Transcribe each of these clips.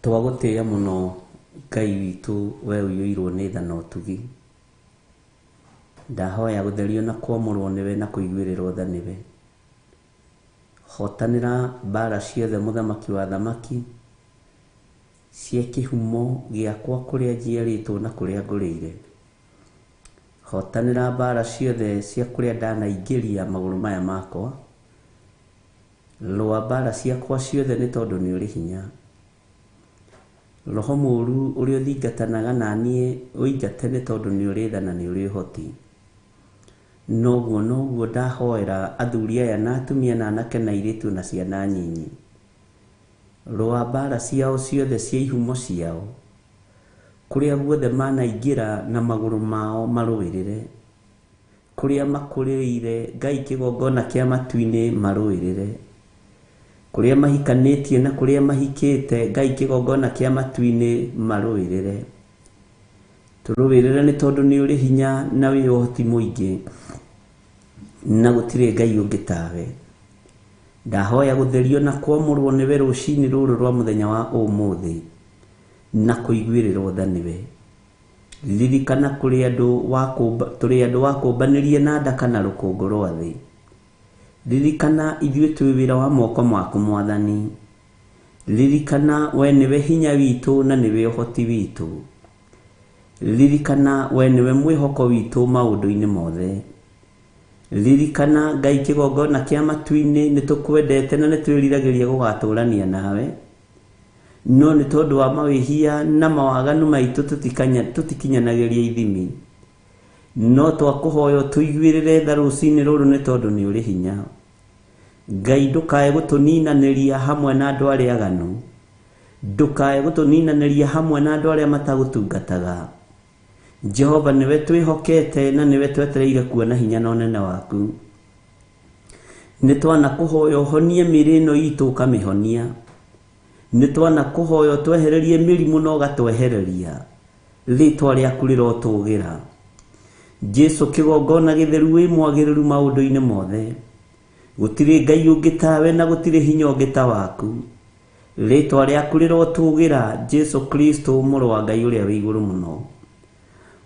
Twagũtĩĩa mũno Ngai witũ we ũiyũirwo nĩ tha na ũtugi. Ndahoya gũtherio na kwamũrwo nĩwe na kũiguĩrĩrwo tha nĩwe. Hotanĩra mbara ciothe mũthamaki wa athamaki, cia kĩhumo gĩakwa kũrĩa njiarĩtwo na kũrĩa ngũrĩire. Hotanĩra mbara ciothe cia kũrĩa ndanaingĩria magũrũ maya makwa. Rũa mbara ciakwa ciothe nĩ tondũ nĩ ũrĩ hinya. Roho mũũru ũrĩa ũthingatanaga na niĩ ũingate nĩ tondũ nĩ ũrĩ tha na nĩ ũrĩ ũhoti. Noguo noguo ndahoera athuri aya na atumia na anake na airĩtu na ciana nyinyi. Rũa mbara ciao ciothe cia ihumo ciao. Kũrĩa guothe manaingĩra na magũrũ mao marũĩrĩre. Kũrĩa makũrĩrĩire Ngai kĩgongona kĩa matu-inĩ marũĩrĩre. Kũrĩa mahikanĩtie na kũrĩa mahikĩte Ngai kĩgongona kĩa matu-inĩ marũĩrĩre. Tũrũĩrĩre nĩ tondũ nĩ ũrĩ hinya na wĩ ũhoti mũingĩ na gũtirĩ Ngai ũngĩ tawe. Ndahoya gũtherio na kwamũrwo nĩwe rũcinĩ rũrũ rwa mũthenya wa ũmũthĩ na kũiguĩrĩrwo tha nĩwe. Ririkana kũrĩ andũ wakũmba, tũrĩ andũ wakũmbanĩrie na ndaka na rũkũngũ rwa thĩ. Ririkana ithuĩ twĩ wĩra wa moko maku Mwathani. Ririkana we nĩwe hinya witũ na nĩwe ũhoti witũ. Ririkana we nĩwe mwĩhoko witũ maũndũ-inĩ mothe. Ririkana Ngai kĩgongona kĩa matu-inĩ nĩ tũkwendete na nĩ twĩriragĩria gũgatũrania nawe. No nĩ tondũ wa mawĩhia na mawaganu maitũ tũtikinyanagĩria ithimi. No twakũhoya ũtũiguĩrĩre tha rũcinĩ rũrũ nĩ tondũ nĩ ũrĩ hinya. Ngai ndũkae gũtũninanĩria hamwe na andũ arĩa aganu. Ndũkae gũtũninanĩria hamwe na andũ arĩa matagũtungataga. Jehova nĩwe twĩhokete na nĩwe twetereire kuona hinya na ũnene waku. Nĩ twanakũhoya ũhonie mĩĩrĩ ĩno itũ ũkamĩhonia. Nĩ twanakũhoya ũtwehererie mĩrimũ na ũgatwehereria. Rĩtwa rĩaku rĩrotũgĩra. Jesu kĩgongona gĩtheru wĩ mwagĩrĩru maũndũ-inĩ mothe. Gũtirĩ Ngai ũngĩ tawe na gũtirĩ hinya ũngĩ ta waku. Rĩtwa rĩaku rĩrotũgĩra Jesu Kristo mũrũ wa Ngai ũrĩa wĩ igũrũ mũno.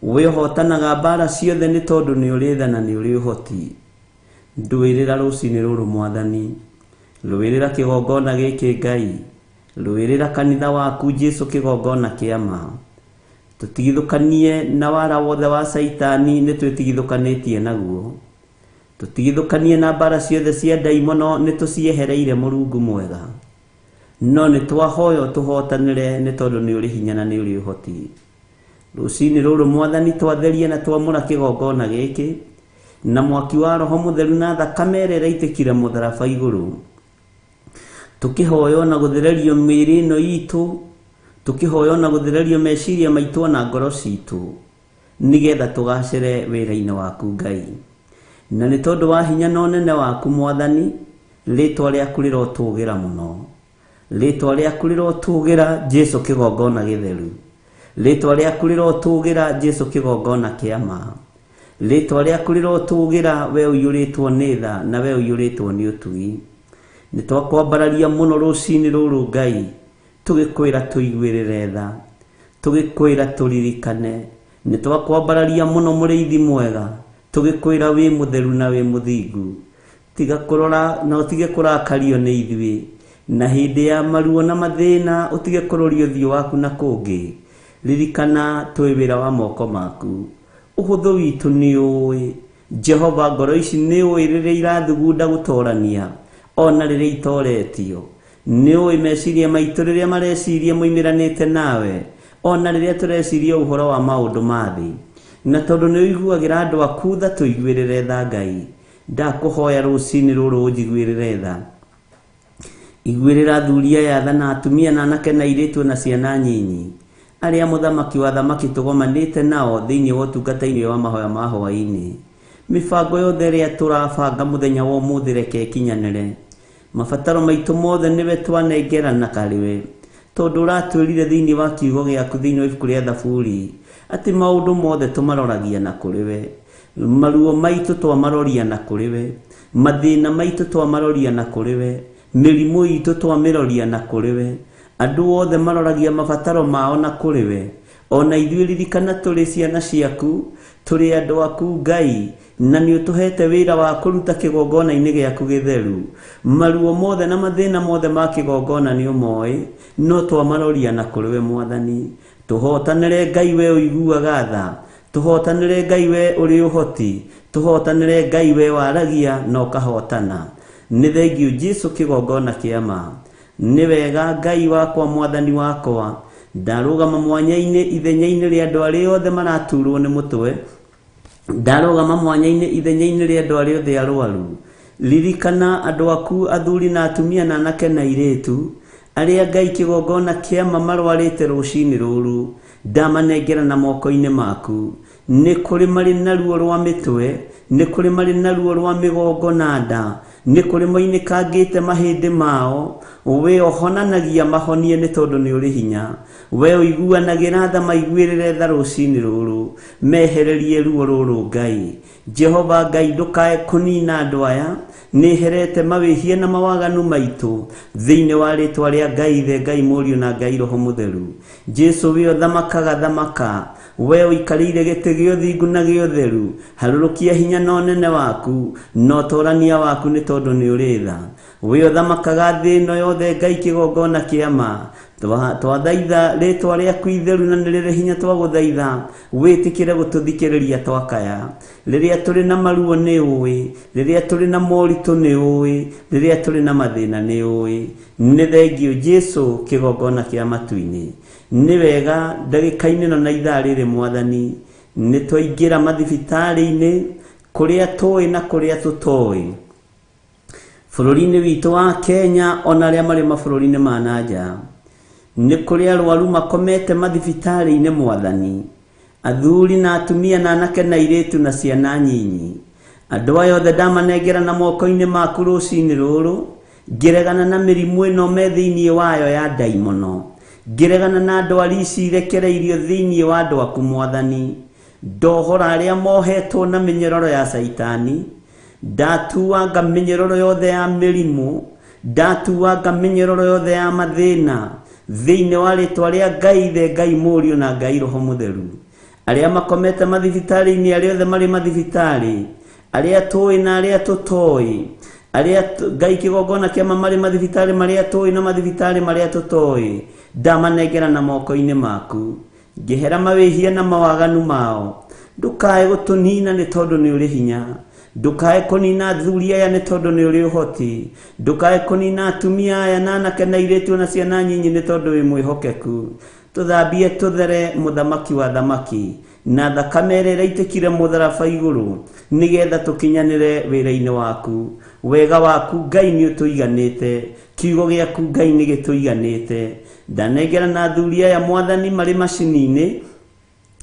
We ũhotanaga mbara ciothe nĩ tondũ nĩ ũrĩ tha na nĩ ũrĩ ũhoti. Ndũĩrĩra rũcinĩ rũrũ Mwathani. Rũĩrĩra kĩgongona gĩkĩ Ngai. Rũĩrĩra kanitha waku Jesu kĩgongona kĩa ma. Tũtigithũkanie na wara wothe wa Caitani nĩ twĩtigithũkanĩtie naguo. Tũtigithũkanie na mbara ciothe cia ndaimono nĩ tũciehereire Mũrungu mwega. No nĩ twahoya ũtũhotanĩre nĩ tondũ nĩ ũrĩ hinya na nĩ ũrĩ ũhoti. Rũcinĩ rũrũ Mwathani twatheria na twamũra kĩgongona gĩkĩ na mwaki wa Roho Mũtheru na thakame ĩrĩa ĩraitĩkire mũtharaba igũrũ. Tũkĩhoya ona gũthererio mĩĩrĩ ĩno itũ, tũkĩhoya ona gũthererio meciria maitũ ona ngoro citũ, nĩgetha tũgacĩre wĩra-inĩ waku Ngai. Na nĩ tondũ wa hinya na ũnene waku Mwathani, rĩtwa rĩaku rĩrotũgĩra mũno. Rĩtwa rĩaku rĩrotũgĩra Jesu kĩgongona gĩtheru. Rĩtwa rĩaku rĩrotũgĩra Jesu kĩgongona kĩa ma. Rĩtwa rĩaku rĩrotũgĩra we ũiyũrĩtwo nĩ tha na we ũiyũrĩtwo nĩ ũtugi. Nĩ twakwambararia mũno rũcinĩ rũrũ Ngai, tũgĩkwĩra tũiguĩrĩre tha, tũgĩkwĩra tũririkane. Nĩ twakwambararia mũno mũrĩithi mwega, tũgĩkwĩra wĩ mũtheru na wĩ mũthingu. Tiga kũrora na ũtige kũrakario nĩ ithuĩ, na hĩndĩ ya maruo na mathĩna ũtige kũroria ũthiũ waku na kũngĩ. Ririkana twĩ wĩra wa moko maku. Ũhũthũ witũ nĩ ũĩ. Jehova ngoro ici nĩ ũĩ rĩrĩa irathugunda gũtorania, o na rĩrĩa itoretio. Nĩ ũĩ meciria maitũ rĩrĩa mareciria moimĩranĩte nawe, o na rĩrĩa tũreciria ũhoro wa maũndũ ma thĩ. Na tondũ nĩ ũiguagĩra andũ aku tha tũiguĩrĩre tha Ngai. Ndakũhoya rũcinĩ rũrũ ũnjiguĩrĩre tha. Iguĩrĩra athuri aya tha na atumia na anake na airĩtu na ciana nyinyi, arĩa mũthamaki wa athamaki tũgomanĩte nao thĩinĩ wa ũtungata-inĩ wa mahoya ma hwaĩ-inĩ. Mĩbango yothe ĩrĩa tũrabanga mũthenya wa ũmũthĩ reke ĩkinyanĩre. Mabataro maitũ mothe nĩwe twanengerana karĩ we, tondũ ũratwĩrire thĩinĩ wa kiugo gĩaku thĩinĩ wa ibuku rĩa Thaburi atĩ maũndũ mothe tũmaroragia na kũrĩ we. Maruo maitũ twamaroria na kũrĩ we, mathĩna maitũ twamaroria na kũrĩ we, mĩrimũ itũ twamĩroria na kũrĩ we. Andũ othe maroragia mabataro mao na kũrĩ we. Ona ithuĩ ririkana tũrĩ ciana ciaku, tũrĩ andũ aku Ngai, na nĩ ũtũhete wĩra wa kũruta kĩgongona-inĩ gĩaku gĩtheru. Maruo mothe na mathĩna mothe ma kĩgongona nĩ ũmoĩ, no twamaroria na kũrĩ we Mwathani. Tũhotanĩre Ngai we ũiguaga tha, tũhotanĩre Ngai we ũrĩ ũhoti, tũhotanĩre Ngai we waragia na ũkahotana. Nĩ thengiũ Jesu kĩgongona kĩa ma. Nĩ wega Ngai wakwa Mwathani wakwa, ndarũgama mwanya-inĩ ithenya-inĩ rĩa andũ arĩa othe maraturwo nĩ mũtwe, ndarũgama mwanya-inĩ ithenya-inĩ rĩa andũ arĩa othe arwaru. Ririkana andũ aku athuri na atumia na anake na airĩtu, arĩa Ngai kĩgongona kĩa ma marwarĩte rũcinĩ rũrũ, ndamanengera na moko-inĩ maku. Nĩ kũrĩ marĩ na ruo rwa mĩtwe, nĩ kũrĩ marĩ na ruo rwa mĩgongo na nda, nĩ kũrĩ moinĩkangĩte mahĩndĩ mao. We ũhonanagia mahonie nĩ tondũ nĩ ũrĩ hinya. We ũiguanagĩra tha maiguĩrĩre tha rũcinĩ rũrũ, mehererie ruo rũrũ Ngai. Jehova Ngai ndũkae kũnina andũ aya, nĩherete mawĩhia na mawaganu maitũ thĩinĩ wa rĩtwa rĩa Ngai Ithe, Ngai Mũriũ na Ngai Roho Mũtheru. Jesu we ũthamakaga thamaka, we ũikarĩire gĩtĩ gĩa ũthingu na gĩa ũtheru, harũrũkia hinya na ũnene waku na ũtorania waku nĩ tondũ nĩ ũrĩ tha. We ũthamakaga thĩ ĩno yothe Ngai kĩgongona kĩa ma, twathaitha rĩtwa rĩaku itheru na nĩ rĩrĩ hinya twagũthaitha wĩtĩkĩre gũtũthikĩrĩria twakaya. Rĩrĩa tũrĩ na maruo nĩ ũĩ, rĩrĩa tũrĩ na moritũ nĩ ũĩ, rĩrĩa tũrĩ na mathĩna nĩ ũĩ. Nĩ thengiũ Jesu kĩgongona kĩa matu-inĩ. Nĩ wega ndagĩka-inĩ ĩno na ithaa rĩrĩ Mwathani, nĩ twaingĩra mathibitarĩ-inĩ kũrĩa tũĩ na kũrĩa tũtoĩ. Bũrũri-inĩ witũ wa Kenya ona arĩa marĩ mabũrũri-inĩ ma na nja, nĩ kũrĩ arwaru makomete mathibitarĩ-inĩ Mwathani, athuri na atumia na anake na airĩtu na ciana nyinyi. Andũ aya othe ndamanengera na moko-inĩ maku rũcinĩ rũrũ, ngĩregana na mĩrimũ ĩno me thĩinĩ wayo ya ndaimono, ngĩregana na ndwari ici irekereirio thĩinĩ wa andũ aku Mwathani. Ndohora arĩa mohetwo na mĩnyororo ya Caitani, ndatuanga mĩnyororo yothe ya mĩrimũ, ndatuanga mĩnyororo yothe ya mathĩna thĩinĩ wa rĩtwa rĩa Ngai Ithe, Ngai Mũriũ na Ngai Roho Mũtheru. Arĩa makomete mathibitarĩ-inĩ, arĩa othe marĩ mathibitarĩ, arĩa tũĩ na arĩa tũtoĩ, arĩa Ngai kĩgongona kĩa ma marĩ mathibitarĩ marĩa tũĩ na mathibitarĩ marĩa tũtoĩ, ndamanengera na moko-inĩ maku. Ngĩhera mawĩhia na mawaganu mao. Ndũkae gũtũnina nĩ tondũ nĩ ũrĩ hinya. Ndũkae kũnina athuri aya nĩ tondũ nĩ ũrĩ ũhoti. Ndũkae kũnina atumia aya na anake na airĩtu na ciana nyinyi nĩ tondũ wĩ mwĩhokeku. Tũthambie tũthere mũthamaki wa thamaki na thakame ĩrĩa ĩraitĩkire mũtharaba igũrũ nĩgetha tũkinyanĩre wĩra-inĩ waku. Wega waku Ngai nĩ ũtũiganĩte, kiugo gĩaku Ngai nĩ gĩtũiganĩte. Ndanengera na athuri aya Mwathani marĩ macini-inĩ,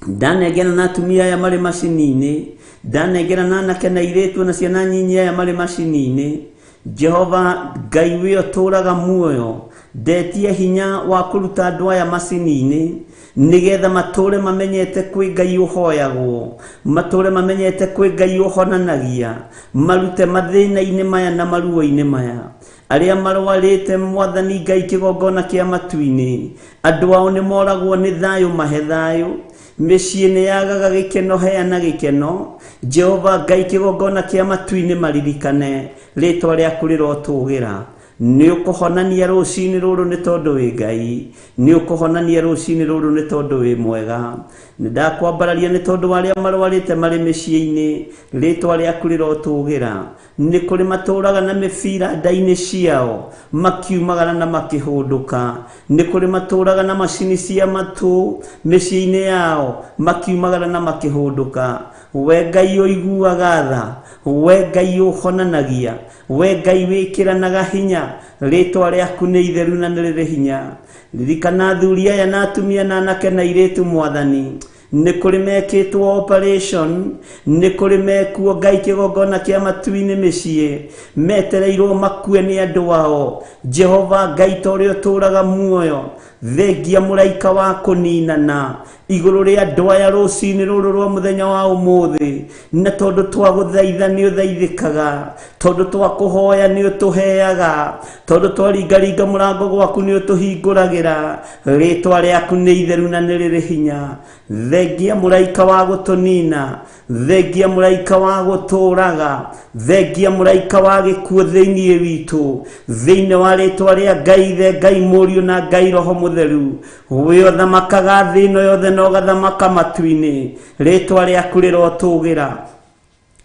ndanengera na atumia aya marĩ macini-inĩ, ndanengera na anake na airĩtu na ciana nyinyi aya marĩ macini-inĩ. Jehova Ngai we ũtũũraga muoyo, ndetie hinya wa kũruta andũ aya macini-inĩ nĩgetha matũũre mamenyete kwĩ Ngai ũhoyagwo, matũũre mamenyete kwĩ Ngai ũhonanagia, marute mathĩna-inĩ maya na maruo-inĩ maya. Arĩa marwarĩte Mwathani Ngai kĩgongona kĩa matu-inĩ, andũ ao nĩ moragwo nĩ thayũ, mahe thayũ. Mĩciĩ nĩ yagaga gĩkeno, heana gĩkeno. Jehova Ngai kĩgongona kĩa matu-inĩ, maririkane, rĩtwa rĩaku rĩrotũgĩra. Nĩ ũkũhonania rũcinĩ rũrũ nĩ tondũ wĩ Ngai, nĩ ũkũhonania rũcinĩ rũrũ nĩ tondũ wĩ mwega. Nĩ ndakwambararia nĩ tondũ wa arĩa marwarĩte marĩ mĩciĩ-inĩ, rĩtwa rĩaku rĩrotũgĩra. Nĩ kũrĩ matũũraga na mĩbira nda-inĩ ciao, makiumagara na makĩhũndũka. Nĩ kũrĩ matũũraga na macini cia matũ mĩciĩ-inĩ yao, makiumagara na makĩhũndũka. We Ngai ũiguaga tha, we Ngai ũhonanagia, we Ngai wĩkĩranaga hinya, rĩtwa rĩaku nĩ itheru na nĩ rĩrĩ hinya. Ririkana athuri aya na atumia na anake na airĩtu Mwathani. Nĩ kũrĩ mekĩtwo operation, nĩ kũrĩ mekuo Ngai kĩgongona kĩa matu-inĩ mĩciĩ, metereirwo makue nĩ andũ ao. Jehova Ngai ta ũrĩa ũtũũraga muoyo, Thengia mũraika wa kũninana igũrũ rĩa andũ aya rũcinĩ rũrũ rwa mũthenya wa ũmũthĩ. Na tondũ twagũthaitha nĩ ũthaithĩkaga, tondũ twakũhoya nĩ ũtũheaga, tondũ twaringaringa mũrango gwaku nĩ ũtũhingũragĩra. Rĩtwa rĩaku nĩ itheru na nĩ rĩrĩ hinya. Thengia mũraika wa gũtũnina, thengia mũraika wa gũtũũraga, thengia mũraika wa gĩkuũ thĩinĩ witũ, thĩinĩ wa rĩtwa rĩa Ngai Ithe, Ngai Mũriũ na Ngai Roho Mũtheru. We ũthamakaga thĩ ĩno yothe na ũgathamaka matu-inĩ, rĩtwa rĩaku rĩrotũgĩra.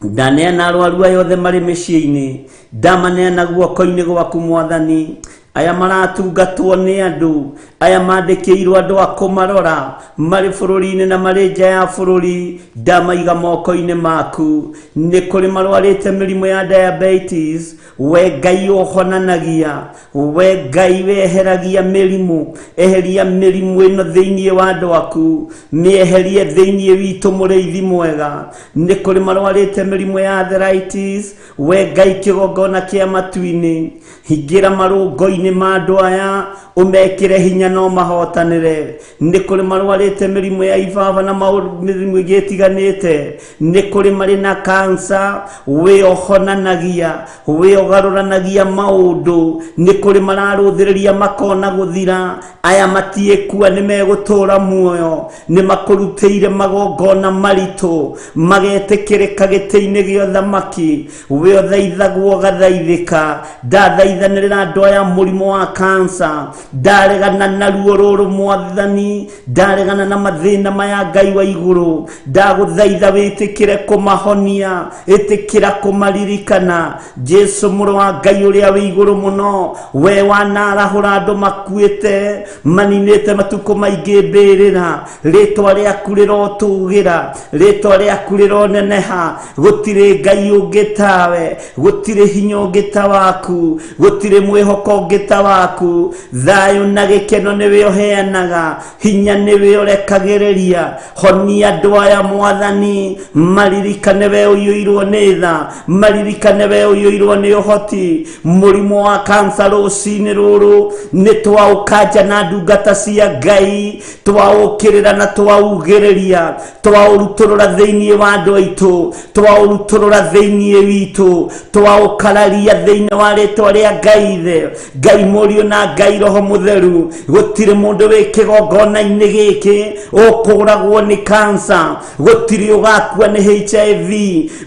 Ndaneana arwaru aya othe marĩ mĩciĩ-inĩ, ndamaneana guoko-inĩ gwaku Mwathani. Aya maratungatwo nĩ andũ, aya mandĩkĩirwo andũ a kũmarora marĩ bũrũri-inĩ na marĩ nja ya bũrũri, ndamaiga moko-inĩ maku. Nĩ kũrĩ marwarĩte mĩrimũ ya diabetes, we Ngai ũhonanagia, we Ngai weheragia mĩrimũ, eheria mĩrimũ ĩno thĩinĩ wa andũ aku, mĩeherie thĩinĩ witũ mũrĩithi mwega. Nĩ kũrĩ marwarĩte mĩrimũ ya arthritis, we Ngai kĩgongona kĩa matu-inĩ, hingĩra marũngo-inĩ ma andũ aya, ũmekĩre hinya no mahotanĩre. Nĩ kũrĩ marwarĩte mĩrimũ ya ibaba na mĩrimũ ĩngĩ ĩtiganĩte, nĩ kũrĩ marĩ na kansa, we ũhonanagia, we ũgarũranagia maũndũ. Nĩ kũrĩ mararũthĩrĩria makona gũthira, aya matiĩkua nĩ megũtũũra muoyo, nĩ makũrutĩire magongona maritũ, magetĩkĩrĩka gĩtĩ-inĩ gĩa ũthamaki. We ũthaithagwo ũgathaithĩka. Ndathaithanĩrĩra andũ aya mũrimũ wa kansa, ndaregana na ruo rũrũ Mwathani, ndaregana na mathĩna maya Ngai wa igũrũ. Ndagũthaitha wĩtĩkĩre kũmahonia, ĩtĩkĩra kũmaririkana. Jesu mũrũ wa Ngai ũrĩa wĩ igũrũ mũno, we wanarahũra andũ makuĩte, maninĩte matukũ maingĩ mbĩrĩra, rĩtwa rĩaku rĩrotũgĩra, rĩtwa rĩaku rĩroneneha. Gũtirĩ Ngai ũngĩ tawe, gũtirĩ hinya ũngĩ ta waku, gũtirĩ mwĩhoko ũngĩ ta waku. Thayũ na gĩkeno nĩwe ũheanaga, hinya nĩwe ũrekagĩrĩria. Honia andũ aya Mwathani, maririkane we ũiyũirwo nĩ tha, maririkane we ũiyũirwo nĩ ũhoti. Mũrimũ wa kansa rũcinĩ rũrũ nĩ twaũkanja na ndungata cia Ngai, twaũkĩrĩra na twaugĩrĩria, twaũrutũrũra thĩinĩ wa andũ aitũ, twaũrutũrũra thĩinĩ witũ, twaũkararia thĩinĩ wa rĩtwa rĩa Ngai Ithe, Ngai Mũriũ na Ngai Roho Mũtheru. Gũtirĩ mũndũ wĩ kĩgongona-inĩ gĩkĩ ũkũragwo nĩ kansa, gũtirĩ ũgakua nĩ HIV,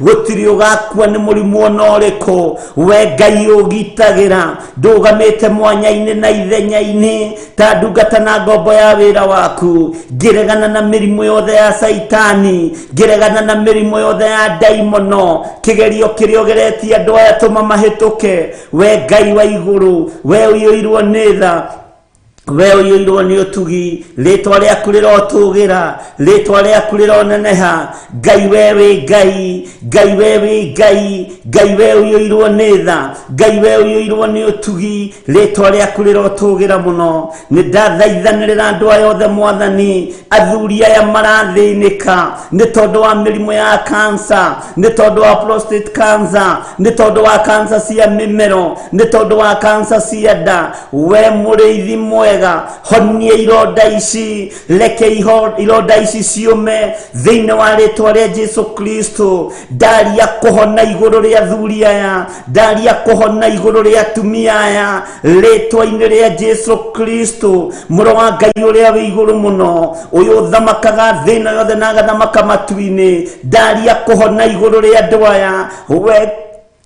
gũtirĩ ũgakua nĩ mũrimũ ona ũrĩkũ. We Ngai ũgitagĩra, ndũgamĩte mwanya-inĩ na ithenya-inĩ ta ndungata na ngombo ya wĩra waku, ngĩregana na mĩrimũ yothe ya Saitani, ngĩregana na mĩrimũ yothe ya ndaimono. Kĩgerio kĩrĩa ũgeretie andũ aya tũma mahĩtũke. We Ngai wa igũrũ, we ũiyũirwo nĩ tha, we ũiyũirwo nĩ ũtugi, rĩtwa rĩaku rĩrotũgĩra, rĩtwa rĩaku rĩroneneha. Ngai we wĩ Ngai, Ngai we wĩ Ngai, Ngai we ũiyũirwo nĩ tha, Ngai we ũiyũirwo nĩ ũtugi, rĩtwa rĩaku rĩrotũgĩra mũno. Nĩ ndathaithanĩrĩra andũ aya othe Mwathani, athuri aya marathĩnĩka nĩ tondũ wa mĩrimũ ya kansa, nĩ tondũ wa prostate cancer, nĩ tondũ wa kansa cia mĩmero, nĩ tondũ wa kansa cia nda. We mũrĩithi mwega, honia ironda ici, reke ironda ici ciũme thĩinĩ wa rĩtwa rĩa Jesu Kristo. Ndaria kũhona igũrũ rĩa athuri aya, ndaria kũhona igũrũ rĩa atumia aya, rĩtwa-inĩ rĩa Jesu Kristo, mũrũ wa Ngai ũrĩa wĩ igũrũ mũno, ũyũ ũthamakaga thĩ ĩno yothe na agathamaka matu-inĩ. Ndaria kũhona igũrũ rĩa andũ aya.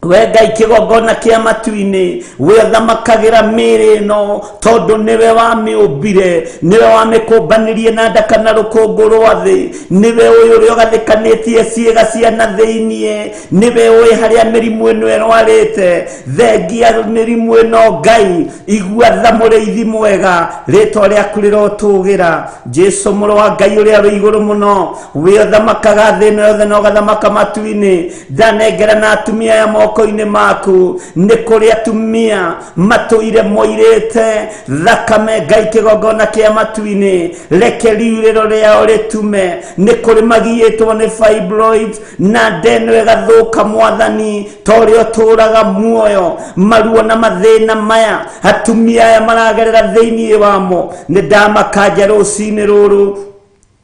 We Ngai kĩgongona kĩa matu-inĩ, we ũthamakagĩra mĩĩrĩ ĩno, tondũ nĩwe wamĩũmbire, nĩwe wamĩkũmbanirie na nda kana rũkũngũ rwa thĩ, nĩwe ũyũ ũrĩa ũgathĩkanĩtie ciĩga cia na thĩiniĩ, nĩwe ũĩ harĩa mĩrimũ ĩno ĩrwarĩte. Thengia mĩrimũ ĩno Ngai, igua tha mũrĩithi mwega, rĩtwa rĩaku rĩrotũgĩra. Jesu mũrũ wa Ngai ũrĩa wĩ igũrũ mũno, we ũthamakaga thĩ ĩno yothe na ũgathamaka matu-inĩ, ndanengera na atumia aya moko moko-inĩ maku. Nĩ kũrĩ atumia matũire moirĩte thakame, Ngai kĩgongona kĩa matu-inĩ, reke riurĩro rĩao rĩtume. Nĩ kũrĩ magiĩtwo nĩ fibroids na ndeno ĩgathũka, Mwathani, ta ũrĩa ũtũũraga muoyo, maruo na mathĩna maya atumia aya maragerera thĩinĩ wamo, nĩ ndamakanja rũcinĩ rũrũ.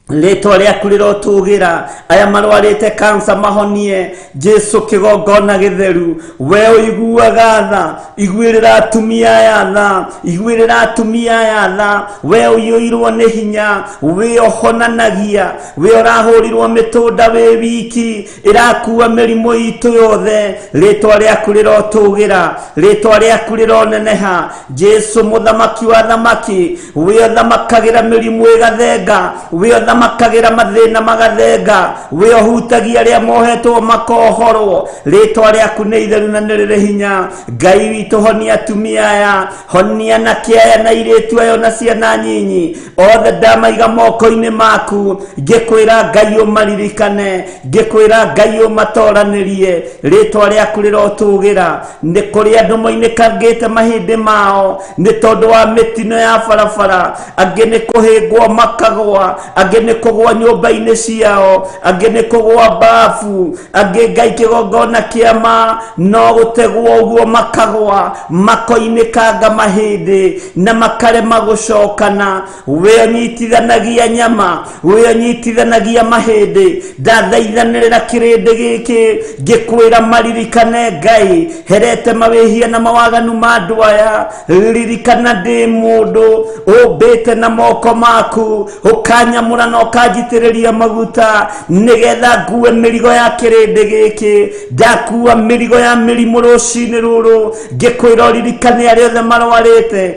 Rĩtwa rĩaku rĩrotũgĩra. Aya marwarĩte kansa mahonie, Jesu kĩgongona gĩtheru. We ũiguaga tha, iguĩrĩra atumia aya tha, iguĩrĩra atumia aya tha. We ũiyũirwo nĩ hinya, we ũhonanagia, we ũrahũrirwo mĩtũnda wĩ wiki ĩrakua mĩrimũ itũ yothe. Rĩtwa rĩaku rĩrotũgĩra, rĩtwa rĩaku rĩroneneha. Jesu mũthamaki wa thamaki, we ũthamakagĩra mĩrimũ ĩgathenga, we ũthamakagĩra mathĩna magathenga, we ũhutagia arĩa mohetwo makohorwo. Rĩtwa rĩaku nĩ itheru na nĩ rĩrĩ hinya. Ngai witũ, honia atumia aya, honia anake aya na airĩtu aya na ciana nyinyi othe, ndamaiga moko-inĩ maku, ngĩkwĩra Ngai ũmaririkane, ngĩkwĩra Ngai ũmatoranĩrie. Rĩtwa rĩaku rĩrotũgĩra. Nĩ kũrĩ andũ moinĩkangĩte mahĩndĩ mao nĩ tondũ wa mĩtino ya barabara, angĩ nĩ kũhĩngwo makagwa, angĩ nĩ kũgwa nyũmba-inĩ ciao, angĩ nĩ kũgwa bafu, angĩ Ngai kĩgongona kĩa ma no gũtegwo ũguo makagwa, makoinĩkanga mahĩndĩ na makarema gũcokana. We ũnyitithanagia nyama, we ũnyitithanagia mahĩndĩ, ndathaithanĩrĩra kĩrĩndĩ gĩkĩ ngĩkwĩra maririkane. Ngai, herete mawĩhia na mawaganu ma andũ aya. Ririkana ndĩ mũndũ ũmbĩte na moko maku, ũkanyamũra na ũkanjitĩrĩria maguta nĩgetha ngue mĩrigo ya kĩrĩndĩ gĩkĩ. Ndakua mĩrigo ya mĩrimũ rũcinĩ rũrũ, ngĩkwĩra ũririkane arĩa othe marwarĩte,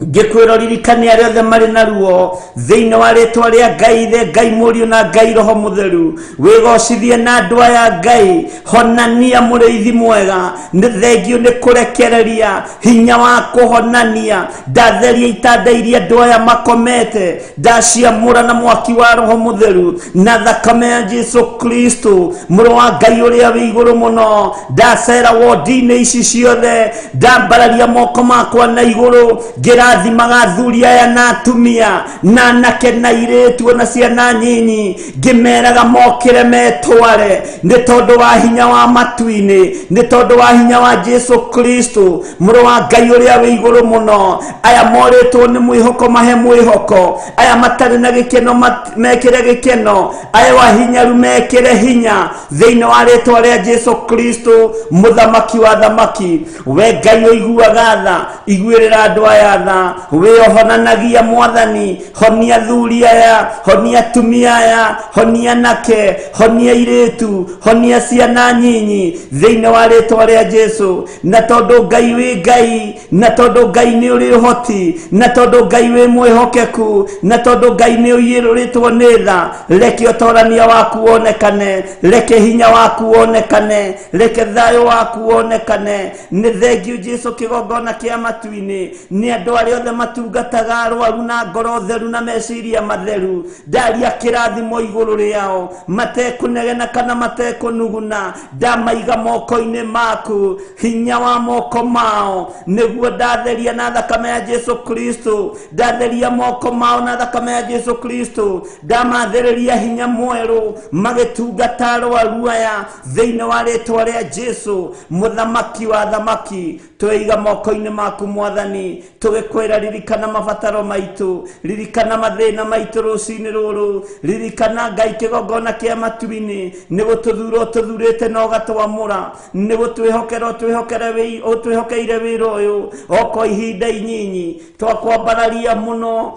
ngĩkwĩra ũririkane arĩa othe marĩ na ruo, thĩinĩ wa rĩtwa rĩa Ngai Ithe, Ngai Mũriũ na Ngai Roho Mũtheru. Wĩgocithie na andũ aya, Ngai. Honania, mũrĩithi mwega. Nĩ thengio nĩ kũrekereria hinya wa kũhonania. Ndatheria itanda iria andũ aya makomete, ndaciamũra na mwaki wa Roho Mũtheru na thakame ya Jesu Kristo, mũrũ wa Ngai ũrĩa wĩ igũrũ mũno. Ndacera wondi-inĩ ici ciothe, ndambararia moko makwa na igũrũ, ngĩrathimaga athuri aya na atumia na anake na airĩtu na ciana nyinyi, ngĩmeraga mokĩre metware, nĩ tondũ wa hinya wa matu-inĩ, nĩ tondũ wa hinya wa Jesu Kristo, mũrũ wa Ngai ũrĩa wĩ igũrũ mũno. Aya morĩtwo nĩ mwĩhoko, mahe mwĩhoko. Aya matarĩ na gĩkeno, mekĩre gĩkeno. Aya ahinyaru, mekĩre hinya, thĩinĩ wa rĩtwa rĩa Jesu Kristo, mũthamaki wa thamaki. We Ngai ũiguaga tha, iguĩrĩra andũ aya tha. We ũhonanagia, Mwathani, honia athuri aya, honia atumia aya, honia anake, honia airĩtu, honia ciana nyinyi, thĩinĩ wa rĩtwa rĩa Jesu. Na tondũ Ngai wĩ Ngai, na tondũ Ngai nĩ ũrĩ ũhoti, na tondũ Ngai wĩ mwĩhokeku, na tondũ Ngai nĩ ũiyũrĩtwo nĩ tha, reke ũtorania waku wonekane, reke hinya waku wonekane, reke thayũ waku wonekane. Nĩ thengio, Jesu kĩgongona kĩa matu-inĩ. Nĩ andũ arĩa othe matungataga arwaru na ngoro theru na meciria matheru, ndaria kĩrathimo igũrũ rĩao matekũnegena kana matekũnuguna. Ndamaiga moko-inĩ maku, hinya wa moko mao nĩguo ndatheria na thakame ya Jesu Kristo. Ndatheria moko mao na thakame ya Jesu Kristo, ndamathĩrĩria hinya mwerũ magĩtungata arwaru aya, thĩinĩ wa rĩtwa rĩa Jesu, mũthamaki wa thamaki. Tweiga moko-inĩ maku, Mwathani, tũgĩkwĩra ririkana mabataro maitũ, ririkana mathĩna maitũ rũcinĩ rũrũ. Ririkana, Ngai kĩgongona kĩa matu-inĩ, nĩ gũtũthura ũtũthurĩte na ũgatwamũra, nĩ gũtwĩhokera ũtwĩhokeire wĩra ũyũ o kwa ihinda inyinyi. Twakwambararia mũno,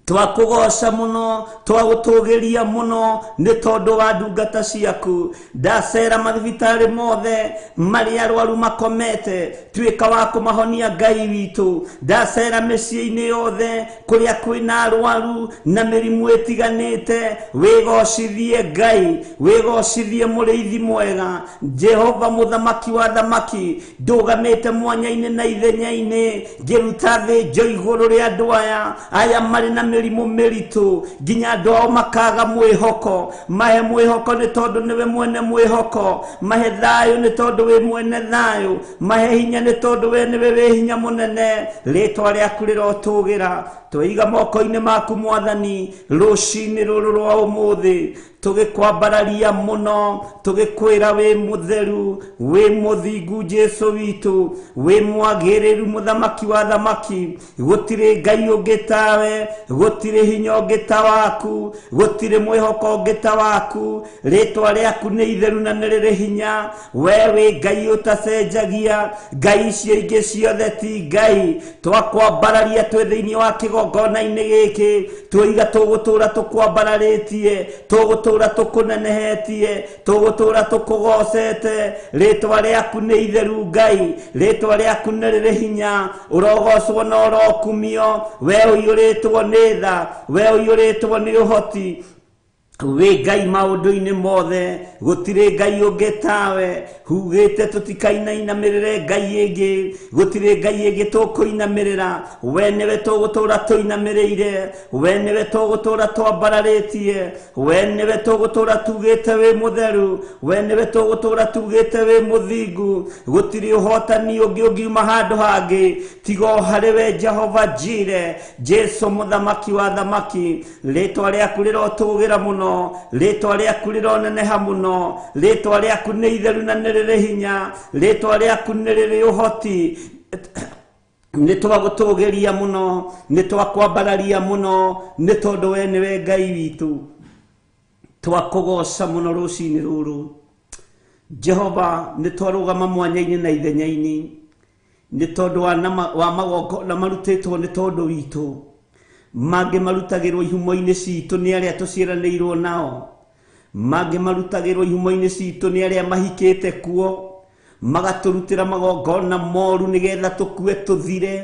twakũgoca mũno, twagũtũgĩria mũno, nĩ tondũ wa ndungata ciaku. Ndacera mathibitarĩ mothe marĩa arwaru makomete, tuĩka wa kũmahonia, Ngai witũ. Ndacera mĩciĩ-inĩ yothe kũrĩa kwĩna arwaru na mĩrimũ ĩtiganĩte, wĩgocithie, Ngai, wĩgocithie, mũrĩithi mwega, Jehova mũthamaki wa thamaki. Ndũgamĩte mwanya-inĩ na ithenya-inĩ, ngĩruta thĩnjo igũrũ rĩa andũ aya marĩ na mĩrimũ. mĩrimũ mĩritũ nginya andũ ao makaga mwĩhoko. Mahe mwĩhoko nĩ tondũ nĩwe mwene mwĩhoko, mahe thayũ nĩ tondũ wĩ mwene thayũ, mahe hinya nĩ tondũ we nĩwe wĩ hinya mũnene. Rĩtwa rĩaku rĩrotũgĩra. Tweiga moko-inĩ maku Mwathani rũcinĩ rũrũ rwa ũmũthĩ, tũgĩkwambararia mũno, tũgĩkwĩra wĩ mũtheru, wĩ mũthingu Jesũ witũ, wĩ mwagĩrĩru mũthamaki wa thamaki. Gũtirĩ Ngai ũngĩ tawe, gũtirĩ hinya ũngĩ ta waku, gũtirĩ mwĩhoko ũngĩ ta waku. Rĩtwa rĩaku nĩ itheru na nĩ rĩrĩ hinya. We wĩ Ngai ũtacenjagia, ngai icio ingĩ ciothe ti Ngai. Twakwambararia twĩ thĩinĩ wa kĩgongona-inĩ gĩkĩ, twoiga tũgũtũra tũkwambararĩtie, tũgũtũra tũkũnenehetie, tũgũtũra tũkũgocete. Rĩtwa rĩaku nĩ itheru Ngai, rĩtwa rĩaku nĩ rĩrĩ hinya. Ũrogocwo na ũrokumio, we ũiyũrĩtwo nĩ tha, we ũiyũrĩtwo nĩ ũhoti. Wĩ Ngai maũndũ-inĩ mothe, gũtirĩ Ngai ũngĩ tawe. Hugĩte tũtikainainamĩrĩre Ngai ĩngĩ, gũtirĩ Ngai ĩngĩ tũkũinamĩrĩra. We nĩwe tũgũtũra tũinamĩrĩire, we nĩwe tũgũtũra twambararĩtie, we nĩwe tũgũtũra tugĩte wĩ mũtheru, we nĩwe tũgũtũra tugĩte wĩ mũthingu. Gũtirĩ ũhotani ũngĩ ũngiuma handũ hangĩ tiga o harĩ we Jehova Jire, Jesu mũthamaki wa thamaki. Rĩtwa rĩaku rĩrotũgĩra mũno, rĩtwa rĩaku rĩroneneha mũno, rĩtwa rĩaku nĩ itheru na nĩ rĩrĩ hinya, rĩtwa rĩaku nĩ rĩrĩ ũhoti. Nĩ twagũtũgĩria mũno, nĩ twakwambararia mũno, nĩ tondũ we nĩwe Ngai witũ. Twakũgoca mũno rũcinĩ rũrũ Jehova. Nĩ twarũgama mwanya-inĩ na ithenya-inĩ nĩ tondũ wa magongona marutĩtwo nĩ tondũ witũ, mangĩ marutagĩrwo ihumo-inĩ citũ nĩ arĩa tũciaranĩirwo nao, mangĩ marutagĩrwo ihumo-inĩ citũ nĩ arĩa mahikĩte kuo, magatũrutĩra magongona moru nĩgetha tũkue tũthire.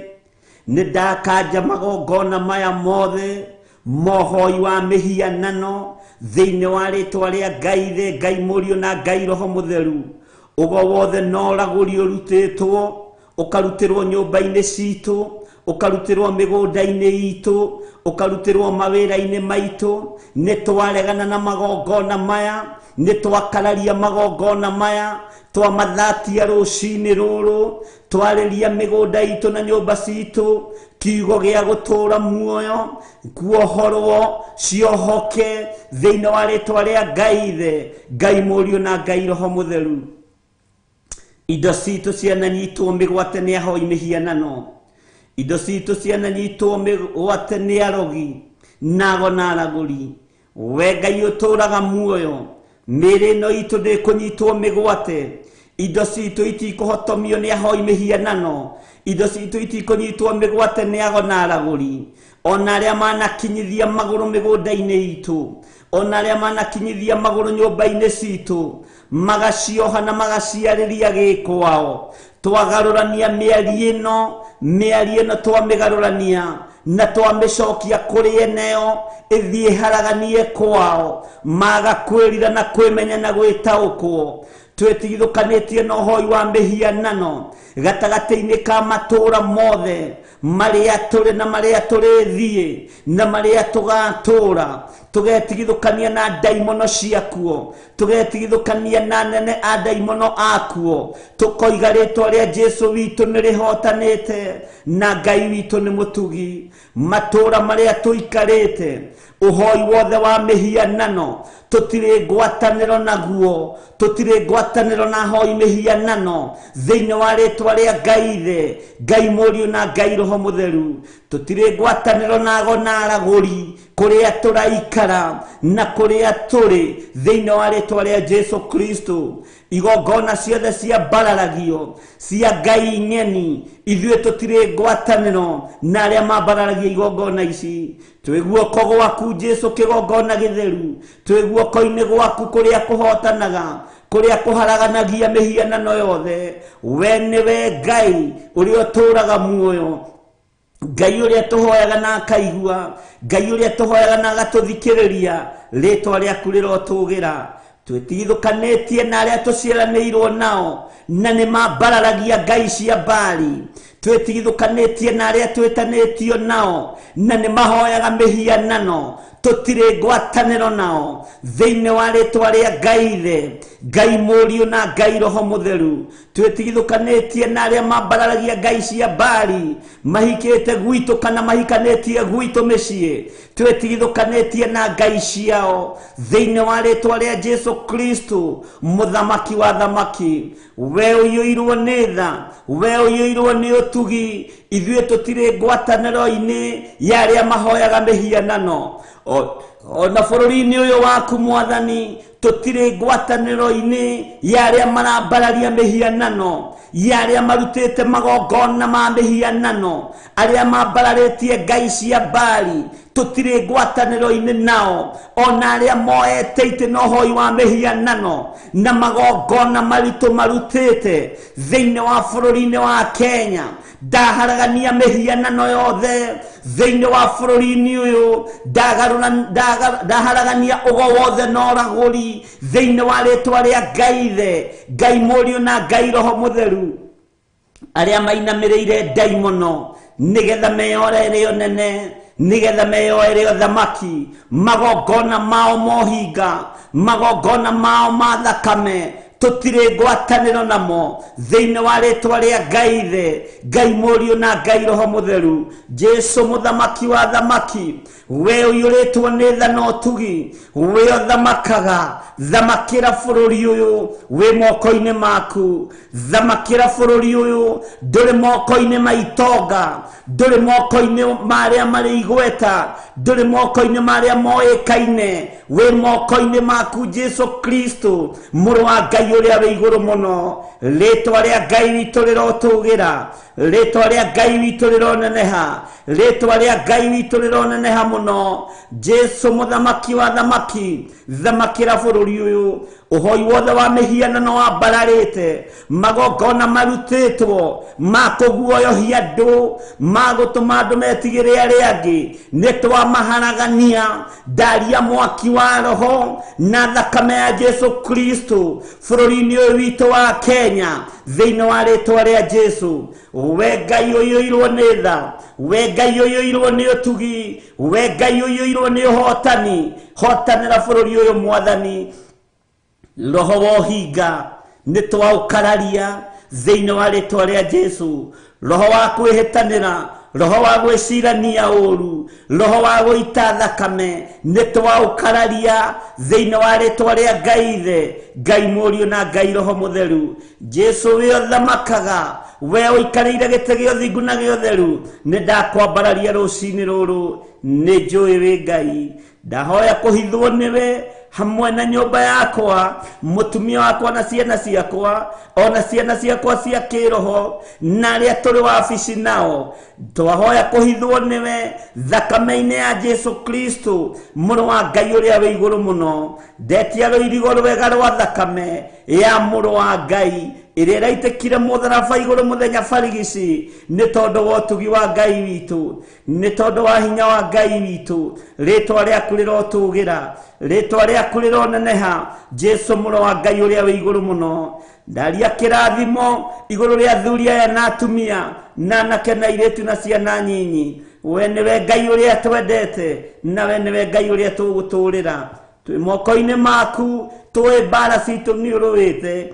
Nĩ ndakanja magongona maya mothe mohoi wa mĩhianano thĩinĩ wa rĩtwa rĩa Ngai Ithe, Ngai Mũriũ na Ngai Roho Mũtheru. Ũgo wothe no ũragũri ũrutĩtwo, ũkarutĩrwo nyũmba-inĩ citũ, ũkarutĩrwo mĩgũnda-inĩ itũ, ũkarutĩrwo mawĩra-inĩ maitũ. Nĩ twaregana na magongona maya, nĩ twakararia magongona maya, twamathatia rũcinĩ rũrũ, twarĩria mĩgũnda itũ na nyũmba citũ kiugo gĩa gũtũra muoyo, kuohorwo ciohoke thĩinĩ wa rĩtwa rĩa Ngai Ithe, Ngai Mũriũ na Ngai Roho Mũtheru. Indo citũ ciananyitwo mĩgwate nĩ ahoi mĩhianano, indo citũ ciananyitwo mĩgwate nĩ arogi nago na aragũri. We Ngai ũtũraga muoyo, mĩĩrĩ ĩno itũ ndĩkũnyitwo mĩgwate, indo citũ itikũhotomio nĩ ahoi mĩhianano, indo citũ itikũnyitwo mĩgwate nĩ ago na aragũri. Ona arĩa manakinyithia magũrũ mĩgũnda-inĩ itũ, ona arĩa manakinyithia magũrũ nyũmba-inĩ citũ, magacioha na magaciarĩria gĩkwao. Twagarũrania mĩario ĩno, mĩario ĩno twamĩgarũrania na twamĩcokia kũrĩ eneo, ĩthiĩ haraganie kwao, maga kwĩrira na kwĩmenya na gwĩtaũkwo. Twĩtigithũkanĩtie na ũhoi wa mĩhianano gatagatĩ-inĩ ka matũũra mothe marĩa tũrĩ na marĩa tũrĩthiĩ na marĩa tũgatũũra. Tũgetigithũkania na ndaimono ciakuo, tũgetigithũkania na nene a ndaimono akuo, tũkoiga rĩtwa rĩa Jesũ witũ nĩ rĩhotanĩte na Ngai witũ nĩ mũtugi. Matũũra marĩa tũikarĩte, ũhoi wothe wa mĩhianano tũtirĩ ngwatanĩro naguo, tũtirĩ ngwatanĩro na ahoi mĩhianano thĩinĩ wa rĩtwa rĩa Ngai Ithe, Ngai Mũriũ na Ngai Roho Mũtheru. Tũtirĩ ngwatanĩro na ago na aragũri kũrĩa tũraikara na kũrĩa tũrĩ thĩinĩ wa rĩtwa rĩa Jesũ Kristo. Igongona ciothe ciambararagio cia Ngai ng'eni, ithuĩ tũtirĩ ngwatanĩro na arĩa mambararagia igongona ici. Twĩ guoko gwaku Jesũ kĩgongona gĩtheru, twĩ guoko-inĩ gwaku kũrĩa kũhotanaga, kũrĩa kũharaganagia mĩhianano yothe. We nĩwe Ngai ũrĩa ũtũũraga muoyo, Ngai ũrĩa tũhoyaga na akaigua, Ngai ũrĩa tũhoyaga na agatũthikĩrĩria. Rĩtwa rĩaku rĩrotũgĩra. Twĩtigithũkanĩtie na arĩa tũciaranĩirwo nao na nĩ mambararagia ngai cia Baali. Twĩtigithũkanĩtie na arĩa twĩtanĩtio nao na nĩ mahoyaga mĩhianano, tũtirĩ ngwatanĩro nao thĩinĩ wa rĩtwa rĩa Ngai Ithe, Ngai Mũriũ na Ngai Roho Mũtheru. Twĩtigithũkanĩtie na arĩa mambararagia ngai cia Baali mahikĩte gwitũ kana mahikanĩtie gwitũ mĩciĩ, twĩtigithũkanĩtie na ngai ciao thĩinĩ wa rĩtwa rĩa Jesu Kristo mũthamaki wa thamaki. We ũiyũirwo nĩ tha, we ũiyũirwo nĩ ũtugi, ithuĩ tũtirĩ ngwatanĩro-inĩ ya arĩa mahoyaga mĩhianano. Ona bũrũri-inĩ ũyũ waku Mwathani, tũtirĩ ngwatanĩro-inĩ ya arĩa marambararia mĩhianano, ya arĩa marutĩte magongona ma mĩhianano, arĩa mambararĩtie ngai cia Baali, tũtirĩ ngwatanĩro-inĩ nao. Ona arĩa moete itĩ na ũhoi wa mĩhianano na magongona maritũ marutĩte thĩinĩ wa bũrũri-inĩ wa Kenya, ndaharagania mĩhianano yothe thĩinĩ wa bũrũri-inĩ ũyũ, ndaharagania ũgo wothe na ũragũri thĩinĩ wa rĩtwa rĩa Ngai Ithe, Ngai Mũriũ na Ngai Roho Mũtheru. Arĩa mainamĩrĩire ndaimono nĩgetha meyoere ũnene, nĩgetha meyoere ũthamaki, magongona mao mohinga, magongona mao ma thakame, tũtirĩ ngwatanĩro namo thĩinĩ wa rĩtwa rĩa Ngai Ithe, Ngai Mũriũ na Ngai Roho Mũtheru. Jesu mũthamaki wa thamaki, we ũiyũrĩtwo nĩ tha na ũtugi, we ũthamakaga, thamakĩra bũrũri ũyũ wĩ moko-inĩ maku, thamakĩra bũrũri ũyũ, ndũrĩ moko-inĩ ma itonga, ndũrĩ moko-inĩ ma arĩa marĩ igweta, ndũrĩ moko-inĩ ma arĩa moĩkaine, wĩ moko-inĩ maku Jesu Kristo mũrũ wa Ngai ũrĩa wĩ igũrũ mũno. Rĩtwa rĩa Ngai witũ rĩrotũgĩra, rĩtwa rĩa Ngai witũ rĩroneneha, rĩtwa rĩa Ngai witũ rĩroneneha mũno. Jesu mũthamaki wa thamaki, thamakĩra bũrũri ũyũ. Ũhoi wothe wa mĩhianano wambararĩte, magongona marutĩtwo ma kũguoyohia andũ, ma gũtũma andũ metigĩre arĩa angĩ, nĩ twamaharagania. Ndaria mwaki wa roho na thakame ya Jesu Kristo bũrũri-inĩ ũyũ witũ wa Kenya thĩinĩ wa rĩtwa rĩa Jesu. We Ngai ũiyũirwo nĩ tha, we Ngai ũiyũirwo nĩ ũtugi, we Ngai ũiyũirwo nĩ ũhotani, hotanĩra bũrũri ũyũ Mwathani. Roho wa ũhinga nĩ twaũkararia thĩinĩ wa rĩtwa rĩa Jesu. Roho wa kwĩhĩtanĩra, roho wa gwĩcirania ũru, roho wa gũita thakame nĩ twaũkararia thĩinĩ wa rĩtwa rĩa Ngai Ithe, Ngai Mũriũ na Ngai Roho Mũtheru. Jesu we ũthamakaga, we ũikarĩire gĩtĩ gĩa ũthingu na gĩa ũtheru, nĩ ndakwambararia rũcinĩ rũrũ, nĩ njũĩ wĩ Ngai. Ndahoya kũhithwo nĩwe hamwe na nyũmba yakwa, mũtumia wakwa na ciana ciakwa, ona ciana ciakwa cia kĩroho na arĩa tũrĩ wabici nao. Twahoya kũhithwo nĩwe thakame-inĩ ya Jesu Kristo mũrũ wa Ngai ũrĩa wĩ igũrũ mũno. Ndetia rũirigo rwega rwa thakame ya mũrũ wa Ngai ĩrĩa ĩraitĩkire mũtharaba igũrũ mũthenya barigici, nĩ tondũ wa ũtugi wa Ngai witũ, nĩ tondũ wa hinya wa Ngai witũ. Rĩtwa rĩaku rĩrotũgĩra, rĩtwa rĩaku rĩroneneha, Jesu mũrũ wa Ngai ũrĩa wĩ igũrũ mũno. Ndaria kĩrathimo igũrũ rĩa athuri aya na atumia na anake na airĩtu na ciana nyinyi. We nĩwe Ngai ũrĩa twendete, na we nĩwe Ngai ũrĩa tũgũtũrĩra. Twĩ moko-inĩ maku, tũĩ mbara citũ nĩ ũrũĩte,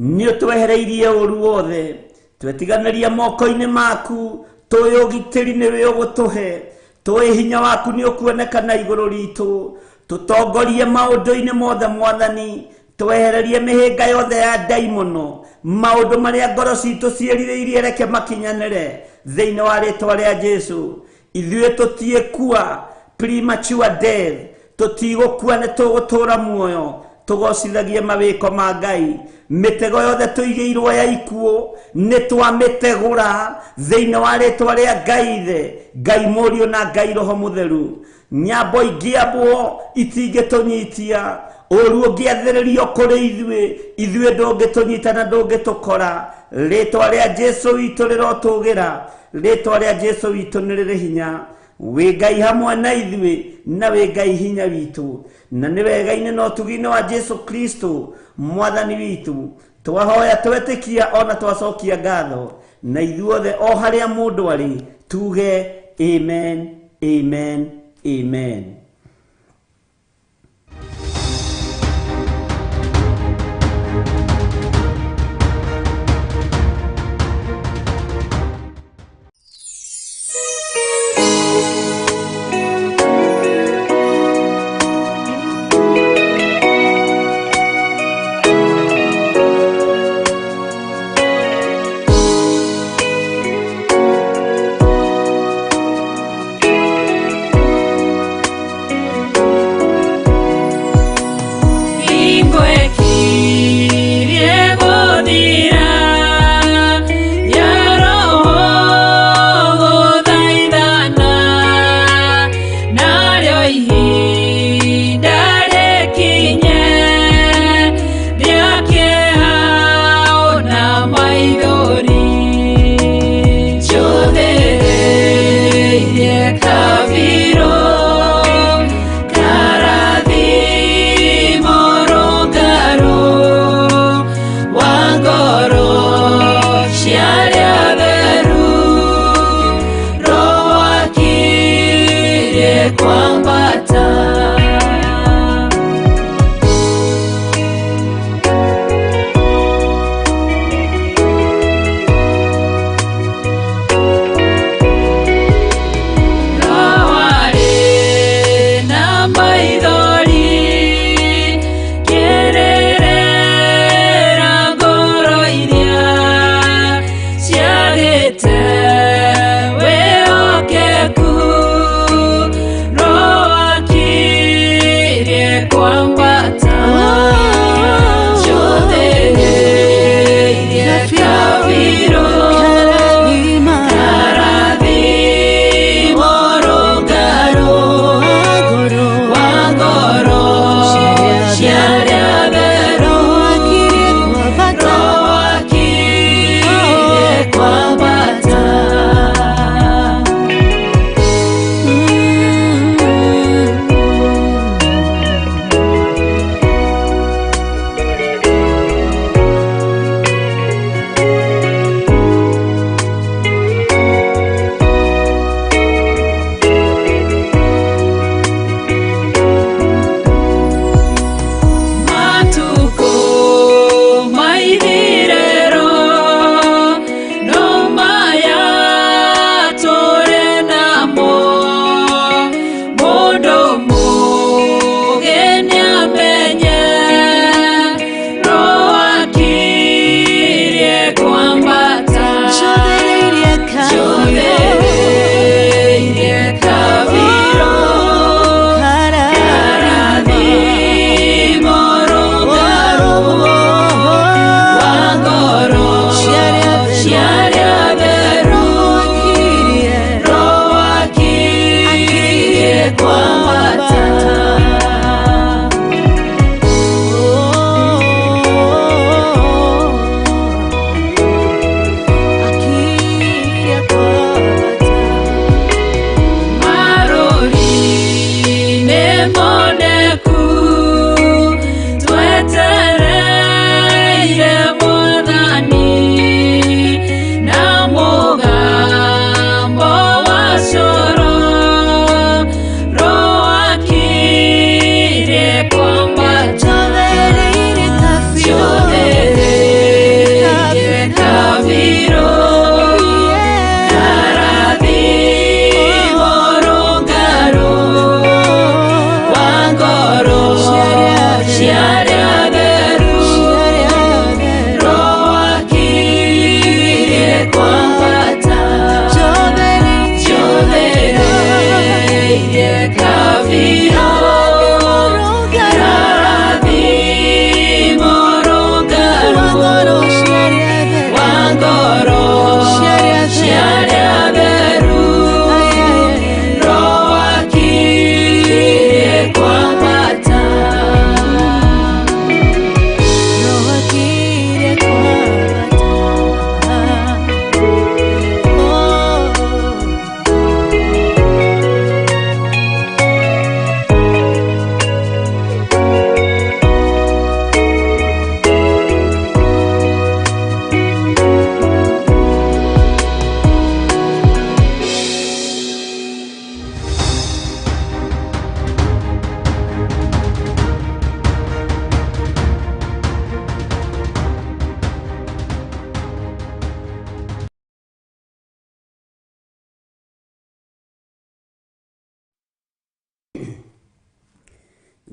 nĩ ũtwehereirie ũru wothe. Twetiganĩria moko-inĩ maku, tũĩ ũgitĩri nĩwe ũgũtũhe, tũĩ hinya waku nĩ ũkuonekana igũrũ ritũ. Tũtongorie maũndũ-inĩ mothe Mwathani, twehererie mĩhĩnga yothe ya ndaimono, maũndũ marĩa ngoro citũ ciĩrirĩirie reke makinyanĩre thĩinĩ wa rĩtwa rĩa Jesu. Ithuĩ tũtiĩkua premature death, tũtigũkua nĩ tũgũtũra muoyo, tũgocithagie mawĩko ma Ngai. Mĩtego yothe tũigĩirwo ya ikuũ nĩ twamĩtegũra thĩinĩ wa rĩtwa rĩa Ngai Ithe, Ngai Mũriũ na Ngai Roho Mũtheru. Nyambo ingĩambwo itingĩtũnyitia, ũru ũngĩathĩrĩrio kũrĩ ithuĩ, ithuĩ ndũngĩtũnyita na ndũngĩtũkora. Rĩtwa rĩa Jesu witũ rĩrotũgĩra, rĩtwa rĩa Jesu witũ nĩ rĩrĩ hinya. Wĩ Ngai hamwe na ithuĩ, na wĩ Ngai hinya witũ, na nĩ wega-inĩ na ũtugi-inĩ wa Jesu Kristo Mwathani witũ. Twahoya twetĩkia ona twacokia ngatho. Na ithuothe o harĩa mũndũ arĩ tuge amen, amen, amen.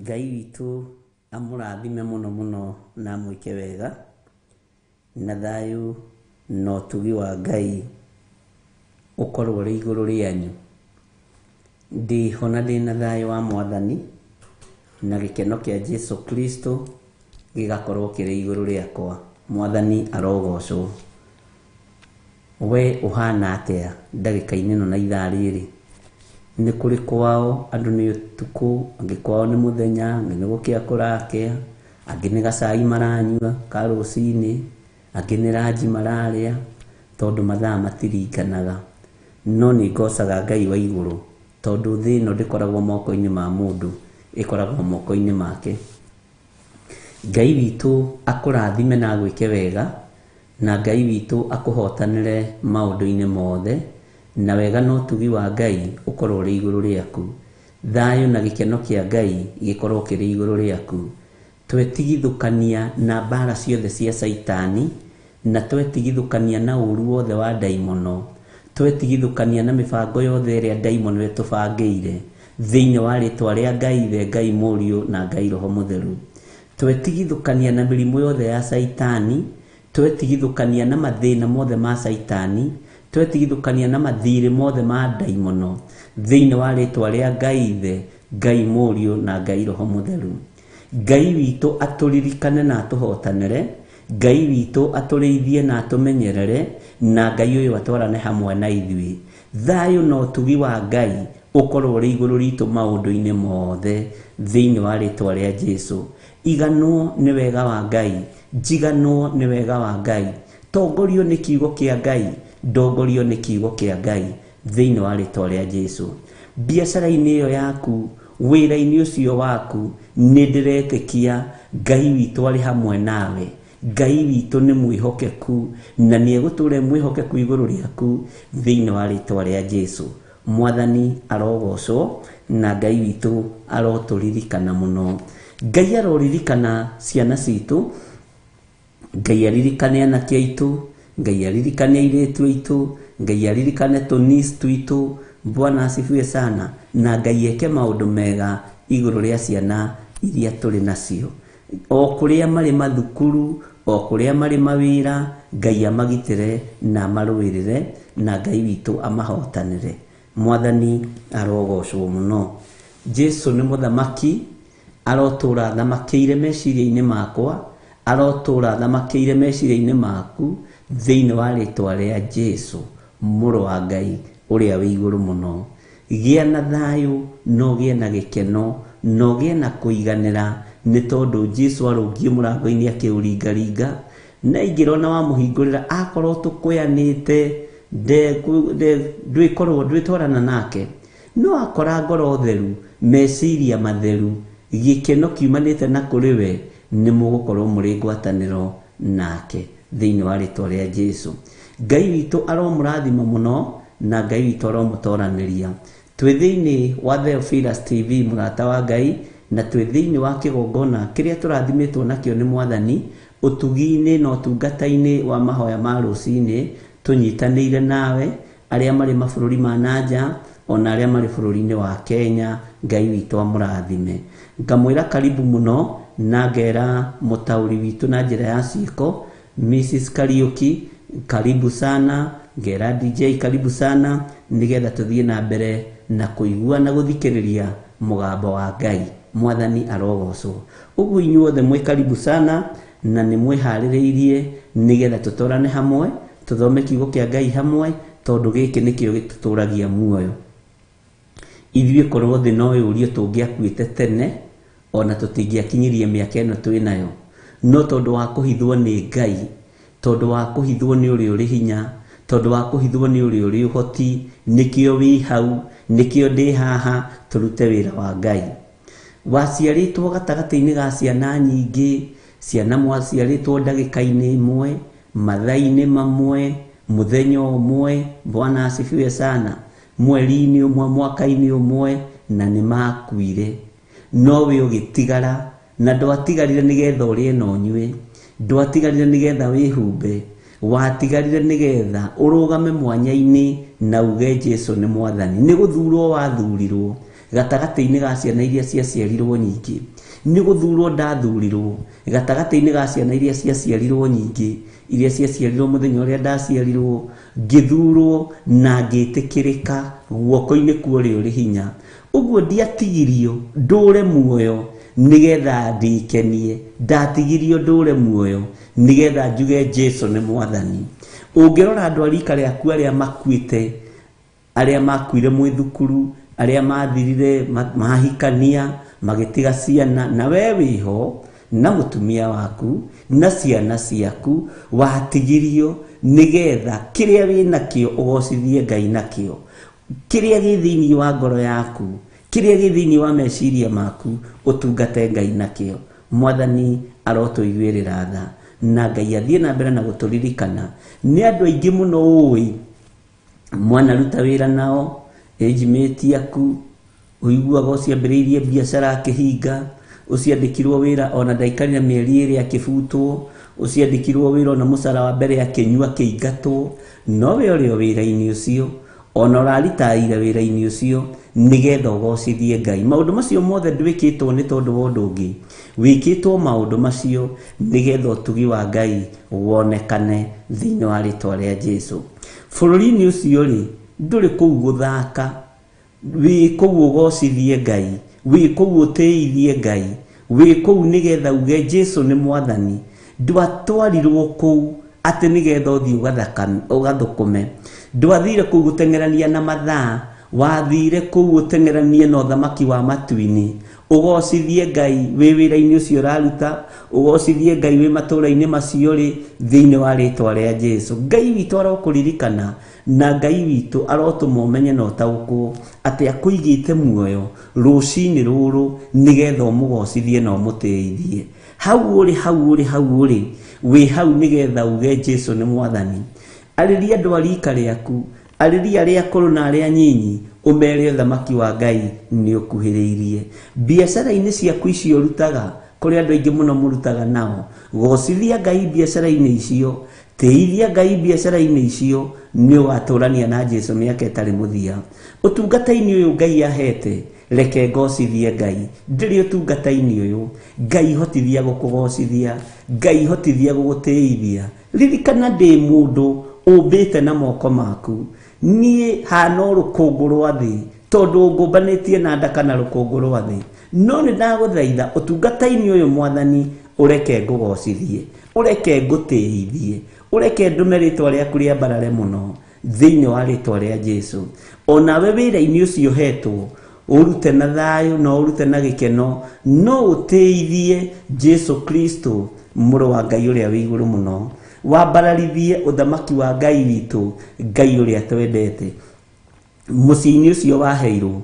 Ngai witũ amũrathime mũno mũno na amwĩke wega, na thayũ na ũtugi wa Ngai ũkorwo ũrĩ igũrũ rĩanyu. Ndĩho na ndĩna thayũ wa Mwathani, na gĩkeno kĩa Jesu Kristo gĩgakorwo kĩrĩ igũrũ rĩakwa. Mwathani arogocwo. We ũhana atĩa ndagĩka-inĩ ĩno na ithaa rĩrĩ? Nĩ kũrĩ kwao andũ nĩ ũtukũ, angĩ kwao nĩ mũthenya, angĩ nĩ gũkĩa kũrakĩa, angĩ nĩ gacai maranyua ka rũcinĩ, angĩ nĩ ranji mararĩa, tondũ mathaa matiringanaga. No nĩ ngocaga Ngai wa igũrũ, tondũ thĩ ĩno ndĩkoragwo moko-inĩ ma mũndũ, ĩkoragwo moko-inĩ make. Ngai witũ akũrathime na agwĩke wega, na Ngai witũ akũhotanĩre maũndũ-inĩ mothe, na wega na ũtugi wa Ngai ũkorwo ũrĩ igũrũ rĩaku. Thayũ na gĩkeno kĩa Ngai gĩkorwo kĩrĩ igũrũ rĩaku. Twetigithũkania na mbara ciothe cia Caitani, na twetigithũkania na ũru wothe wa ndaimono, twetigithũkania na mĩbango yothe ĩrĩa ndaimono ĩtũbangĩire, thĩinĩ wa rĩtwa rĩa Ngai Ithe, Ngai Mũriũ na Ngai Roho Mũtheru. Twetigithũkania na mĩrimũ yothe ya Caitani, twetigithũkania na mathĩna mothe ma Caitani, twetigithũkania na mathirĩ mothe ma ndaimono, thĩinĩ wa rĩtwa rĩa Ngai Ithe, Ngai Mũriũ na Ngai Roho Mũtheru. Ngai witũ atũririkane na atũhotanĩre, Ngai witũ atũrĩithie na atũmenyerere, na Ngai ũyũ atwarane hamwe na ithuĩ. Thayũ na ũtugi wa Ngai ũkorwo ũrĩ igũrũ ritũ maũndũ-inĩ mothe, thĩinĩ wa rĩtwa rĩa Jesu. Iganwo nĩ wega wa Ngai, njiganwo nĩ wega wa Ngai, tongorio nĩ kiugo kĩa Ngai, ndongorio nĩ kiugo kĩa Ngai, thĩinĩ wa rĩtwa rĩa Jesu. Biacara-inĩ ĩyo yaku, wĩra-inĩ ũcio waku, nĩ ndĩretĩkia Ngai witũ arĩ hamwe nawe. Ngai witũ nĩ mwĩhokeku na nĩ egũtũũra e mwĩhokeku igũrũ rĩaku thĩinĩ wa rĩtwa rĩa Jesu. Mwathani arogocwo na Ngai witũ arotũririkana mũno. Ngai aroririkana ciana citũ, Ngai aririkane anake aitũ, Ngai aririkane airĩtu aitũ, Ngai aririkane tũniece twitũ. Bwana asifiwe sana. Na Ngai eke maũndũ mega igũrũ rĩa ciana iria tũrĩ nacio. O kũrĩa marĩ mathukuru, o kũrĩa marĩ mawĩra, Ngai amagitĩre na amarũĩrĩre, na Ngai witũ amahotanĩre. Mwathani arogocwo mũno. Jesu nĩ mũthamaki, arotũra athamakĩire meciria-inĩ makwa, arotũra athamakĩire meciria-inĩ maku, thĩinĩ wa rĩtwa rĩa Jesu, mũrũ wa Ngai ũrĩa wĩ igũrũ mũno. Gĩa na thayũ na ũgĩe na gĩkeno na ũgĩe na kũiganĩra, nĩ tondũ Jesu arũngiĩ mũrango-inĩ akĩũringaringa, na aingĩra ona wamũhingũrĩra akorwo tũkũyanĩte ndwĩkorwo ndwĩtwarana nake, no akora ngoro theru, meciria matheru, gĩkeno kiumanĩte na kũrĩ we, nĩ mũgũkorwo mũrĩ ngwatanĩro nake thĩinĩ wa rĩtwa rĩa Jesu. Ngai witũ aromũrathima mũno na Ngai witũ aromũtoranĩria. Twĩ thĩinĩ wa Theophilus TV mũrata wa Ngai, na twĩ thĩinĩ wa kĩgongona kĩrĩa tũrathimĩtwo nakĩo nĩ Mwathani, ũtugi-inĩ na ũtungata-inĩ wa mahoya ma rũcinĩ, tũnyitanĩire nawe, arĩa marĩ mabũrũri ma nanja, ona arĩa marĩ bũrũri-inĩ wa Kenya. Ngai witũ amũrathime. Ngamwĩra karibu mũno, na ngera mũtaũri witũ na njĩra ya ciĩko, Mrs. Kariuki, karibu sana. Ngera DJ karibu sana, nĩgetha tũthiĩ na mbere na kũigua na gũthikĩrĩria mũgambo wa Ngai. Mwathani arogocwo. Ũguo inyuothe mwĩ karibu sana, na nĩ mwĩharĩrĩirie nĩgetha tũtwarane hamwe, tũthome kiugo kĩa Ngai hamwe, tondũ gĩkĩ nĩkĩo gĩtũtũragia muoyo. Ithuĩ korwo thĩ no yũrie tũngĩakuĩte tene, ona tũtingĩakinyirie mĩaka ĩno twĩ nayo. No tondũ wa kũhithwo nĩ Ngai, tondũ wa kũhithwo nĩ ũrĩa ũrĩ hinya, tondũ wa kũhithwo nĩ ũrĩa ũrĩ ũhoti, nĩkĩo wĩ hau, nĩkĩo ndĩ haha, tũrute wĩra wa Ngai. Waciarĩtwo gatagatĩ-inĩ ga ciana nyingĩ, ciana mwaciarĩtwo ndagĩka-inĩ ĩmwe, mathaa-inĩ mamwe, mũthenya ũmwe, Bwana asifiwe sana, mweri-inĩ ũmwe, mwaka-inĩ ũmwe, na nĩ makuire. No we ũgĩtigara, na ndwatigarire nĩgetha ũrĩe na ũnyue, ndwatigarire nĩgetha wĩhumbe, watigarire nĩgetha ũrũgame mwanya-inĩ na uge Jesu nĩ Mwathani. Nĩ gũthurwo wathurirwo. Gatagatĩ-inĩ ga ciana iria ciaciarirwo nyingĩ. Nĩ gũthurwo ndathurirwo gatagatĩ-inĩ ga ciana iria ciaciarirwo nyingĩ, iria ciaciarirwo mũthenya ũrĩa ndaciarirwo, ngĩthurwo na ngĩtĩkĩrĩka guoko-inĩ kwa ũrĩa ũrĩ hinya. Ũguo ndiatigirio ndũre muoyo nĩgetha ndĩkenie, ndatigirio ndũre muoyo nĩgetha njuge Jesu nĩ Mwathani. Ũngĩrora andũ a rika rĩaku arĩa makuĩte, arĩa makuire mwĩ thukuru, arĩa mathirire mahikania, magĩtiga ciana, na we wĩho na mũtumia waku na ciana ciaku, watigirio nĩgetha kĩrĩa wĩnakĩo ũgocithie Ngai nakĩo. Kĩrĩa gĩ thĩinĩ wa ngoro yaku, kĩrĩa gĩ thĩinĩ wa meciria maku, ũtungate Ngai nakĩo. Mwathani arotũiguĩrĩra tha, na Ngai athiĩ na mbere na gũtũririkana. Nĩ andũ aingĩ mũno ũĩ mwanaruta wĩra nao, age mate aku, ũiguaga ũciambĩrĩirie biacara akĩhinga, ũciandĩkirwo wĩra ona ndaikarire mĩeri ĩrĩ akĩbutwo, ũciandĩkirwo wĩra ona mũcara wa mbere akĩnyua akĩingatwo, no we ũrĩ o wĩra-inĩ ũcio, ona ũraritaire wĩra-inĩ ũcio nĩgetha ũgocithie Ngai. Maũndũ macio mothe ndwĩkĩtwo nĩ tondũ wa ũndũ ũngĩ, wĩkĩtwo maũndũ macio nĩgetha ũtugi wa Ngai wonekane thĩinĩ wa rĩtwa rĩa Jesu. Bũrũri-inĩ ũcio rĩ, ndũrĩ kũu gũthaka, wĩ kũu ũgocithie Ngai, wĩ kũu ũtĩithie Ngai, wĩ kũu nĩgetha uge Jesu nĩ Mwathani. Ndwatwarirwo kũu atĩ nĩgetha ũthiĩ ũgathũkũme. Ndwathire kũu gũteng'erania na mathaa, wathire kũu ũteng'eranie na ũthamaki wa matu-inĩ. Ũgocithie Ngai wĩ wĩra-inĩ ũcio ũraruta, ũgocithie Ngai wĩ matũũra-inĩ macio rĩ, thĩinĩ wa rĩtwa rĩa Jesu. Ngai witũ arokũririkana, na Ngai witũ arotũma ũmenye na ũtaũkwo atĩ akũigĩte muoyo rũcinĩ rũrũ nĩgetha ũmũgocithie na ũmũtĩithie. Hau ũrĩ, hau ũrĩ, hau ũrĩ, wĩ hau nĩgetha uge Jesu nĩ Mwathani. Arĩria andũ a rika rĩaku, arĩria arĩa akũrũ na arĩa anyinyi, ũmere ũthamaki wa Ngai nĩ ũkuhĩrĩirie. Biacara-inĩ ciaku icio ũrutaga, kũrĩ andũ aingĩ mũno mũrutaga nao, gocithia Ngai biacara-inĩ icio, tĩithia Ngai biacara-inĩ icio, nĩ ũgatũrania na Jesu mĩaka ĩtarĩ mũthia. Ũtungata-inĩ ũyũ Ngai ahete, reke ngocithie Ngai. Ndĩrĩ ũtungata-inĩ ũyũ, Ngai hotithia gũkũgocithia, Ngai hotithia gũgũtĩithia. Ririkana ndĩ mũndũ ũmbĩte na moko maku, niĩ hana o rũkũngũ rwa thĩ, tondũ ngũmbanĩtie na nda kana rũkũngũ rwa thĩ. No nĩ ndagũthaitha ũtungata-inĩ ũyũ Mwathani, ũreke ngũgocithie, ũreke ngũtĩithie, ũreke ndũme rĩtwa rĩaku rĩambarare mũno thĩinĩ wa rĩtwa rĩa Jesu. Onawe wĩra-inĩ ũcio ũhetwo, ũrute na thayũ na ũrute na gĩkeno, no ũtĩithie Jesu Kristo mũrũ wa Ngai ũrĩa wĩ igũrũ mũno. Wambararithie ũthamaki wa Ngai witũ, Ngai ũrĩa twendete. Mũciĩ-inĩ ũcio waheirwo,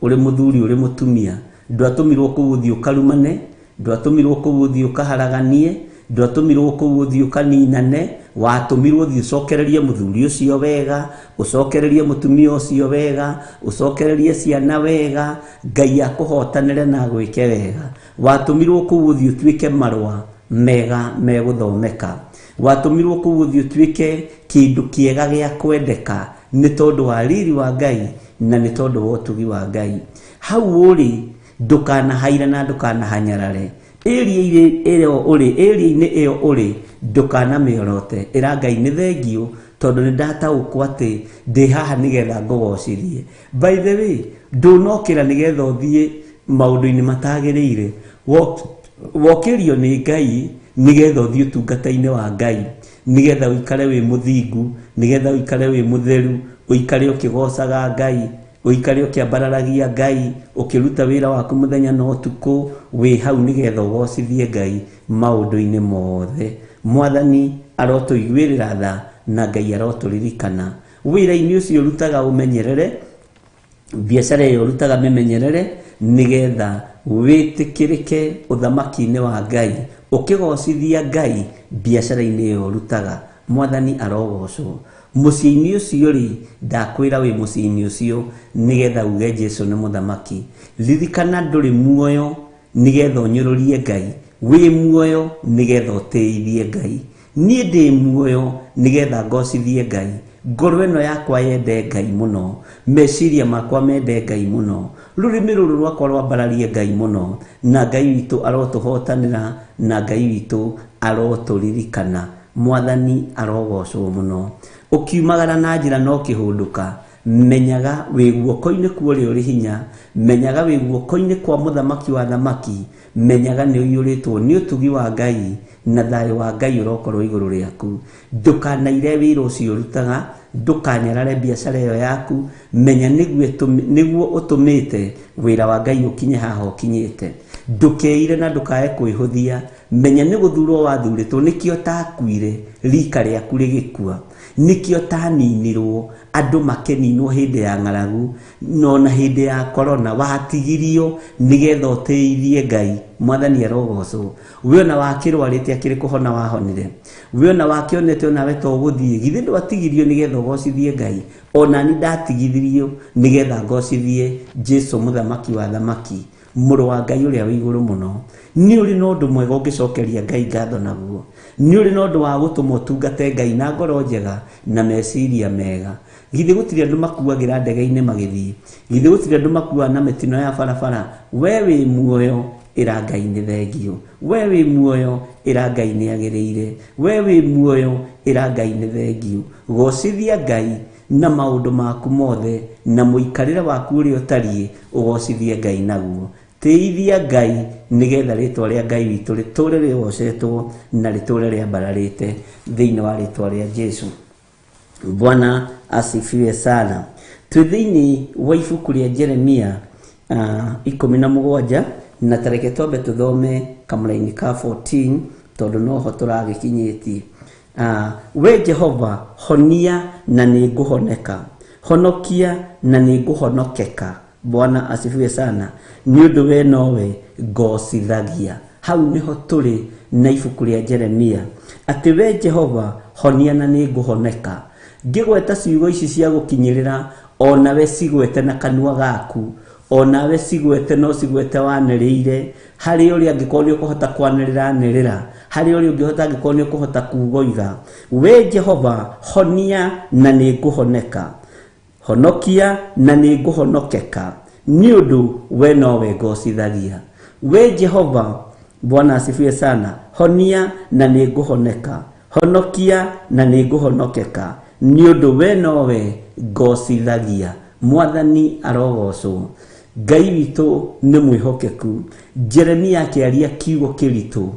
ũrĩ mũthuri ũrĩ mũtumia, ndwatũmirwo kũu ũthiĩ ũkarumane, ndwatũmirwo kũu ũthiĩ ũkaharaganie, ndwatũmirwo kũu ũthiĩ ũkaninane, watũmirwo ũthiĩ ũcokererie mũthuri ũcio wega, ũcokererie mũtumia ũcio wega, ũcokererie ciana wega, Ngai akũhotanĩre na agwĩke wega. Watũmirwo kũu ũthiĩ ũtuĩke marũa mega megũthomeka. Watũmirwo kũu ũthiĩ ũtuĩke kĩndũ kĩega gĩa kwendeka nĩ tondũ wa riri wa Ngai na nĩ tondũ wa ũtugi wa Ngai. Hau ũrĩ ndũkanahaire na ndũkanahanyarare. Area-inĩ ĩyo ũrĩ, area-inĩ ĩyo ũrĩ ndũkanamĩorote. Ĩra Ngai nĩ thengiũ tondũ nĩ ndataũkwo atĩ ndĩ haha nĩgetha ngũgocithie. By the way, ndũnokĩra nĩgetha ũthiĩ maũndũ-inĩ matagĩrĩire. Wokĩrio nĩ Ngai nĩgetha ũthiĩ ũtungata-inĩ wa Ngai, nĩgetha ũikare wĩ mũthingu, nĩgetha ũikare wĩ mũtheru, ũikare ũkĩgocaga Ngai, ũikare ũkĩambararagia Ngai, ũkĩruta wĩra waku mũthenya na ũtukũ, wĩ hau nĩgetha ũgocithie Ngai maũndũ-inĩ mothe. Mwathani arotũiguĩrĩra tha na Ngai arotũririkana. Wĩra-inĩ ũcio ũrutaga ũmenyerere, biacara ĩyo ũrutaga mĩmenyerere, nĩgetha wĩtĩkĩrĩke ũthamaki-inĩ wa Ngai, ũkĩgocithia Ngai biacara-inĩ ĩyo ũrutaga. Mwathani arogocwo. Mũciĩ-inĩ ũcio rĩ, ndakwĩra wĩ mũciĩ-inĩ ũcio nĩgetha uge Jesu nĩ mũthamaki. Ririkana ndũrĩ muoyo nĩgetha ũnyũrũrie Ngai, wĩ muoyo nĩgetha ũtĩithie Ngai. Niĩ ndĩ muoyo nĩgetha ngocithie Ngai. Ngoro ĩno yakwa yende Ngai mũno, meciria makwa mende Ngai mũno, rũrĩmĩ rũrũ rwakwa rwambararie Ngai mũno, na Ngai witũ arotũhotanĩra, na Ngai witũ arotũririkana. Mwathani arogocwo mũno. Ũkiumagara na njĩra na ũkĩhũndũka, menyaga wĩ guoko-inĩ kwa ũrĩa ũrĩ hinya, menyaga wĩ guoko-inĩ kwa mũthamaki wa thamaki, menyaga nĩ ũiyũrĩtwo nĩ ũtugi wa Ngai na thayũ wa Ngai ũrokorwo igũrũ rĩaku. Ndũkanaire wĩra ũcio ũrutaga, ndũkanyarare biacara ĩyo yaku, menya nĩguo ũtũmĩte wĩra wa Ngai ũkinye haha ũkinyĩte. Ndũkeire na ndũkae kwĩhũthia, menya nĩ gũthurwo wathurĩtwo, nĩkĩo takuire rika rĩaku rĩgĩkua, nĩkĩo taninirwo, andũ makĩninwo hĩndĩ ya ng'aragu, no na hĩndĩ ya korona watigirio nĩgetha ũtĩithie Ngai. Mwathani arogocwo. We ona wakĩrwarĩte akĩrĩ kũhona wahonire, we ona wakĩonete onawe to ũgũthiĩ, githĩ ndwatigirio nĩgetha ũgocithie Ngai? Ona ni ndatigithirio nĩgetha ngocithie Jesu mũthamaki wa thamaki, mũrũ wa Ngai ũrĩa wĩ igũrũ mũno. Nĩ ũrĩ na ũndũ mwega ũngĩcokeria Ngai ngatho naguo, nĩ ũrĩ na ũndũ wa gũtũma ũtungate Ngai na ngoro njega na meciria mega. Githĩ gũtirĩ andũ makuagĩra ndege-inĩ magĩthiĩ? Githĩ gũtirĩ andũ makuaga na mĩtino ya barabara? We wĩ muoyo, ĩra Ngai nĩ thengio. We wĩ muoyo, ĩra Ngai nĩ agĩrĩire. We wĩ muoyo, ĩra Ngai nĩ thengio. Gocithia Ngai na maũndũ maku mothe, na mũikarĩre waku ũrĩa ũtariĩ, ũgocithie Ngai naguo. Tĩithia Ngai nĩgetha rĩtwa rĩa Ngai witũ rĩtũre rĩgocetwo na rĩtũre rĩambararĩte thĩinĩ wa rĩtwa rĩa Jesu. Bwana asifiwe sana. Twĩ thĩinĩ wa ibuku rĩa Jeremia 17, na tareke twambe tũthome kamũraini ka 14 tondũ noho tũragĩkinyĩtie. We Jehova, honia na nĩngũhoneka, honokia na nĩngũhonokeka. Bwana asifiwe sana. Nĩ ũndũ we nowe ngocithagia. Hau nĩho tũrĩ na ibuku rĩa Jeremia, atĩ we Jehova, honia na nĩngũhoneka. Ngĩgweta ciugo ici cia gũkinyĩrĩra, onawe cigwete na kanua gaku, onawe cigwete no cigwete wanĩrĩire, harĩ ũrĩa angĩkorwo nĩ ũkũhota kwanĩrĩra anĩrĩra, harĩ ũrĩa ũngĩhota angĩkorwo nĩ ũkũhota kugoiga. We Jehova, honia na nĩngũhoneka, honokia na nĩngũhonokeka, nĩ ũndũ we nowe ngocithagia. We Jehova, Bwana asifiwe sana, honia na nĩngũhoneka, honokia na nĩngũhonokeka, nĩ ũndũ we nowe ngocithagia. Mwathani arogocwo. Ngai witũ nĩ mwĩhokeku. Jeremia akĩaria kiugo kĩritũ,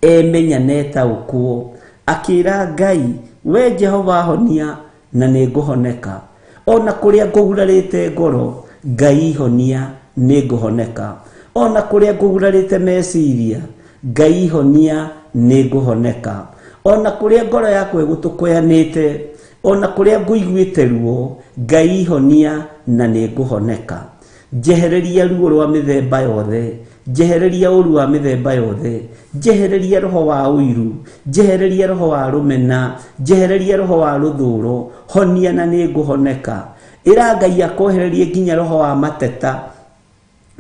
emenya na etaũkwo, akĩra Ngai, we Jehova honia na nĩngũhoneka. Ona kũrĩa ngũgurarĩte ngoro, Ngai honia nĩngũhoneka. Ona kũrĩa ngũgurarĩte meciria, Ngai honia nĩngũhoneka. Ona kũrĩa ngoro yakwa ĩgũtũkũyanĩte, ona kũrĩa ngũiguĩte ruo, Ngai honia na nĩngũhoneka. Njehereria ruo rwa mĩthemba yothe, njehereria ũru wa mĩthemba yothe, njehereria roho wa ũiru, njehereria roho wa rũmena, njehereria roho wa rũthũro, honia na nĩngũhoneka. Ĩra Ngai akwehererie nginya roho wa mateta,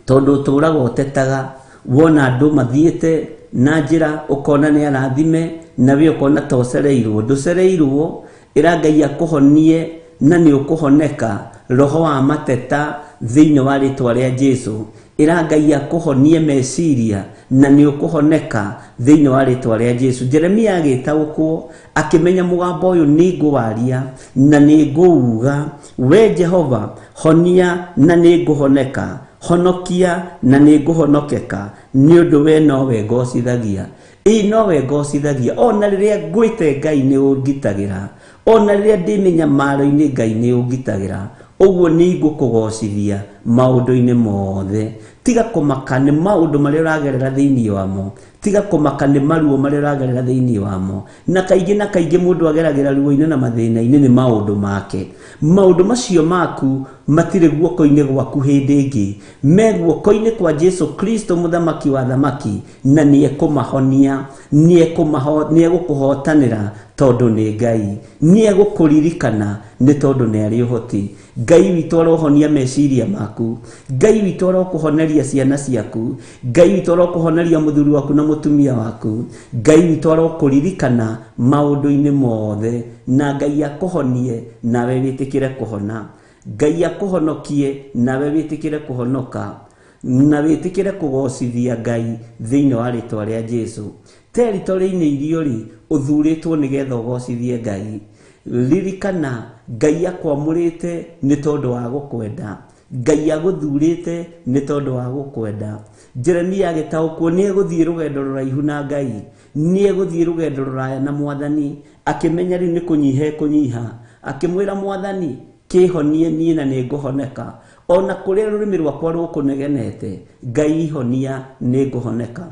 tondũ ũtũraga ũtetaga, wona andũ mathiĩte na njĩra ũkona nĩ arathime, na we ũkona ta ũcereirwo. Ndũcereirwo, ĩra Ngai akũhonie na nĩ ũkũhoneka roho wa mateta thĩinĩ wa rĩtwa rĩa Jesu. Ĩra Ngai akũhonie meciria na nĩ ũkũhoneka thĩinĩ wa rĩtwa rĩa Jesu. Jeremia agĩtaũkwo, akĩmenya mũgambo ũyũ nĩ ngũwaria na nĩ ngũuga. We Jehova, honia na nĩ ngũhoneka, honokia na nĩ ngũhonokeka, nĩ ũndũ we nowe ngocithagia. Ĩ nowe ngocithagia. Ona rĩrĩa ngwĩte Ngai nĩ ũngitagĩra, ona rĩrĩa ndĩ mĩnyamaro-inĩ Ngai nĩ ũngitagĩra. Ũguo nĩ ngũkũgocithia maũndũ-inĩ mothe. Tiga kũmaka nĩ maũndũ marĩa ũragerera thĩinĩ wamo, tiga kũmaka nĩ maruo marĩa ũragerera thĩinĩ wamo. Na kaingĩ na kaingĩ mũndũ ageragĩra ruo-inĩ na mathĩna-inĩ nĩ maũndũ make. Maũndũ macio maku matirĩ guoko-inĩ gwaku hĩndĩ ĩngĩ, me guoko-inĩ kwa Jesu Kristo mũthamaki wa thamaki, na nĩ ekũmahonia, nĩ egũkũhotanĩra, Tondũ nĩ Ngai nĩ egũkũririkana nĩ tondũ nĩ arĩ ũhoti. Ngai witũ arohonia meciria maku, Ngai witũ arokũhoneria ciana ciaku, Ngai witũ arokũhoneria mũthuri waku na mũtumia waku, Ngai witũ arokũririkana maũndũ-inĩ mothe, na Ngai akũhonie nawe wĩtĩkĩre kũhona, Ngai akũhonokie nawe wĩtĩkĩre kũhonoka, na wĩtĩkĩre kũgocithia Ngai thĩinĩ wa rĩtwa rĩa Jesu. Territory-inĩ iria ũrĩ ũthurĩtwo nĩgetha ũgocithie Ngai. Ririkana Ngai akwamũrĩte nĩ tondũ wa gũkwenda, Ngai agũthurĩte nĩ tondũ wa gũkwenda. Jeremia agĩtaũkwo nĩ egũthiĩ rũgendo rũraihu na Ngai, nĩ egũthiĩ rũgendo rũraya na Mwathani, akĩmenya rĩu nĩ kũnyiha ekũnyiha, akĩmwĩra Mwathani kĩhonie niĩ na nĩ ngũhoneka, ona kũrĩa rũrĩmĩ rwakwa rũkũnegenete, Ngai ihonia nĩ ngũhoneka,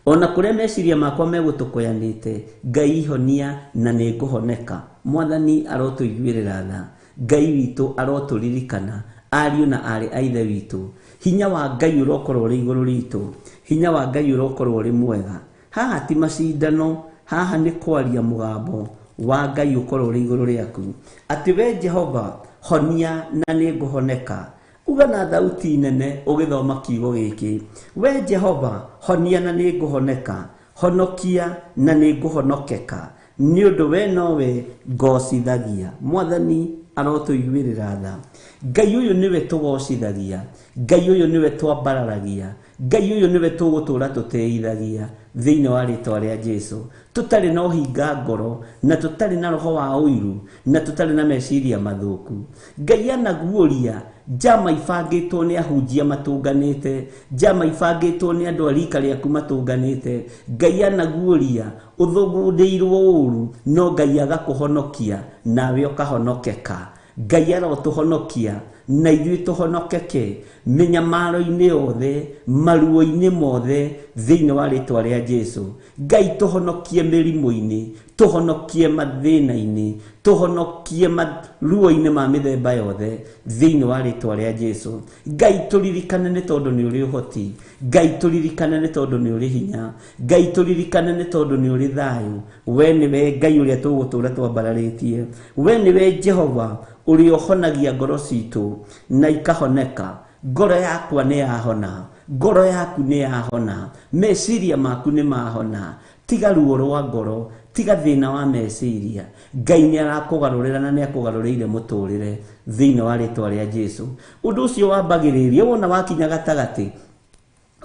ona kũrĩa meciria makwa megũtũkũyanĩte, Ngai ihonia na nĩ ngũhoneka. Mwathani arotũiguĩrĩra tha, Ngai witũ arotũririkana, ariũ na aarĩ a Ithe witũ. Hinya wa Ngai ũrokorwo ũrĩ igũrũ ritũ, hinya wa Ngai ũrokorwo ũrĩ mwega. Haha ti macindano, haha nĩ kwaria mũgambo wa Ngai ũkorwo ũrĩ igũrũ rĩaku, atĩ we Jehova honia na nĩ ngũhoneka. Uga na thauti nene ũgĩthoma kiugo gĩkĩ, we Jehova honia na nĩ ngũhoneka, honokia na nĩ ngũhonokeka, nĩ ũndũ we nowe ngocithagia. Mwathani arotũiguĩrĩra tha. Ngai ũyũ nĩwe tũgocithagia, Ngai ũyũ nĩwe twambararagia, Ngai ũyũ nĩwe tũgũtũũra tũtĩithagia thĩinĩ wa rĩtwa rĩa Jesu, tũtarĩ na ũhinga ngoro, na tũtarĩ na roho wa ũiru, na tũtarĩ na meciria mathũku. Ngai anaguũria njama ibangĩtwo nĩ ahunjia matũnganĩte, njama ibangĩtwo nĩ andũ a rika rĩaku matũnganĩte. Ngai anaguũria ũthũgũndĩirwo ũru, no Ngai agakũhonokia nawe ũkahonokeka. Ngai arotũhonokia na ithuĩ tũhonokeke mĩnyamaro-inĩ yothe, maruo-inĩ mothe thĩinĩ wa rĩtwa rĩa Jesu. Ngai tũhonokie mĩrimũ-inĩ, tũhonokie mathĩna-inĩ, tũhonokie maruo-inĩ ma mĩthemba yothe thĩinĩ wa rĩtwa rĩa Jesu. Ngai tũririkane nĩ tondũ nĩ ũrĩ ũhoti, Ngai tũririkane nĩ tondũ nĩ ũrĩ hinya, Ngai tũririkane nĩ tondũ nĩ ũrĩ thayũ. We nĩwe Ngai ũrĩa tũgũtũũra twambararĩtie, we nĩwe Jehova ũrĩa ũhonagia ngoro citũ na ikahoneka. Ngoro yakwa nĩ yahona, ngoro yaku nĩ yahona, meciria maku nĩ mahona. Tiga ruo rwa ngoro, tiga thĩna wa meciria. Ngai nĩ arakũgarũrĩra na nĩ akũgarũrĩire mũtũrĩre thĩinĩ wa rĩtwa rĩa Jesu. Ũndũ ũcio wambagĩrĩria wona wakinya gatagatĩ,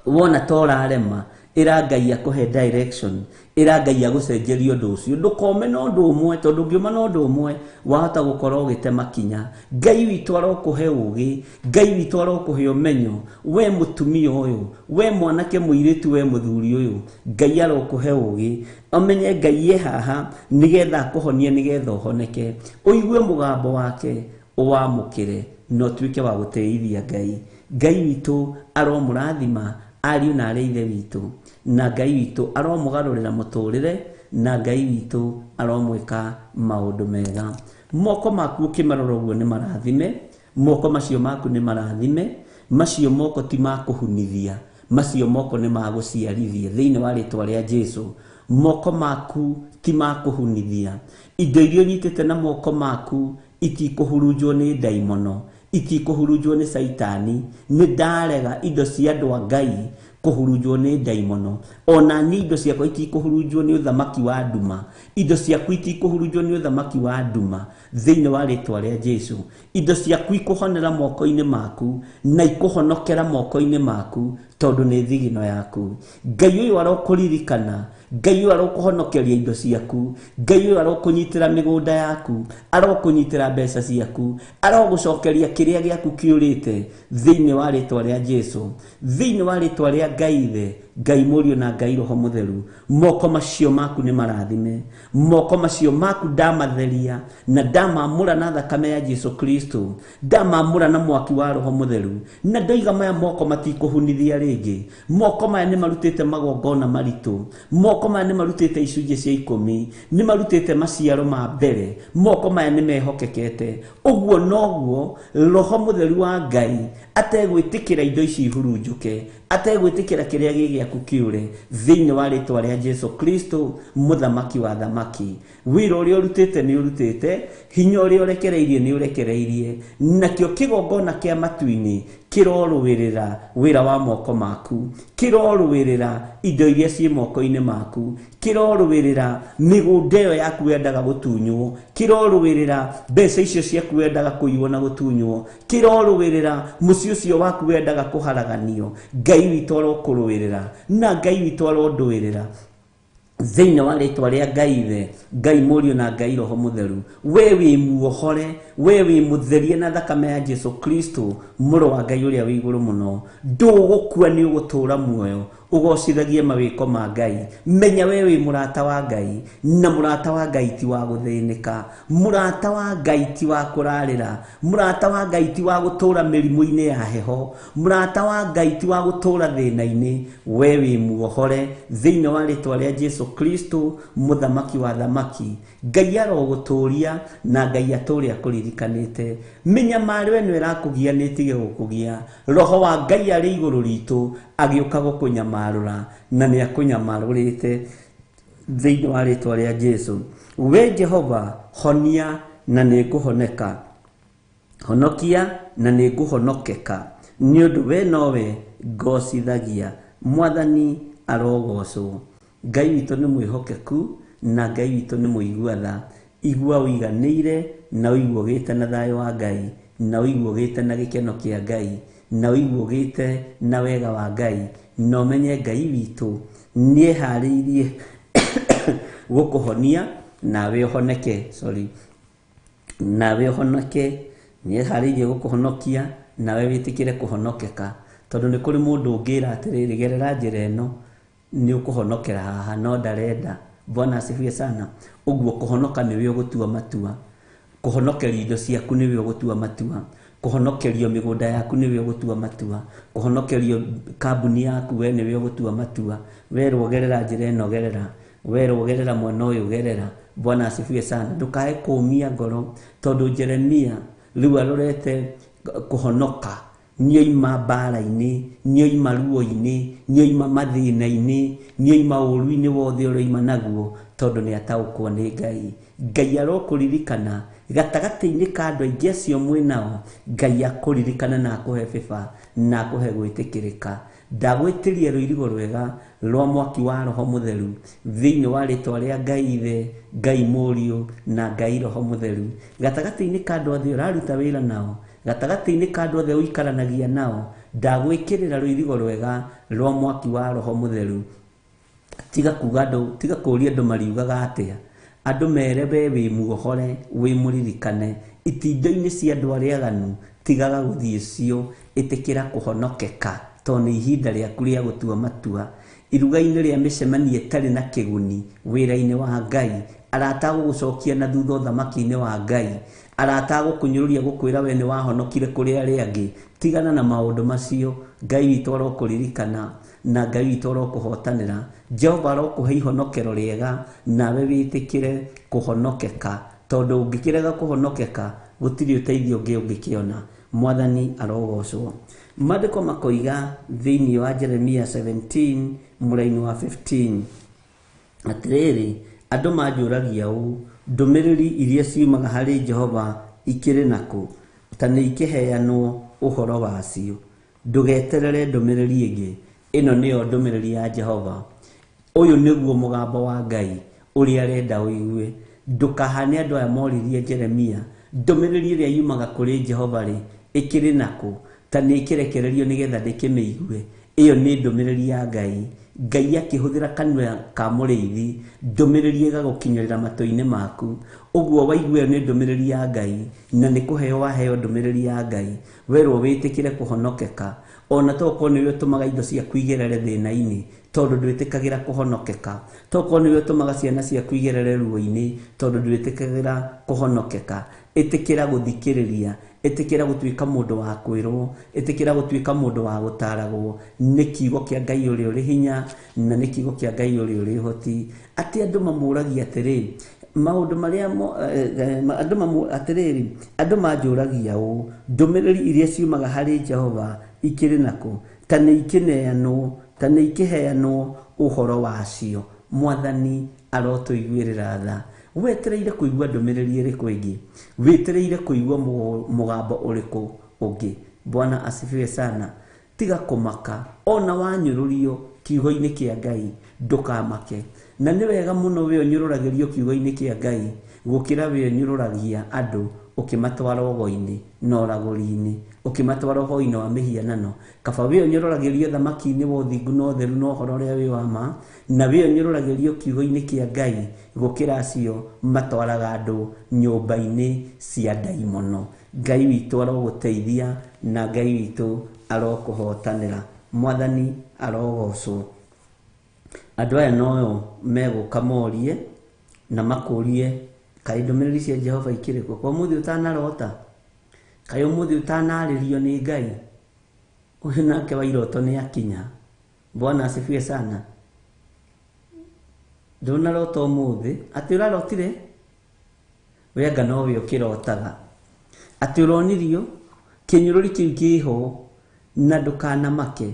wona ta ũrarema, ĩra Ngai akũhe direction, ĩra Ngai agũcenjerie ũndũ ũcio. Ndũkome na ũndũ ũmwe, tondũ ũngĩũma na ũndũ ũmwe wahota gũkorwo ũgĩte makinya. Ngai witũ arokũhe ũgĩ, Ngai witũ arokũhe ũmenyo. We mũtumia ũyũ, we mwanake mũirĩtu, we mũthuri ũyũ, Ngai arokũhe ũgĩ, ũmenye Ngai e haha nĩgetha akũhonie, nĩgetha ũhoneke, ũigue mũgambo wake, ũwamũkĩre na ũtuĩke wa gũtĩithia Ngai. Ngai witũ aromũrathima ariũ na arĩ Ithe witũ, na Ngai witũ aromũgarũrĩra mũtũrĩre, na Ngai witũ aromwĩka maũndũ mega. Moko maku ũkĩmarora ũguo nĩ marathime, moko macio maku nĩ marathime, macio moko ti ma kũhunithia, macio moko nĩ ma gũciarithia thĩinĩ wa rĩtwa rĩa Jesu. Moko maku ti ma kũhunithia, indo iria ũnyitĩte na moko maku itikũhurunjwo nĩ ndaimono, itikũhurunjwo nĩ Caitani. Nĩ ndarega indo cia andũ a Ngai kũhurunjwo nĩ ndaimono, ona niĩ indo ciakwa itikũhurunjwo nĩ ũthamaki wa nduma, indo ciaku itikũhurunjwo nĩ ũthamaki wa nduma thĩinĩ wa rĩtwa rĩa Jesu. Indo ciaku ikũhonera moko-inĩ maku na ikũhonokera moko-inĩ maku, tondũ nĩ thigino yaku. Ngai ũyũ arokũririkana, Ngai ũyũ arokũhonokeria indo ciaku, Ngai ũyũ arokũnyitĩra mĩgũnda yaku, arokũnyitĩra mbeca ciaku, arogũcokeria kĩrĩa gĩaku kĩũrĩte thĩinĩ wa rĩtwa rĩa Jesu, thĩinĩ wa rĩtwa rĩa Ngai Ithe, Ngai Mũriũ na Ngai Roho Mũtheru. Moko macio maku nĩ marathime, moko macio maku ndamatheria na ndamamũra na thakame ya Jesu Kristo, ndamamũra na mwaki wa Roho Mũtheru, na ndoiga maya moko matikũhunithia rĩngĩ. Moko maya nĩ marutĩte magongona maritũ, moko Moko maya nĩ marutĩte icunjĩ cia 10, nĩ marutĩte maciaro ma mbere, moko maya nĩ mehokekete. Ũguo noguo Roho Mũtheru wa Ngai ategwĩtĩkĩra indo ici ihurunjũke, ategwĩtĩkĩra kĩrĩa gĩ gĩaku kĩũre, thĩinĩ wa rĩtwa rĩa Jesu Kristo mũthamaki wa thamaki. Wĩra ũrĩa ũrutĩte nĩ ũrutĩte, hinya ũrĩa ũrekereirie nĩ ũrekereirie, nakĩo kĩgongona kĩa matu-inĩ kĩrorũĩrĩra wĩra wa moko maku, kĩrorũĩrĩra indo iria ciĩ moko-inĩ maku, kĩrorũĩrĩra mĩgũnda ĩyo yaku wendaga gũtunywo, kĩrorũĩrĩra mbeca icio ciaku wendaga kũiywo na gũtunywo, kĩrorũĩrĩra mũciĩ ũcio waku wendaga kũharaganio. Ngai witũ arokũrũĩrĩra na Ngai witũ arondũĩrĩra thĩinĩ wa rĩtwa rĩa Ngai Ithe, Ngai Mũriũ na Ngai Roho Mũtheru. We wĩ muohore, we wĩ mũtherie na thakame ya Jesu Kristo mũrũ wa Ngai ũrĩa wĩ igũrũ mũno. Ndũgũkua, nĩ ũgũtũũra muoyo ũgocithagie mawĩko ma Ngai. Menya we wĩ mũrata wa Ngai, na mũrata wa Ngai ti wa gũthĩnĩka, mũrata wa Ngai ti wa kũrarĩra, mũrata wa Ngai ti wa gũtũũra mĩrimũ-inĩ ya heho, mũrata wa Ngai ti wa gũtũũra thĩna-inĩ. We wĩ muohore thĩinĩ wa rĩtwa rĩa Jesu Kristo mũthamaki wa thamaki. Ngai arogũtũũria na Ngai atũũre akũririkanĩte. Mĩnyamaro ĩno ĩrakũgia nĩ ĩtige gũkũgia. Roho wa Ngai arĩ igũrũ ritũ agĩũka gũkũnyamarũra, na nĩ akũnyamarũrĩte thĩinĩ wa rĩtwa rĩa Jesu. We Jehova, honia na nĩ ngũhoneka, honokia na nĩ ngũhonokeka, nĩ ũndũ we nowe ngocithagia. Mwathani arogocwo. Ngai witũ nĩ mwĩhokeku na Ngai witũ nĩ mũigua tha. Igua ũiganĩire na ũigue ũgĩte na thayũ wa Ngai, na ũigue ũgĩte na gĩkeno kĩa Ngai, na ũigue ũgĩte na wega wa Ngai, na ũmenye Ngai witũ nĩeharĩirie gũkũhonia nawe ũhoneke. Sorry, nawe ũhonoke, nĩeharĩirie gũkũhonokia nawe wĩtĩkĩre kũhonokeka, tondũ nĩ kũrĩ mũndũ ũngĩra atĩrĩrĩ, gerera njĩra ĩno nĩ ũkũhonokera haha, no ndarenda. Bwana asifiwe sana. Ũguo kũhonoka nĩwe ũgũtua matua, kũhonokerio indo ciaku nĩwe ũgũtua matua, kũhonokerio mĩgũnda yaku nĩwe ũgũtua matua, kũhonokerio kambuni yaku we nĩwe ũgũtua matua. Werwo gerera njĩra ĩno gerera, werwo gerera mwena ũyũ gerera. Bwana asifiwe sana. Ndũkae kũũmia ngoro, tondũ Jeremia rĩu arorete kũhonoka, nĩoima mbara-inĩ, nĩoima ruo-inĩ, nĩoima mathĩna-inĩ, nĩoima ũũru-inĩ wothe ũrĩa naguo, tondũ nĩataũkwo nĩ Ngai. Ngai arokũririkana gatagatĩ-inĩ ka andũ aingĩ acio mwĩ nao. Ngai akũririkana na akũhe bĩba na akũhe gwĩtĩkĩrĩka. Ndagwĩtĩria rũirigo rwega rwa mwaki wa Roho Mũtheru thĩinĩ wa rĩtwa rĩa Ngai Ithe, Ngai Mũriũ na Ngai Roho Mũtheru. Gatagatĩ-inĩ ka andũ othe ũraruta wĩra nao, gatagatĩ-inĩ ka andũ othe ũikaranagia nao, ndagwĩkĩrĩra rũirigo rwega rwa mwaki wa Roho Mũtheru. Tiga kuga andũ, tiga kũũria andũ mariugaga atĩa. Andũ mere we wĩ muohore, wĩ mũririkane. Itindo-inĩ cia andũ arĩa aganu tigaga gũthiĩ cio, ĩtĩkĩra kũhonokeka, tondũ nĩ ihinda rĩaku rĩa gũtua matua. Iruga-inĩ rĩa mĩcemanio ĩtarĩ na kĩguni wĩra-inĩ wa Ngai, arata gũgũcokia na thutha ũthamaki-inĩ wa Ngai, arata gũkũnyũrũria gũkwĩra we nĩ wahonokire kũrĩ arĩa angĩ, tigana na maũndũ macio. Ngai witũ arokũririkana na Ngai witũ arokũhotanĩra. Jehova arokũhe ihonokero rĩega nawe wĩtĩkĩre kũhonokeka, tondũ ũngĩkĩrega kũhonokeka gũtirĩ ũteithio ũngĩ ũngĩkĩona. Mwathani arogocwo. Maandĩko makoiga thĩinĩ wa Jeremia 17 mũraini wa 15 atĩrĩrĩ, andũ manjũragia ũũ, ndũmĩrĩri iria ciumaga harĩ Jehova ikĩrĩ nakũ? Ta nĩ ikĩheanwo ũhoro wacio. Ndũgeterere ndũmĩrĩri ĩngĩ, ĩno nĩyo ndũmĩrĩri ya Jehova. Ũyũ nĩguo mũgambo wa Ngai ũrĩa arenda ũigue. Ndũkahane andũ aya moririe Jeremia, ndũmĩrĩri ĩrĩa yumaga kũrĩ Jehova rĩ, ĩkĩrĩ nakũ? Ta nĩ ĩkĩrekererio nĩgetha ndĩkĩmĩigue. Ĩyo nĩ ndũmĩrĩri ya Ngai. Ngai akĩhũthĩra kanua ka mũrĩithi, ndũmĩrĩri ĩgagũkinyĩrĩra matũ-inĩ maku. Ũguo waigua ĩyo nĩ ndũmĩrĩri ya Ngai, na nĩ kũheo waheo ndũmĩrĩri ya Ngai. Werwo wĩtĩkĩre kũhonokeka, ona tokorwo nĩwe ũtũmaga indo ciaku igerere thĩna-inĩ, tondũ ndwĩtĩkagĩra kũhonokeka. Tokorwo nĩwe ũtũmaga ciana ciaku igerere ruo-inĩ, tondũ ndwĩtĩkagĩra kũhonokeka. Ĩtĩkĩra gũthikĩrĩria, ĩtĩkĩra gũtuĩka mũndũ wa kwĩrwo, ĩtĩkĩra gũtuĩka mũndũ wa gũtaragwo nĩ kiugo kĩa Ngai ũrĩa ũrĩ hinya na nĩ kiugo kĩa Ngai ũrĩa ũrĩ ũhoti. Atĩ andũ mamũragia atĩrĩ, maũndũ marĩa andũ atĩrĩrĩ, andũ manjũragia ũũ, ndũmĩrĩri iria ciumaga harĩ Jehova ikĩrĩ nakũ? Ta nĩ ikĩneanwo, ta nĩ ikĩheanwo ũhoro wacio. Mwathani arotũiguĩrĩra tha. Wetereire kũigua ndũmĩrĩri ĩrĩkũ ĩngĩ? Wetereire kũigua mũgambo ũrĩkũ ũngĩ? Bwana asifiwe sana. Tiga kũmaka ona wanyũrũrio kiugo-inĩ kĩa Ngai, ndũkamake. Na nĩ wega mũno we ũnyũrũragĩrio kiugo-inĩ kĩa Ngai gũkĩra we ũnyũrũragia andũ ũkĩmatwara ũgo-inĩ na ũragũri-inĩ, ũkĩmatwara ũhoi-inĩ wa mĩhianano. Kaba we ũnyũrũragĩrio thamaki-inĩ wa ũthingu na ũtheru na ũhoro ũrĩa wĩ wa ma, na we ũnyũrũragĩrio kiugo-inĩ kĩa Ngai gũkĩra acio matwaraga andũ nyũmba-inĩ cia ndaimono. Ngai witũ arogũteithia na Ngai witũ arokũhotanĩra. Mwathani arogocwo. Andũ aya noyo megũka morie na makũrie, kaĩ ndũmĩrĩri cia Jehova ikĩrĩ kũ? Kwa ũmũthĩ ũtanarota, kaĩ ũmũthĩ ũtanarĩrio nĩ Ngai? Ũyũ nake wa iroto nĩ akinya. Bwana asifiwe sana. Ndũnarota ũmũthĩ atĩ ũrarotire? We anga nowe ũkĩrotaga. Atĩ ũronirio kĩnyũrũri kĩu kĩho na ndũkanamake.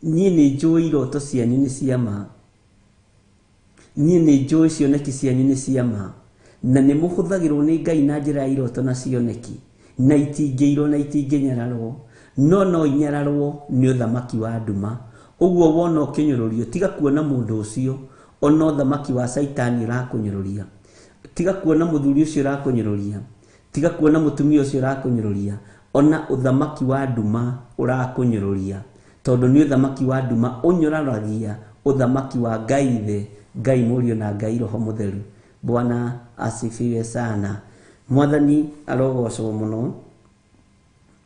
Niĩ nĩ njũĩ iroto cianyu nĩ cia ma. Niĩ nĩ njũĩ cioneki cianyu nĩ cia ma. Na nĩ mũhũthagĩrwo nĩ Ngai na njĩra ya iroto na cioneki, na itingĩirwo na itingĩnyararwo, no no inyararwo nĩ ũthamaki wa nduma. Ũguo wona ũkĩnyũrũrio, tiga kuona mũndũ ũcio, ona ũthamaki wa Caitani ũrakũnyũrũria. Tiga kuona mũthuri ũcio ũrakũnyũrũria, tiga kuona mũtumia ũcio ũrakũnyũrũria, ona ũthamaki wa nduma ũrakũnyũrũria. Tondũ nĩ ũthamaki wa nduma ũnyũraragia ũthamaki wa Ngai Ithe, Ngai Mũriũ na Ngai Roho Mũtheru. Bwana asifiwe sana. Mwathani arogocwo mũno.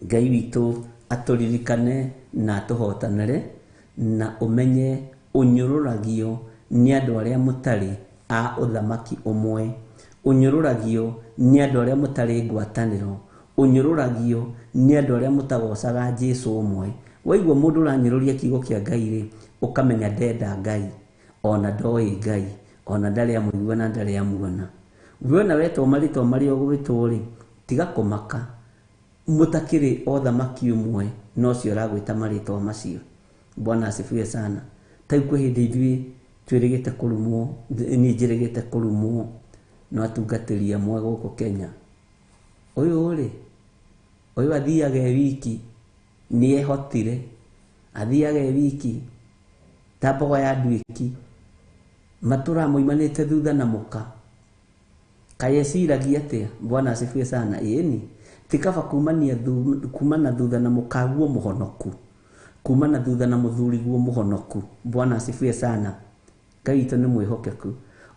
Ngai witũ atũririkane na atũhotanĩre, na ũmenye ũnyũrũragio nĩ andũ arĩa mũtarĩ a ũthamaki ũmwe, ũnyũrũragio nĩ andũ arĩa mũtarĩ ngwatanĩro, ũnyũrũragio nĩ andũ arĩa mũtagocaga Jesũ ũmwe. Waigua mũndũ ũranyũrũria kiugo kĩa Ngai rĩ, ũkamenya ndenda Ngai, ona ndoĩ Ngai, ona ndarĩ amũigua na ndarĩ amuona. Wona wetwo marĩtwa marĩa ũgwĩtwo rĩ, tiga kũmaka, mũtakĩrĩ o thamaki ũmwe no ũcio ũragwĩta marĩtwa macio. Bwana asifiwe sana. Ta rĩu kwĩ hĩndĩ ithuĩ twĩrĩgĩte kũrumwo, niĩ njĩrĩgĩte kũrumwo no atungatĩri amwe gũkũ Kenya. Ũyũ rĩ, ũyũ athiaga e wiki, nĩ ehotire, athiaga e wiki ta mbogo ya nduĩki, matũra moimanĩte thutha na mũka. Kaĩ eciragia atĩa? Bwana asifiwe sana. Ĩni, ti kaba kumana thutha na mũkaguo mũhonoku, kumana thutha na mũthuriguo mũhonoku. Bwana asifiwe sana. Ngai witũ nĩ mwĩhokeku.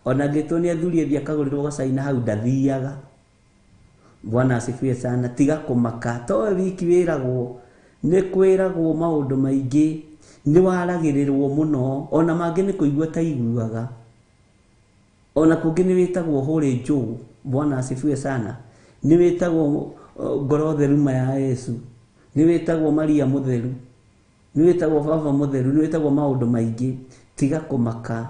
Ona angĩtwo nĩ athuri athiĩ akagũrĩrwo gacaina hau ndathiaga. Bwana asifiwe sana. Tiga kũmaka, towe wiki wĩragwo, nĩ kwĩragwo maũndũ maingĩ, nĩ waragĩrĩrwo mũno, ona mangĩ nĩ kũigua taiguaga. Ona kũngĩ nĩ wĩtagwo hũrĩ njũũ. Bwana asifiwe sana. Nĩ wĩtagwo ngoro theru ma ya Yesu, nĩ wĩtagwo Maria mũtheru, nĩ wĩtagwo baba mũtheru, nĩ wĩtagwo maũndũ maingĩ. Tiga kũmaka,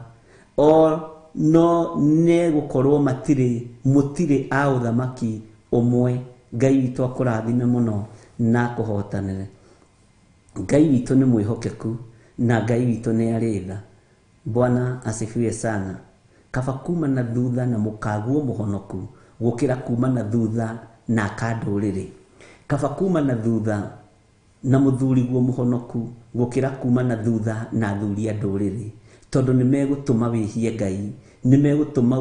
o no nĩ gũkorwo matirĩ, mũtirĩ a ũthamaki ũmwe. Ngai witũ akũrathime mũno na akũhotanĩre. Ngai witũ nĩ mwĩhokeku na Ngai witũ nĩ arĩ tha. Bwana asifiwe sana. Kaba kuma na thutha na mũkaguo mũhonoku gũkĩra kuma na thutha na akandũrĩrĩ. Kaba kuma na thutha na mũthuriguo mũhonoku gũkĩra kuma na thutha na athuri a ndũrĩrĩ, tondũ nĩ megũtũma wĩhie Ngai, nĩ megũtũma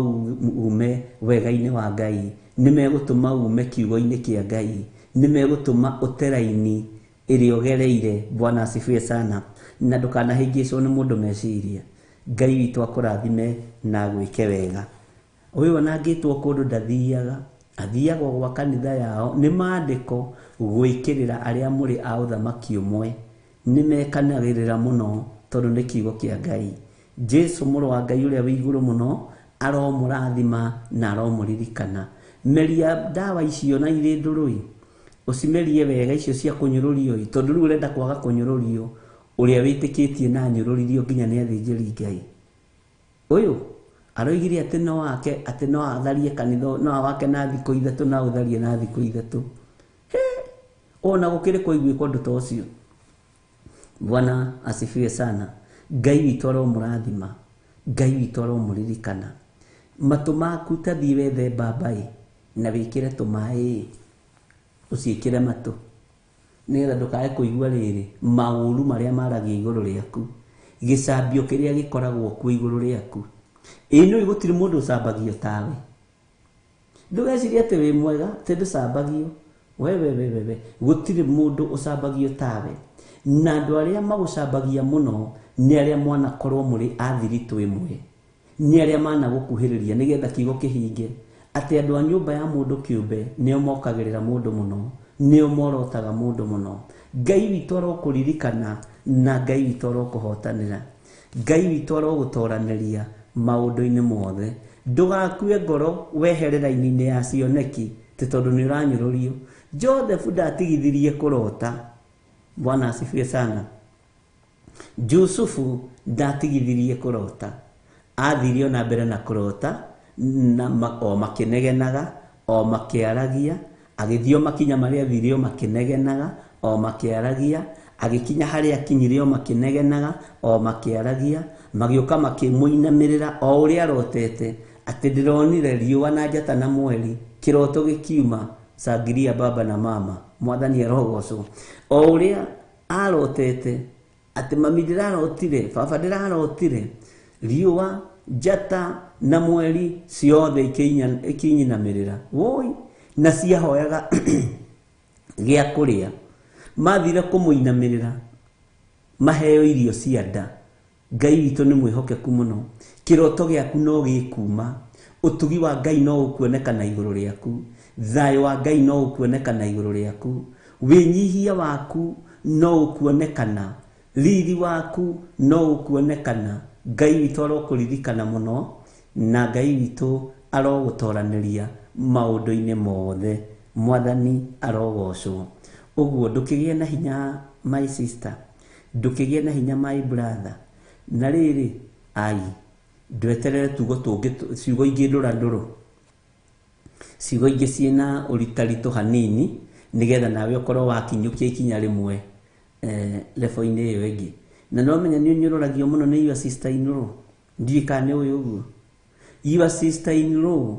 ume wega-inĩ wa Ngai, nĩ megũtũma ume kiugo-inĩ kĩa Ngai, nĩ megũtũma ũteraini ĩrĩa ũgereire. Bwana asifiwe sana. Na ndũkanahĩngĩcwo nĩ mũndũ meciria. Ngai witũ akũrathime na agwĩke wega. Ũyũ ona angĩtwo kũndũ ndathiaga, athiaga o gwa kanitha yao. Nĩ maandĩko gwĩkĩrĩra arĩa mũrĩ a ũthamaki ũmwe, nĩ mekanagĩrĩra mũno tondũ nĩ kiugo kĩa Ngai. Jesu mũrũ wa Ngai ũrĩa wĩ igũrũ mũno aromũrathima na aromũririkana. Meria ndawa icio na irĩ ndũrũ-ĩ, ũcimerie wega icio cia kũnyũrũrio-ĩ, tondũ rĩu ũrenda kwaga kũnyũrũrio ũrĩa wĩtĩkĩtie na anyũrũririo nginya nĩ athĩnjĩri Ngai. Ũyũ aroigire atĩ no ake, atĩ no atharie kanitha, no awake na thikũ ithatũ na aũtharie na thikũ ithatũ. He! Ona gũkĩrĩ kũiguĩka ũndũ ta ũcio. Bwana asifiwe sana. Ngai witũ aromũrathima, Ngai witũ aromũririkana. Matũ maku ta thiĩ wethe mbamba-ĩ, na wĩkĩre tũmaĩ-ĩ, ũciĩkĩre matũ, nĩgetha ndũkae kũigua rĩrĩ maũru marĩa maragia igũrũ rĩaku, gĩcambio kĩrĩa gĩkoragwo kuo igũrũ rĩaku. Ĩĩ nĩũĩ gũtirĩ mũndũ ũcambagio tawe. Ndũgecirie atĩ wĩ mwega, atĩ ndũcambagio. We we we we we, gũtirĩ mũndũ ũcambagio tawe. Na andũ arĩa magũcambagia mũno nĩ arĩa mwanakorwo mũrĩ a thiritũ ĩmwe, nĩ arĩa managũkuhĩrĩria nĩgetha kiugo kĩhinge atĩ andũ a nyũmba ya mũndũ kĩũmbe nĩo mokagĩrĩra mũndũ mũno, nĩo morotaga mũndũ mũno. Ngai witũ arokũririkana na Ngai witũ arokũhotanĩra. Ngai witũ arogũtoranĩria maũndũ-inĩ mothe. Ndũgakue ngoro wehere raini-inĩ ya cioneki ti tondũ nĩ ũranyũrũrio. Joseph ndatigithirie kũrota. Bwana asifiwe sana. Jusufu ndatigithirie kũrota. Athire ona mbere na kũrota na o makĩnegenaga, o makĩaragia, agĩthiĩ o makinya marĩa athire o makĩnegenaga, o makĩaragia, agĩkinya harĩa akinyire o makĩnegenaga, o makĩaragia, magĩũka makĩmũinamĩrĩra o ũrĩa arotete, atĩ ndĩronire riũa na njata na mweri, kĩroto gĩkiuma, sangiria baba na mama, mwathani arogocwo. O ũrĩa arotete, atĩ mami ndĩrarotire, baba ndĩrarotire, riũa, njata na mweri ciothe ikĩnyinamĩrĩra. Woi, na ciahoyaga gĩa kũrĩa. Mathire kũmũinamĩrĩra maheo irio cia nda. Ngai witũ nĩ mwĩhokeku mũno. Kĩroto gĩaku no gĩkuma. Ũtugi wa Ngai no ũkuonekana igũrũ rĩaku. Thayũ wa Ngai no ũkuonekana igũrũ rĩaku. Wĩnyihia waku no ũkuonekana. Riri waku no ũkuonekana. Ngai witũ arokũririkana mũno na Ngai witũ arogũtoranĩria maũndũ-inĩ mothe. Mwathani arogocwo. Ũguo ndũkĩgĩe na hinya my sister, ndũkĩgĩe na hinya my brother. Na rĩrĩ ai, ndweterere tugo tũngĩ, ciugo ingĩ ndũra ndũrũ, ciugo ingĩ ciĩna ũritaritũ hanini, nĩgetha nawe ũkorwo wakinyũkia ikinya rĩmwe level-inĩ ĩyo ĩngĩ. Na no menya nĩ ũnyũrũragio mũno nĩ your sister in law. Ndiũĩ kana nĩ ũĩ ũguo. Your sister in law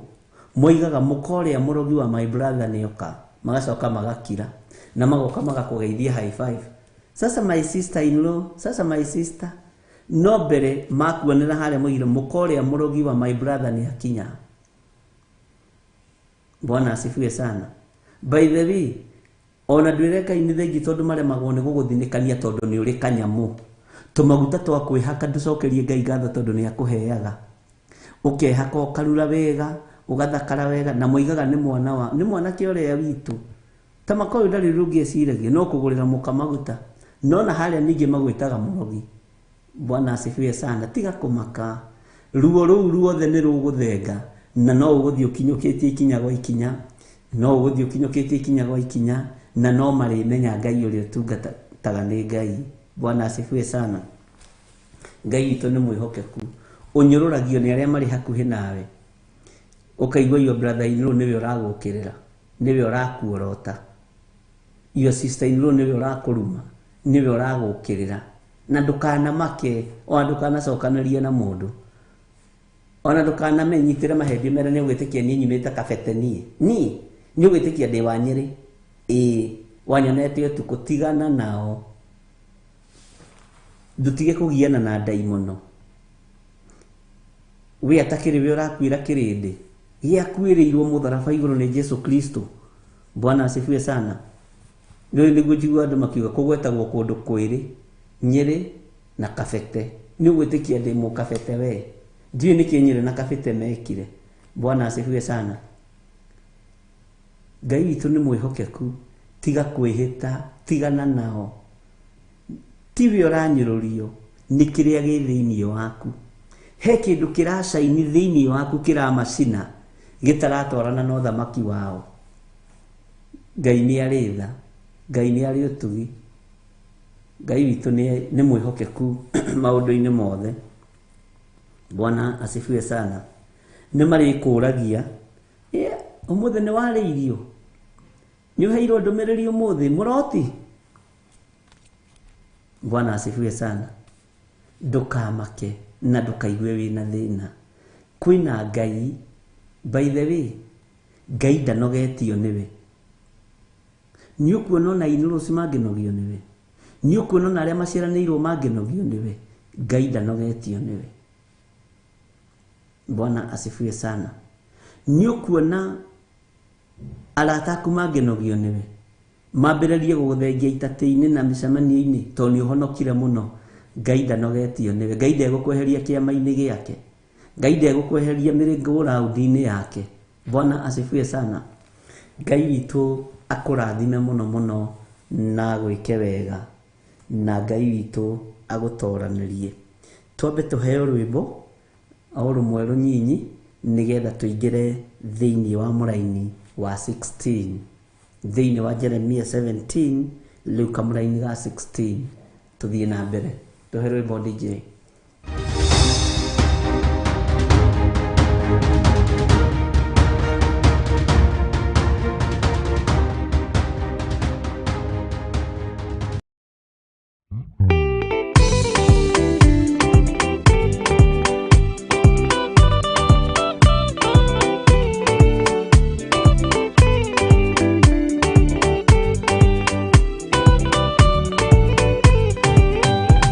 moigaga mũka ũrĩa mũrogi wa my brother nĩoka, magacoka magakira na magoka magakũgeithia high five. Sasa my sister in law, sasa my sister. No mbere makuonera harĩa moigire mũka ũrĩa mũrogi wa my brother nĩ akinya. Bwana asifiwe sana. By the way, ona ndwĩre Ngai nĩ thengi tondũ maremagwo nĩ gũgũthinĩkania tondũ nĩ ũrĩ kanyamũ. Tũmaguta twa kwĩhaka ndũcokerie Ngai ngatho tondũ nĩ akũheaga. Ũkehaka ũkarura wega, ũgathakara wega, na moigaga nĩ mwana wa, nĩ mwanake ũrĩa witũ. Ta makoyũ ndarĩ ũndũ ũngĩ eciragia, no kũgũrĩra mũka maguta. No na harĩa ningĩ magwĩtaga mũrogi. Bwana asifiwe sana. Tiga kũmaka. Ruo rũu ruothe nĩ rũgũthenga, na no ũgũthiĩ ũkinyũkĩtie ikinya gwa ikinya, no ũgũthiĩ ũkinyũkĩtie ikinya gwa ikinya, na no marĩmenya Ngai ũrĩa ũtungataga nĩ Ngai. Bwana asifiwe sana. Ngai witũ nĩ mwĩhokeku. Ũnyũrũragio nĩ arĩa marĩ hakuhĩ nawe. Ũkaigua your brother in law nĩwe ũragũkĩrĩra, nĩwe ũrakuorota. Your sister in law nĩwe ũrakũruma, nĩwe ũragũkĩrĩra. Na ndũkanamake, ona ndũkanacokanĩrie na mũndũ. Ona ndũkanamenyitĩre mahĩndĩ mere nĩ ũgwĩtĩkia niĩ nyumĩte kabete niĩ. Niĩ nĩ ũgwĩtĩkia ndĩ wa Nyĩrĩ. Ĩĩ, wanyonete ũtukũ, tigana nao. Ndũtige kũgiana na ndaimono. We atakĩrĩ we ũrakuĩra kĩrĩndĩ. Gĩakuĩrĩirwo mũtharaba igũrũ nĩ Jesu Kristo. Bwana asifiwe sana. Rĩu nĩguo njiguaga andũ makiuga kũgwetagwo kũndũ kwĩrĩ, Nyĩrĩ na Kabete. Nĩ ũgwĩtĩkia ndĩ mũkabete we. Ndiũĩ nĩkĩ Nyĩrĩ na Kabete mekire. Bwana asifiwe sana. Ngai witũ nĩ mwĩhokeku. Tiga kwĩhĩta, tigana nao. Tiwe ũranyũrũrio, nĩ kĩrĩa gĩ thĩinĩ waku. He kĩndũ kĩracaini thĩinĩ waku kĩramacina, Gĩtaratwarana na ũthamaki wao. Ngai nĩ arĩ tha, Ngai nĩ arĩ ũtugi, Ngai witũ nĩ mwĩhokeku maũndũ-inĩ mothe. Bwana asifiwe sana. Nĩ marĩkũragia, ũmũthĩ nĩ warĩirio? Nĩ ũheirwo ndũmĩrĩri ũmũthĩ mũroti? Bwana asifiwe sana. Ndũkamake na ndũkaigue wĩna thĩna. Kwĩna Ngai. By the way, Ngai ndanogetio nĩwe. Nĩ ũkuona ona in-laws mangĩnogio nĩwe. Nĩ ũkuona ona arĩa maciaranĩirwo mangĩnogio nĩwe. Ngai ndanogetio nĩwe. Bwana asifiwe sana. Nĩ ũkuona arata aku mangĩnogio nĩwe. Mambĩrĩrie gũgũthengia itatĩ-inĩ na mĩcemanio-inĩ tondũ nĩ ũhonokire mũno. Ngai ndanogetio nĩwe. Ngai ndegũkweheria kĩama-inĩ gĩake. Ngai ndegũkweheria mĩrĩngũ-raũndi-inĩ yake. Bwana asifiwe sana. Ngai witũ akũrathime mũno mũno na agwĩke wega, na Ngai witũ agũtoranĩrie. Twambe tũheo rwĩmbo o rũmwe rũnyinyi nĩgetha tũingĩre thĩinĩ wa mũraini wa 16. Thĩinĩ wa Jeremia 17 rĩu kamũraini ga 16 tũthiĩ na mbere. Tũhe rwĩmbo DJ.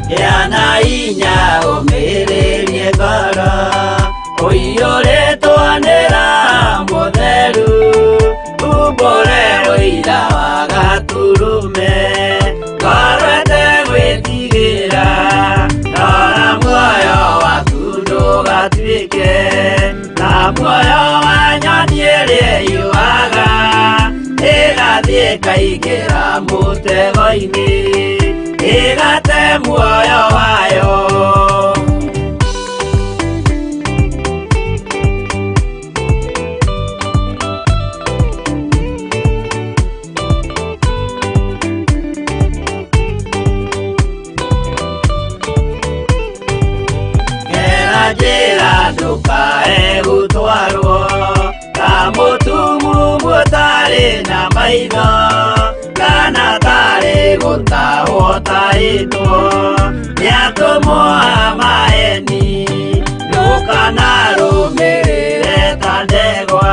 Gĩa na hinya ũmĩrĩrie ngoro, ũiyũrĩtwo nĩ Roho Mũtheru, umbũre ũira wa Gatũrũme, ngoro ĩtegwĩtigĩra, rora muoyo waku ndũgatuĩke ta muoyo wa nyoni ĩrĩa ĩũaga, ĩgathiĩ ĩkaingĩra mũtego-inĩ, ĩgate muoyo wayo. Gera njĩra ndũkae gũtwarwo ta mũtumumu ũtarĩ na maitho, kana tarĩ gũtahwo ũtahĩtwo nĩ atũmwo a maeni. Ndũkanarũmĩrĩre ta ndegwa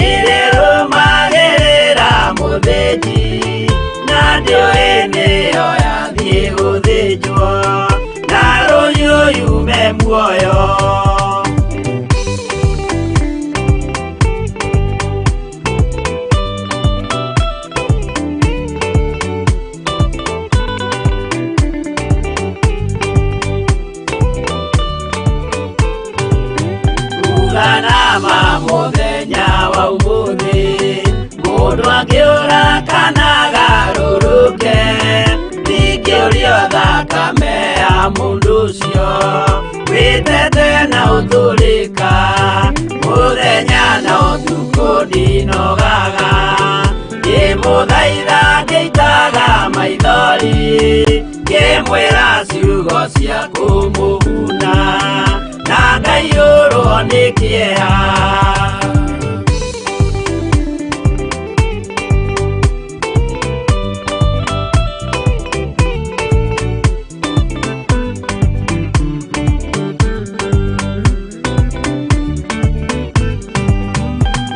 ĩrĩrũmagĩrĩra mũthĩnji, na ndĩũĩ nĩyo yathiĩ gũthĩnjwo, na rũhiũ yume muoyo. Uga na ma mũthenya wa ũmũthĩ, mũndũ angĩũra kana agarũrũke, ndingĩũrio thakame ya mũndũ ũcio, wĩtete na ũtũrĩka, mũthenya na ũtukũ ndinogaga, ngĩmũthaitha ngĩitaga maithori, ngĩmwĩra ciugo cia kũmũguna, na ngaiyũrwo nĩ kĩeha.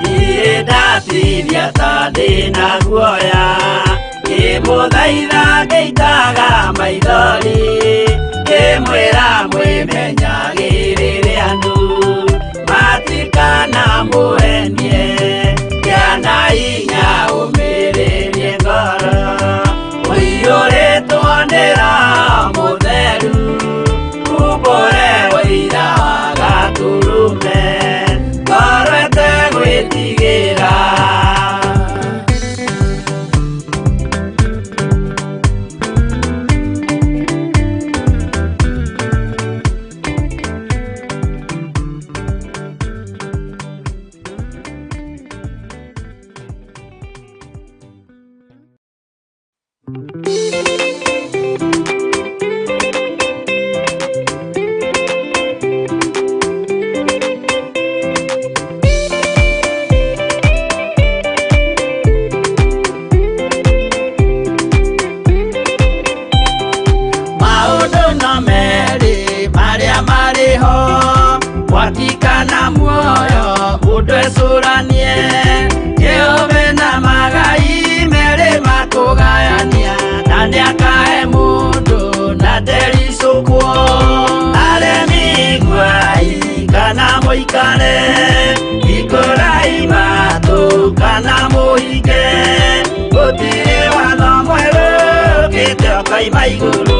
Niĩ ndatithia ta ndĩna guoya, ngĩmũthaitha ngĩitaga maithori, ngĩmwĩra mwĩmenyagĩrĩre andũ, matikanamũhenie, gĩa na hinya ũmĩrĩrie ngoro, ũiyũrĩtwo nĩ Roho Mũtheru, umbũre ũira wa Gatũrũme, ngoro ĩtegwĩtigĩra. no merĩ marĩa marĩ ho, mwaki kana muoyo mũndũ ecũranie. Jehova na magai merĩ makũgayania, na nĩakahe mũndũ na ndericũkwo. Aremi iguai kana mũikare, hingũrai matũ kana mũhinge, gũtirĩ watho mwerũ ũkĩte ũkoima igũrũ,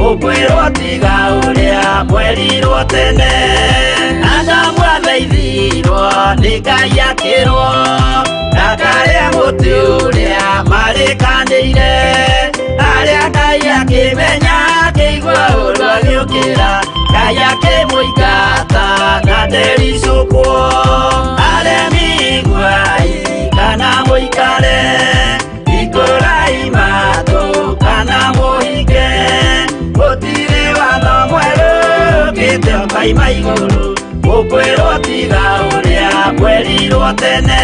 ũkwĩrwo tiga ũrĩa mwerirwo tene. Adamu athaithirwo nĩ Ngai akĩrwo ndakarĩe mũtĩ ũrĩa marĩkanĩire, arĩa Ngai akĩmenya akĩigua ũru agĩũkĩra, Ngai akĩmũingata na ndericũkwo. Aremi iguai kana mũikare, hingũrai matũ kana mũhinge, gũtirĩ watho mwerũ ũkĩte ũkoima igũrũ, ũkwĩrwo tiga ũrĩa mwerirwo tene.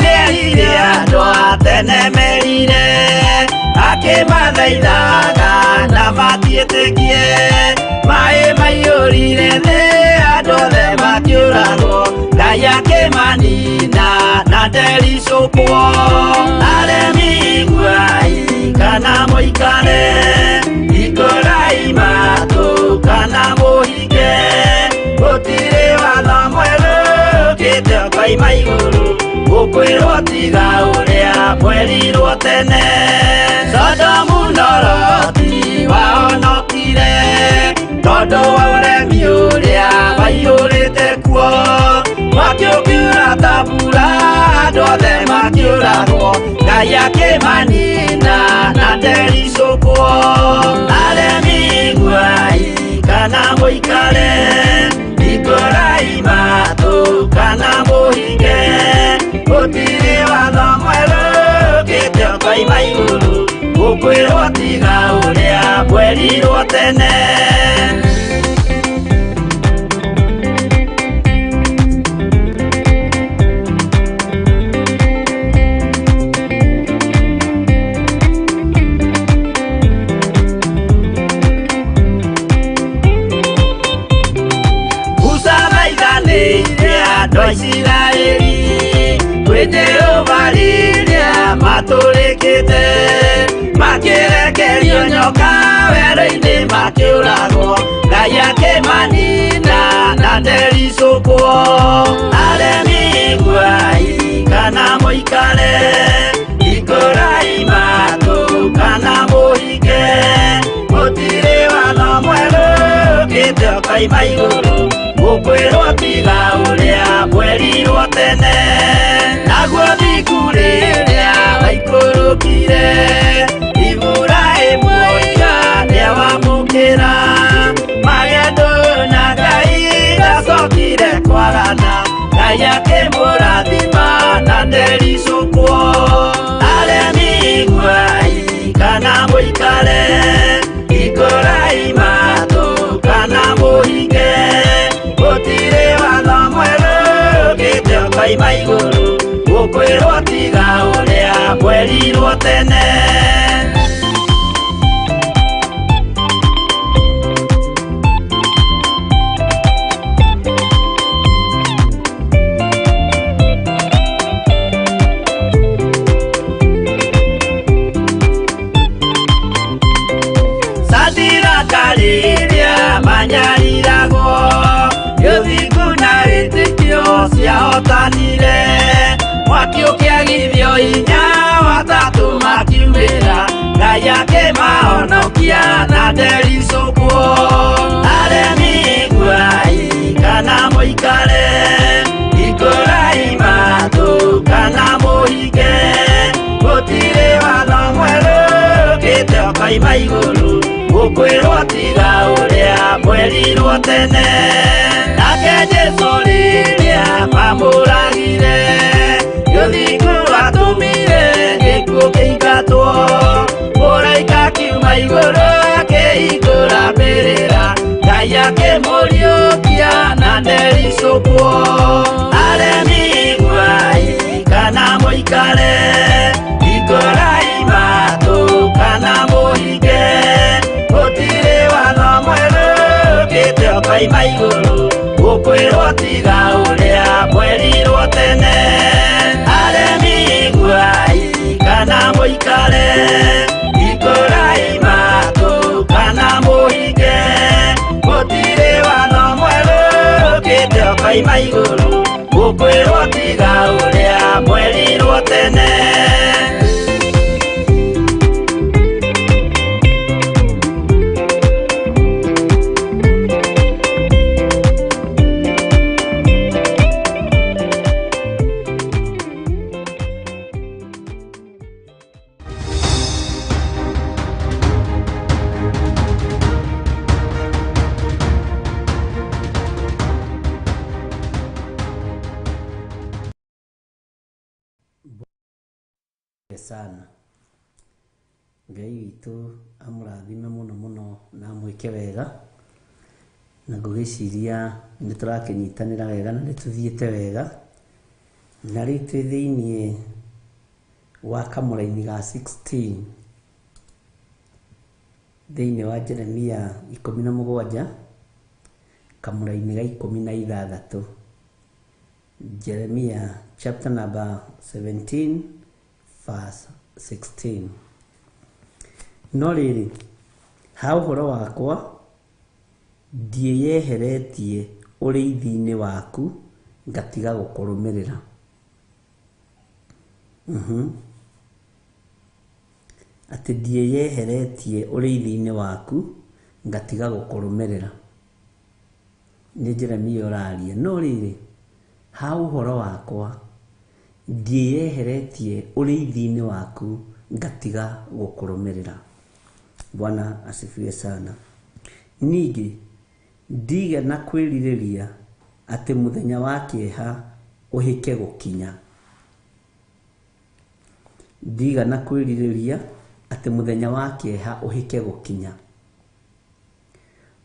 Nĩerire andũ a tene merire, akĩmathaithaga na matiĩtĩkie, maĩ maiyũrire thĩ andũ othe makĩũragwo, Ngai akĩmanina na ndericũkwo. Aremi iguai kana mũikare, hingũrai matũ kana mũhinge, gũtirĩ watho mwerũ ũkĩte ũkoima igũrũ, ũkwĩrwo tiga ũrĩa mwerirwo tene. Sodomu na Loti wahonokire tondũ wa ũremi ũrĩa waiyũrĩte kuo, mwaki ũkiura ta mbura andũ othe makĩũragwo, Ngai akĩmanina na ndericũkwo. Aremi iguai kana mũikare, hingũrai matũ kana mũhinge, gũtirĩ watho mwerũ ũkĩte ũkoima igũrũ, ũkwĩrwo tiga ũrĩa mwerirwo tene. Musa thaithanĩire andũ a Isiraeli kwĩ Jehova rĩrĩa matũrĩkĩte, makĩrekerio nyoka werũ-inĩ makĩũragwo, Ngai akĩmanina na ndericũkwo. Aremi iguai kana mũikare, hingũrai matũ kana mũhinge, gũtirĩ watho mwerũ ũkĩte ũkoima igũrũ, ũkwĩrwo tiga ũrĩa mwerirwo tene. Naguo thingu rĩrĩa waikũrũkire, Iburahĩmu oiga nĩawamũkĩra, magendo na Ngai ndacokire kwagana, Ngai akĩmũrathima na ndericũkwo. Aremi iguai kana mũikare, hingũrai matũ kana mũhinge, gũtirĩ watho mwerũ ũkĩte ũkoima igũrũ, ũkwĩrwo tiga ũrĩa mwerirwo tene. Sadiraka rĩrĩa manyariragwo, gĩthingu na wĩtĩkio ciahotanire, mwaki ũkĩagithio hinya watatũ makiumĩra, Ngai akĩmahonokia na ndericũkwo. Aremi iguai kana mũikare, hingũrai matũ kana mũhinge, gũtirĩ watho mwerũ ũkĩte ũkoima igũrũ, ũkwĩrwo tiga ũrĩa mwerirwo tene. Nake Jesũ rĩrĩa mamũragire, gĩthingu atũmire gĩkuũ kĩingatwo, mũraika Ũkoima igũrũ ũkwĩrwo tiga ũrĩa mwerirwo tene. Aremi iguai kana mũikare, ikũrai matũ kana mũhinge, gũtirĩ watho mwerũ ũkĩte ũkoima igũrũ ũkwĩrwo tiga ũrĩa mwerirwo tene. Sana. Ngai witũ amũrathime mũno mũno na amwĩke wega, na ngũgĩciria nĩ tũrakĩnyitanĩra wega na nĩ tũthiĩte wega. Na rĩu twĩ thĩiniĩ wa kamũraini ga 16 thĩiniĩ wa Jeremia 17 kamũraini ga 16. Jeremia chapter number 17 verse 16. No rĩrĩ, ha ũhoro wakwa, ndiĩyeheretie ũrĩithi-inĩ waku ngatiga gũkũrũmĩrĩra. Atĩ ndiĩyeheretie ũrĩithi-inĩ waku ngatiga gũkũrũmĩrĩra. Nĩ Jeremia ũraria. No rĩrĩ, ha ũhoro wakwa, ndiĩyeheretie ũrĩithi-inĩ waku ngatiga gũkũrũmĩrĩra. Bwana asifiwe sana. Ningĩ ndigana kwĩrirĩria atĩ mũthenya wa kĩeha ũhĩke gũkinya. Ndigana kwĩrirĩria atĩ mũthenya wa kĩeha ũhĩke gũkinya.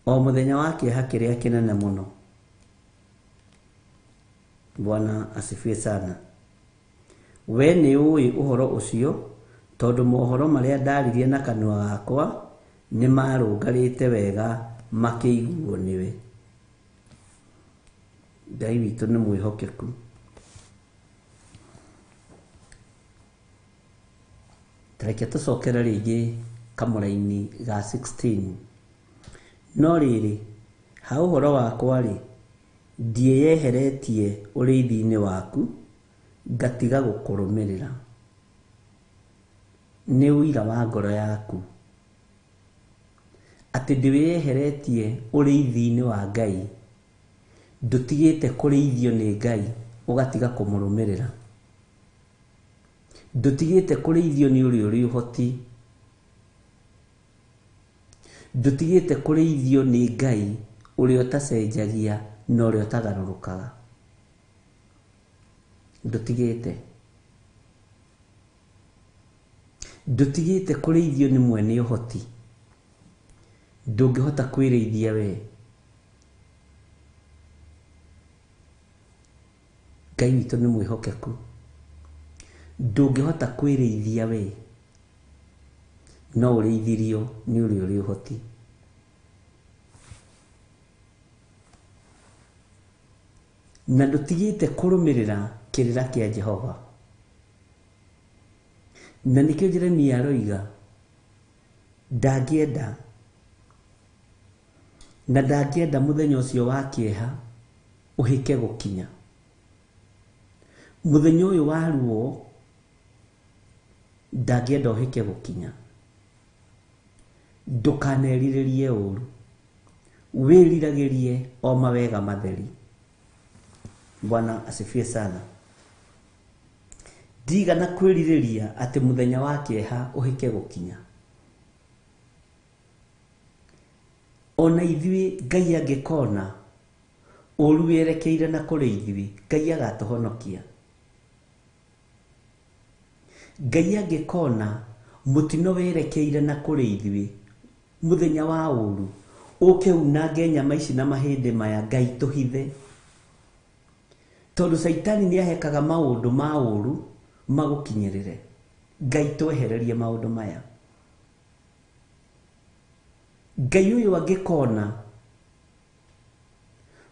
O mũthenya wa kĩeha kĩrĩa kĩnene mũno. Bwana asifiwe sana. We nĩ ũĩ ũhoro ũcio, tondũ mohoro marĩa ndaririe na kanua gakwa nĩ marũngarĩte wega makĩiguo nĩwe. Ngai witũ nĩ mwĩhokeku. Tareke tũcokere rĩngĩ kamũraini ga 16. No rĩrĩ, ha ũhoro wakwa rĩ, ndiĩyeheretie ũrĩithi-inĩ waku ngatiga gũkũrũmĩrĩra. Nĩ ũira wa ngoro yaku atĩ ndĩwĩyeheretie ũrĩithi-inĩ wa Ngai, ndũtigĩte kũrĩithio nĩ Ngai ũgatiga kũmũrũmĩrĩra, ndũtigĩte kũrĩithio nĩ ũrĩa ũrĩ ũhoti, ndũtigĩte kũrĩithio nĩ Ngai ũrĩa ũtacenjagia na ũrĩa ũtagarũrũkaga. Ndũtigĩte. Ndũtigĩte kũrĩithio nĩ mwene ũhoti. Ndũngĩhota kwĩrĩithia we. Ngai witũ nĩ mwĩhokeku. Ndũngĩhota kwĩrĩithia we, no ũrĩithirio nĩ ũrĩa ũrĩ ũhoti. Na ndũtigĩte kũrũmĩrĩra kĩrĩra kĩa Jehova. Na nĩkĩo Jeremia aroiga ndangĩenda, na ndangĩenda mũthenya ũcio wa kĩeha ũhĩke gũkinya. Mũthenya ũyũ wa ruo ndangĩenda ũhĩke gũkinya. Ndũkanerirĩrie ũru, wĩriragĩrie o mawega matheri. Bwana asifiwe sana. Ndigana kwĩrirĩria atĩ mũthenya wa kĩeha ũhĩke gũkinya. Ona ithuĩ Ngai angĩkona ũru werekeire na kũrĩ ithuĩ, Ngai agatũhonokia. Ngai angĩkona mũtino werekeire na kũrĩ ithuĩ, mũthenya wa ũru ũke unange nyama ici na mahĩndĩ maya, Ngai tũhithe. Tondũ Caitani nĩ ahekaga maũndũ ma ũru magũkinyĩrĩre. Ngai twehererie maũndũ maya. Ngai ũyũ angĩkona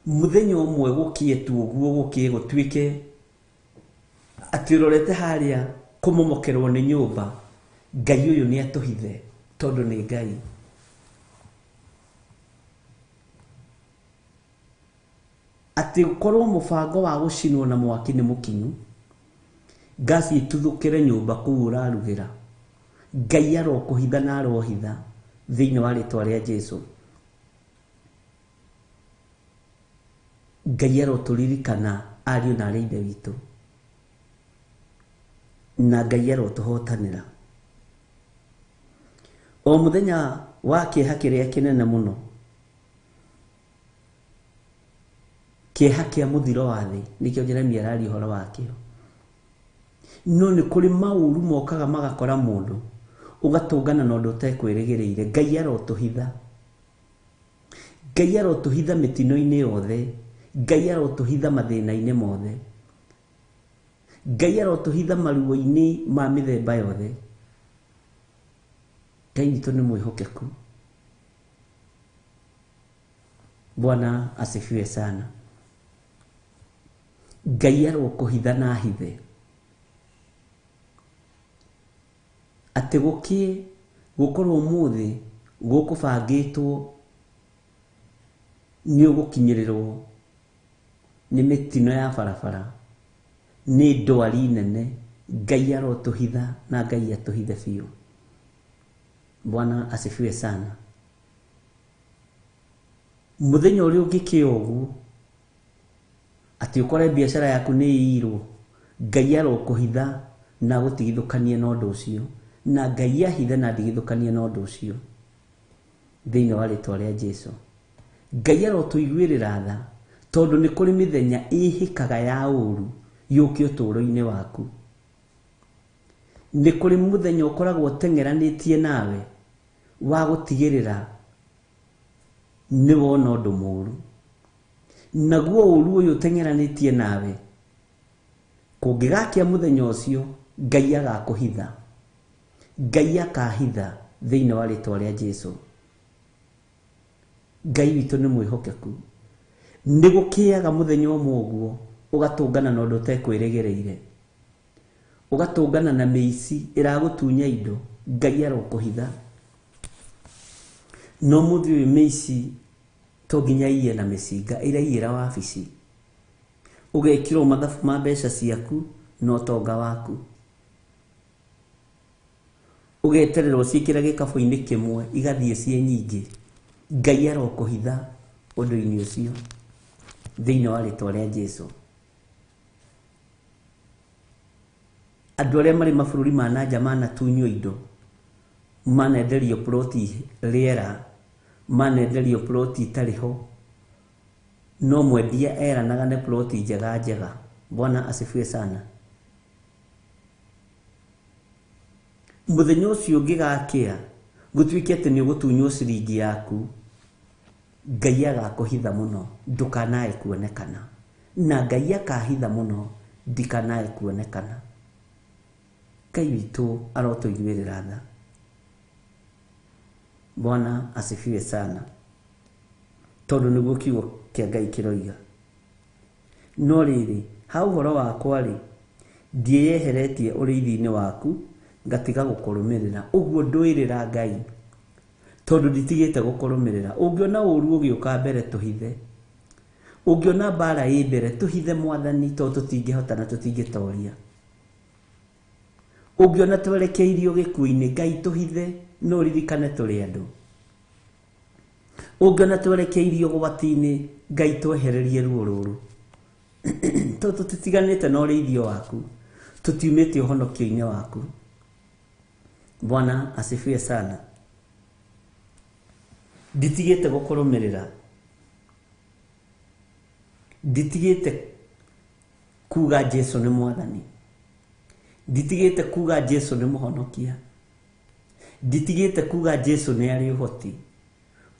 Mũthenya ũmwe gũkĩe tu ũguo gũkĩe gũtuĩke atĩ ũrorete harĩa kũmomokerwo nĩ nyũmba, Ngai ũyũ nĩ atũhithe tondũ nĩ Ngai. Atĩ ũkorwo mũbango wa gũcinwo na mwaki nĩ mũkinyu, ngasi ĩtuthũkĩre nyũmba kũu ũrarugĩra, Ngai arokũhitha na arohitha thĩinĩ wa rĩtwa rĩa Jesu. Ngai arotũririkana ariũ na arĩ ithe witũ, na Ngai arotũhotanĩra. O mũthenya wa kĩeha kĩrĩa kĩnene mũno, kĩeha kĩa mũthiro wa thĩ, nĩkĩo Jeremia araria ũhoro wakĩo. No nĩ kũrĩ maũru mokaga magakora mũndũ, ũgatũngana na ũndũ ũtekwĩrĩgĩrĩire. Ngai arotũhitha. Ngai arotũhitha mĩtino-inĩ yothe. Ngai arotũhitha mathĩna-inĩ mothe. Ngai arotũhitha maruo-inĩ ma mĩthemba yothe. Ngai witũ nĩ mwĩhokeku. Bwana asifiwe sana. Ngai arokũhitha na ahithe. Atĩ gũkĩe gũkorwo ũmũthĩ gũkũbangĩtwo nĩ ũgũkinyĩrĩrwo nĩ mĩtino ya barabara, nĩ ndwari nene. Ngai arotũhitha na Ngai atũhithe biũ. Bwana asifiwe sana. Mũthenya ũrĩa ũngĩkĩa ũguo atĩ ũkore biacara yaku nĩ ĩirwo, Ngai arokũhitha na agũtigithũkanie na ũndũ ũcio, na Ngai ahithe na andigithũkanie na ũndũ ũcio thĩinĩ wa rĩtwa rĩa Jesu. Ngai arotũiguĩrĩra tha, tondũ nĩ kũrĩ mĩthenya ĩhĩkaga ya ũru yũke ũtũũro-inĩ waku. Nĩ kũrĩ mũthenya ũkoragwo ũteng'eranĩtie nawe wa gũtigĩrĩra nĩ wona ũndũ mũru. Naguo ũru ũyũ ũteng'eranĩtie nawe, kũngĩgakia mũthenya ũcio, Ngai agakũhitha. Ngai akahitha thĩinĩ wa rĩtwa rĩa Jesu. Ngai witũ nĩ mwĩhokeku. Nĩ gũkĩaga mũthenya ũmwe ũguo ũgatũngana na ũndũ ũtekwĩrĩgĩrĩire, ũgatũngana na mĩici ĩragũtunya indo, Ngai arokũhitha. No mũthĩ ũyũ mĩici to nginya iye na mĩcinga, ĩraiyĩra wabici. Ũgekĩrwo mathabu ma mbeca ciaku na ũtonga waku. Ũgetererwo ciĩkĩre gĩkabũ-inĩ kĩmwe igathiĩ ciĩ nyingĩ. Ngai arokũhitha ũndũ-inĩ ũcio thĩinĩ wa rĩtwa rĩa Jesu. Andũ arĩa marĩ mabũrũri ma nanja manatunywo indo, manenderio ploti rĩera, manenderio ploti itarĩ ho, no mwendia eranaga nĩ ploti njega njega. Bwana asifiwe sana. Mũthenya ũcio ũngĩgakĩa gũtuĩke atĩ nĩ ũgũtunywo ciringi yaku, Ngai agakũhitha mũno ndũkanae kuonekana, na Ngai akahitha mũno ndikanae kuonekana. Ngai witũ arotũiguĩrĩra tha. Bwana asifiwe sana. Tondũ nĩguo kiugo kĩa Ngai kĩroiga. No rĩrĩ, ha ũhoro wakwa rĩ, ndiĩyeheretie ũrĩithi-inĩ waku ngatiga gũkũrũmĩrĩra. Ũguo ndũĩrĩra Ngai, tondũ nditigĩte gũkũrũmĩrĩra. Ũngĩona ũru ũgĩũka mbere tũhithe, ũngĩona mbara ĩ mbere tũhithe Mwathani, tondũ tũtingĩhota na tũtingĩtoria. Ũngĩona twerekeirio gĩkuũ-inĩ, Ngai tũhithe, no ũririkane tũrĩ andũ. Ũngĩona twerekeirio ũgwati-inĩ, Ngai twehererie ruo rũrũ. Tondũ tũtiganĩte na ũrĩithio waku, tũtiumĩte ũhonokio-inĩ waku. Bwana asifiwe sana. Nditigĩte gũkũrũmĩrĩra, nditigĩte kuga Jesu nĩ Mwathani, nditigĩte kuga Jesu nĩ mũhonokia, nditigĩte kuga Jesu nĩ arĩ ũhoti.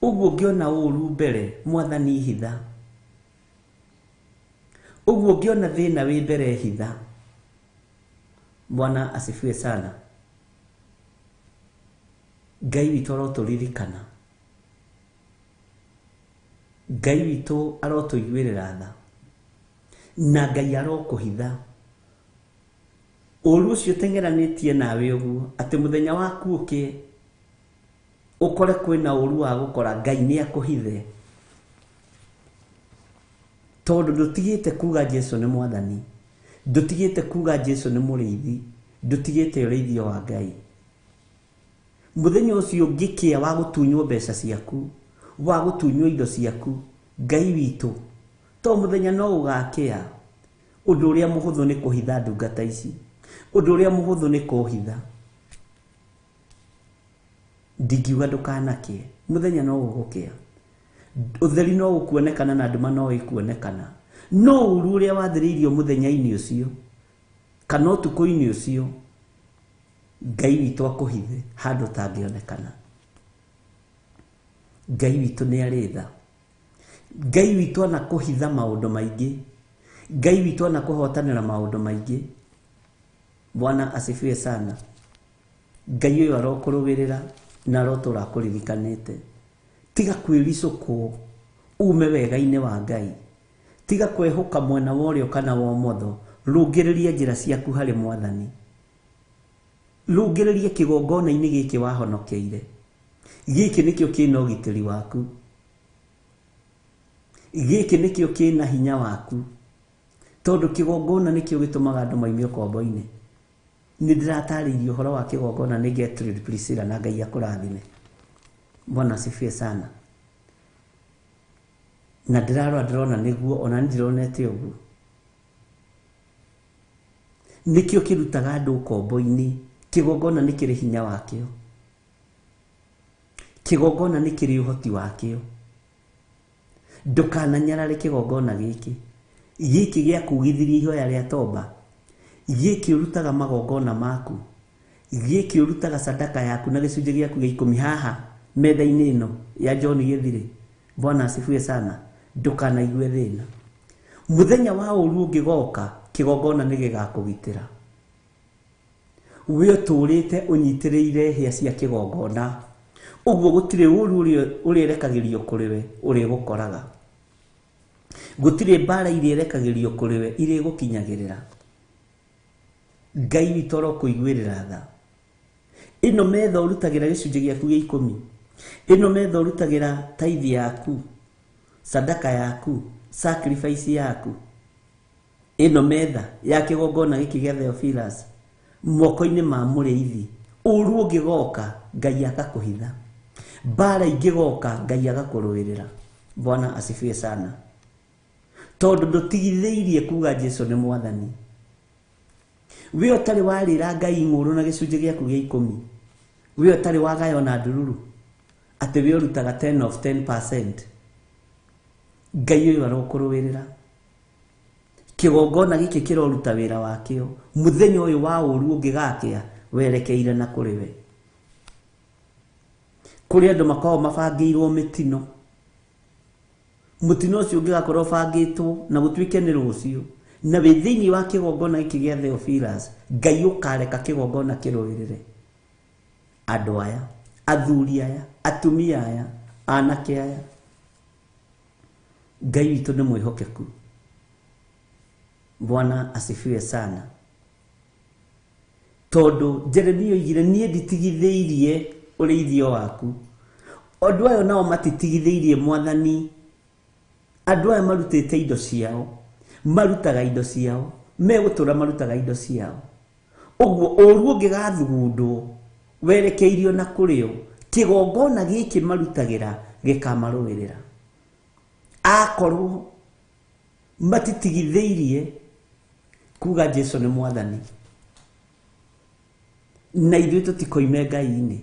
Ũguo ũngĩona ũru mbere, Mwathani hitha. Ũguo ũngĩona thĩna wĩ mbere, hitha. Bwana asifiwe sana. Ngai witũ arotũririkana. Ngai witũ arotũiguĩrĩra tha na Ngai arokũhitha ũru ũcio ũteng'eranĩtie nawe ũguo atĩ mũthenya waku ũkĩe ũkore kwĩna ũru wa gũkora Ngai nĩ akũhithe tondũ ndũtigĩte kuga Jesu nĩ mwathani, ndũtigĩte kuga Jesu nĩ mũrĩithi, ndũtigĩte ũrĩithio wa Ngai. Mũthenya ũcio ũngĩkĩa wa gũtunywo mbeca ciaku, wa gũtunywo indo ciaku, Ngai witũ to mũthenya no ũgakĩa. Ũndũ ũrĩa mũhũthũ nĩ kũhitha ndungata ici, ũndũ ũrĩa mũhũthũ nĩ kũhitha. Ndingiuga ndũkanakĩe, mũthenya no ũgũkĩa, ũtheri no ũkuonekana na nduma no ĩkuonekana, no ũru ũrĩa wathĩrĩirio mũthenya-inĩ ũcio kana ũtukũ-inĩ ũcio, Ngai witũ akũhithe handũ ũtangĩonekana. Ngai witũ nĩ arĩ tha. Ngai witũ anakũhitha maũndũ maingĩ. Ngai witũ anakũhotanĩra maũndũ maingĩ. Bwana asifiwe sana. Ngai ũyũ arokũrũĩrĩra na arotũra akũririkanĩte. Tiga kwĩricũkwo ume wega-inĩ wa Ngai. Tiga kwĩhũka mwena wa ũrĩo kana wa ũmotho. Rũngĩrĩria njĩra ciaku harĩ Mwathani. Rũngĩrĩria kĩgongona-inĩ gĩkĩ wahonokeire. Gĩkĩ nĩkĩo kĩna ũgitĩri waku. Gĩkĩ nĩkĩo kĩna hinya waku. Tondũ kĩgongona nĩkĩo gĩtũmaga andũ maime ũkombo-inĩ. Nĩ ndĩratarĩirie ũhoro wa kĩgongona nĩ Gertrude Priscilla na Ngai akũrathime. Bwana asifiwe sana. Na ndĩrarora ndĩrona nĩguo, ona niĩ ndironete ũguo. Nĩkĩo kĩrutaga andũ ũkombo-inĩ. Kĩgongona nĩ kĩrĩ hinya wakĩo. Kĩgongona nĩ kĩrĩ ũhoti wakĩo. Ndũkananyarare kĩgongona gĩkĩ. Gĩkĩ gĩa kugithirie ihoya rĩa toba. Gĩkĩ ũrutaga magongona maku. Gĩkĩ ũrutaga sadaka yaku na gĩcunjĩ gĩaku gĩa ikũmi haha metha-inĩ ĩno ya John Gĩthirĩ. Bwana asifiwe sana. Ndũkanaigue thĩna. Mũthenya wa ũru ũngĩgoka, kĩgongona nĩ gĩgakũgitĩra. We ũtũrĩte ũnyitĩrĩire hĩa cia kĩgongona. Ũguo gũtirĩ ũru ũrĩa ũrekagĩrio kũrĩ we ũrĩgũkoraga. Gũtirĩ mbara iria ĩrekagĩrio kũrĩ we irĩgũkinyagĩrĩra. Ngai witũ arokũiguĩrĩra tha. Ĩno metha ũrutagĩra gĩcunjĩ gĩaku gĩa ikũmi. Ĩno metha ũrutagĩra tithe yaku, sadaka yaku, sacrifice yaku. Ĩno metha ya kĩgongona gĩkĩ gĩa Theophilus moko-inĩ ma mũrĩithi. Ũru ũngĩgoka, Ngai agakũhitha. Mbara ingĩgoka, Ngai agakũrũĩrĩra. Bwana asifiwe sana. Tondũ ndũtigithĩirie kuga Jesu nĩ mwathani. We ũtarĩ warĩra Ngai ng'ũrũ na gĩcunjĩ gĩaku gĩa ikũmi. We ũtarĩ wagaya ona ndururu. Atĩ we ũrutaga 10 of 10%. Ngai ũyũ arokũrũĩrĩra. Kĩgongona gĩkĩ kĩroruta wĩra wakĩo. Mũthenya ũyũ wa ũru ũngĩgakĩa, werekeire na kũrĩ we. Kũrĩ andũ makoragwo mabangĩirwo mĩtino. Mũtino ũcio ũngĩgakorwo ũbangĩtwo na gũtuĩke nĩ rũciũ, na wĩ thĩinĩ wa kĩgongona gĩkĩ gĩa Theophilus, Ngai ũkareka kĩgongona kĩrũĩrĩre andũ aya, athuri aya, atumia aya, anake aya. Ngai witũ nĩ mwĩhokeku. Bwana asifiwe sana. Tondũ Jeremia oigire niĩ nditigithĩirie ũrĩithio waku. Andũ aya nao matitigithĩirie mwathani. Andũ aya marutĩte indo ciao, marutaga indo ciao, megũtũra marutaga indo ciao. Ũguo ũru ũngĩgathugundwo werekeirio na kũrĩo, kĩgongona gĩkĩ marutagĩra gĩkamarũĩrĩra. Akorwo matitigithĩirie kuga Jesu nĩ mwathani, na ithuĩ tũtikoime Ngai-inĩ.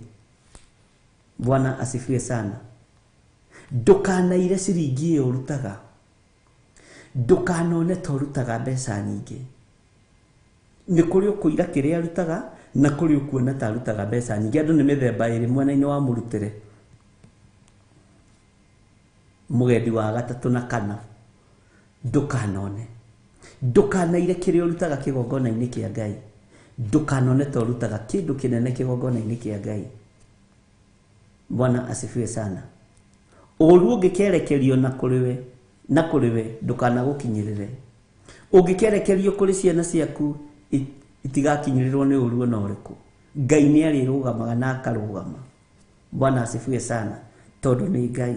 Bwana asifiwe sana. Ndũkanaire ciringi ĩyo ũrutaga. Ndũkanone ta ũrutaga mbeca nyingĩ. Nĩ kũrĩ ũkũira kĩrĩa arutaga na kũrĩ ũkuona ta arutaga mbeca nyingĩ. Andũ nĩ mĩthemba ĩrĩ mwena-inĩ wa mũrutĩre. Mũgendi wa gatatũ na kana. Ndũkanone. Ndũkanaire kĩrĩa ũrutaga kĩgongona-inĩ kĩa Ngai. Ndũkanone ta ũrutaga kĩndũ kĩnene kĩgongona-inĩ kĩa Ngai. Bwana asifiwe sana. Ũru ũngĩkerekerio na kũrĩ we, na kũrĩ we ndũkanagũkinyĩrĩre. Ũngĩkerekerio kũrĩ ciana ciaku itigakinyĩrĩrwo nĩ ũru ona ũrĩkũ. Ngai nĩ arĩrũgamaga na akarũgama. Bwana asifiwe sana, tondũ nĩ Ngai.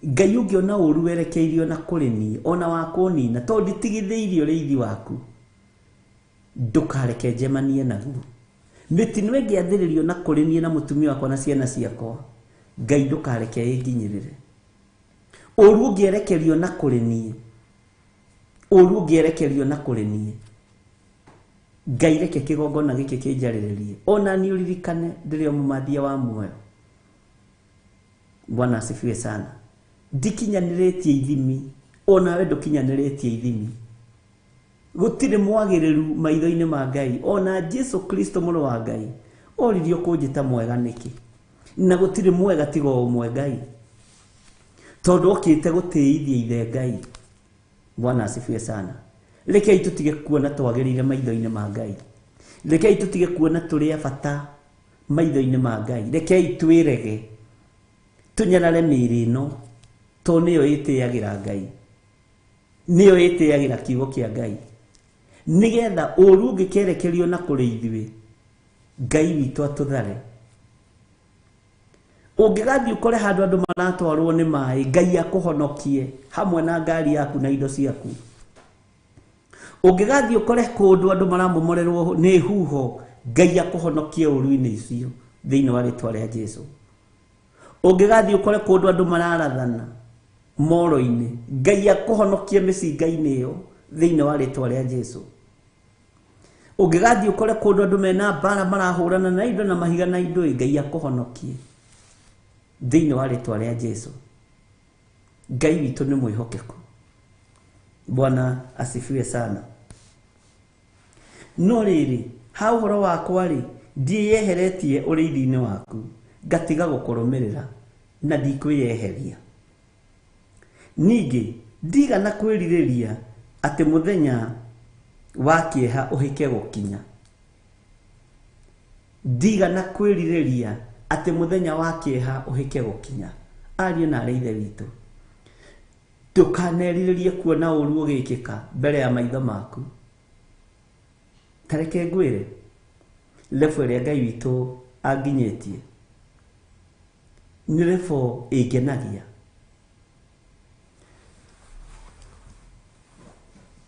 Ngai ũngĩona ũru werekeirio na kũrĩ niĩ ona wa kũnina, tondũ nditigithĩirie ũrĩithi waku, ndũkareke njemanie naguo. Mĩtino ĩngĩathĩrĩrio na kũrĩ niĩ na mũtumia wakwa na ciana ciakwa, Ngai ndũkareke ĩnginyĩrĩre. Ũru ũngĩerekerio na kũrĩ niĩ, ũru ũngĩerekerio na kũrĩ niĩ, Ngai reke kĩgongona gĩkĩ kĩnjarĩrĩrie, ona niĩ ũririkane ndĩrĩ o mũmathia wa muoyo. Bwana asifiwe sana. Ndikinyanĩrĩtie ithimi, onawe ndũkinyanĩrĩtie ithimi. Gũtirĩ mwagĩrĩru maitho-inĩ ma Ngai, ona Jesu Kristo mũrũ wa Ngai oririo kũnjĩta mwega nĩkĩ? Na gũtirĩ mwega tiga o ũmwe Ngai, tondũ okĩte gũtĩithia ithe Ngai. Bwana asifiwe sana. Rekei tũtige kuona twagĩrĩire maitho-inĩ ma Ngai. Rekei tũtige kuona tũrĩ a bata maitho-inĩ ma Ngai. Rekei twĩrege, tũnyarare mĩĩrĩ ĩno, tondũ nĩyo ĩtĩagĩra Ngai, nĩyo ĩtĩagĩra kiugo kĩa Ngai, nĩgetha ũru ũngĩkerekerio na kũrĩ ithuĩ, Ngai witũ atũthare. Ũngĩgathiĩ ũkore handũ andũ maratwarwo nĩ maĩ, Ngai akũhonokie hamwe na ngari yaku na indo ciaku. Ũngĩgathiĩ ũkore kũndũ andũ maramomorerwo nĩ huho, Ngai akũhonokie ũru-inĩ icio thĩinĩ wa rĩtwa rĩa Jesu. Ũngĩgathiĩ ũkore kũndũ andũ mararathana moro-inĩ, Ngai akũhonokie mĩcinga-inĩ ĩyo thĩinĩ wa rĩtwa rĩa Jesu. Ũngĩgathiĩ ũkore kũndũ andũ mena mbara marahũrana na indo na mahiga na indo, Ngai akũhonokie thĩinĩ wa rĩtwa rĩa Jesu. Ngai witũ nĩ mwĩhokeku. Bwana asifiwe sana. No rĩrĩ, ha ũhoro wakwa rĩ, ndiĩyeheretie ũrĩithi-inĩ waku, ngatiga gũkũrũmĩrĩra na ndikwĩyeheria. Ningĩ ndigana kwĩrirĩria atĩ mũthenya wa kĩeha ũhĩke gũkinya. Ndigana kwĩrirĩria atĩ mũthenya wa kĩeha ũhĩke gũkinya. Ariũ na aarĩ ithe witũ, ndũkanerirĩrie kuona ũru ũgĩkĩka mbere ya maitho maku. Ta reke ngwĩre, level ĩrĩa Ngai witũ anginyĩtie nĩ level ĩngenagia.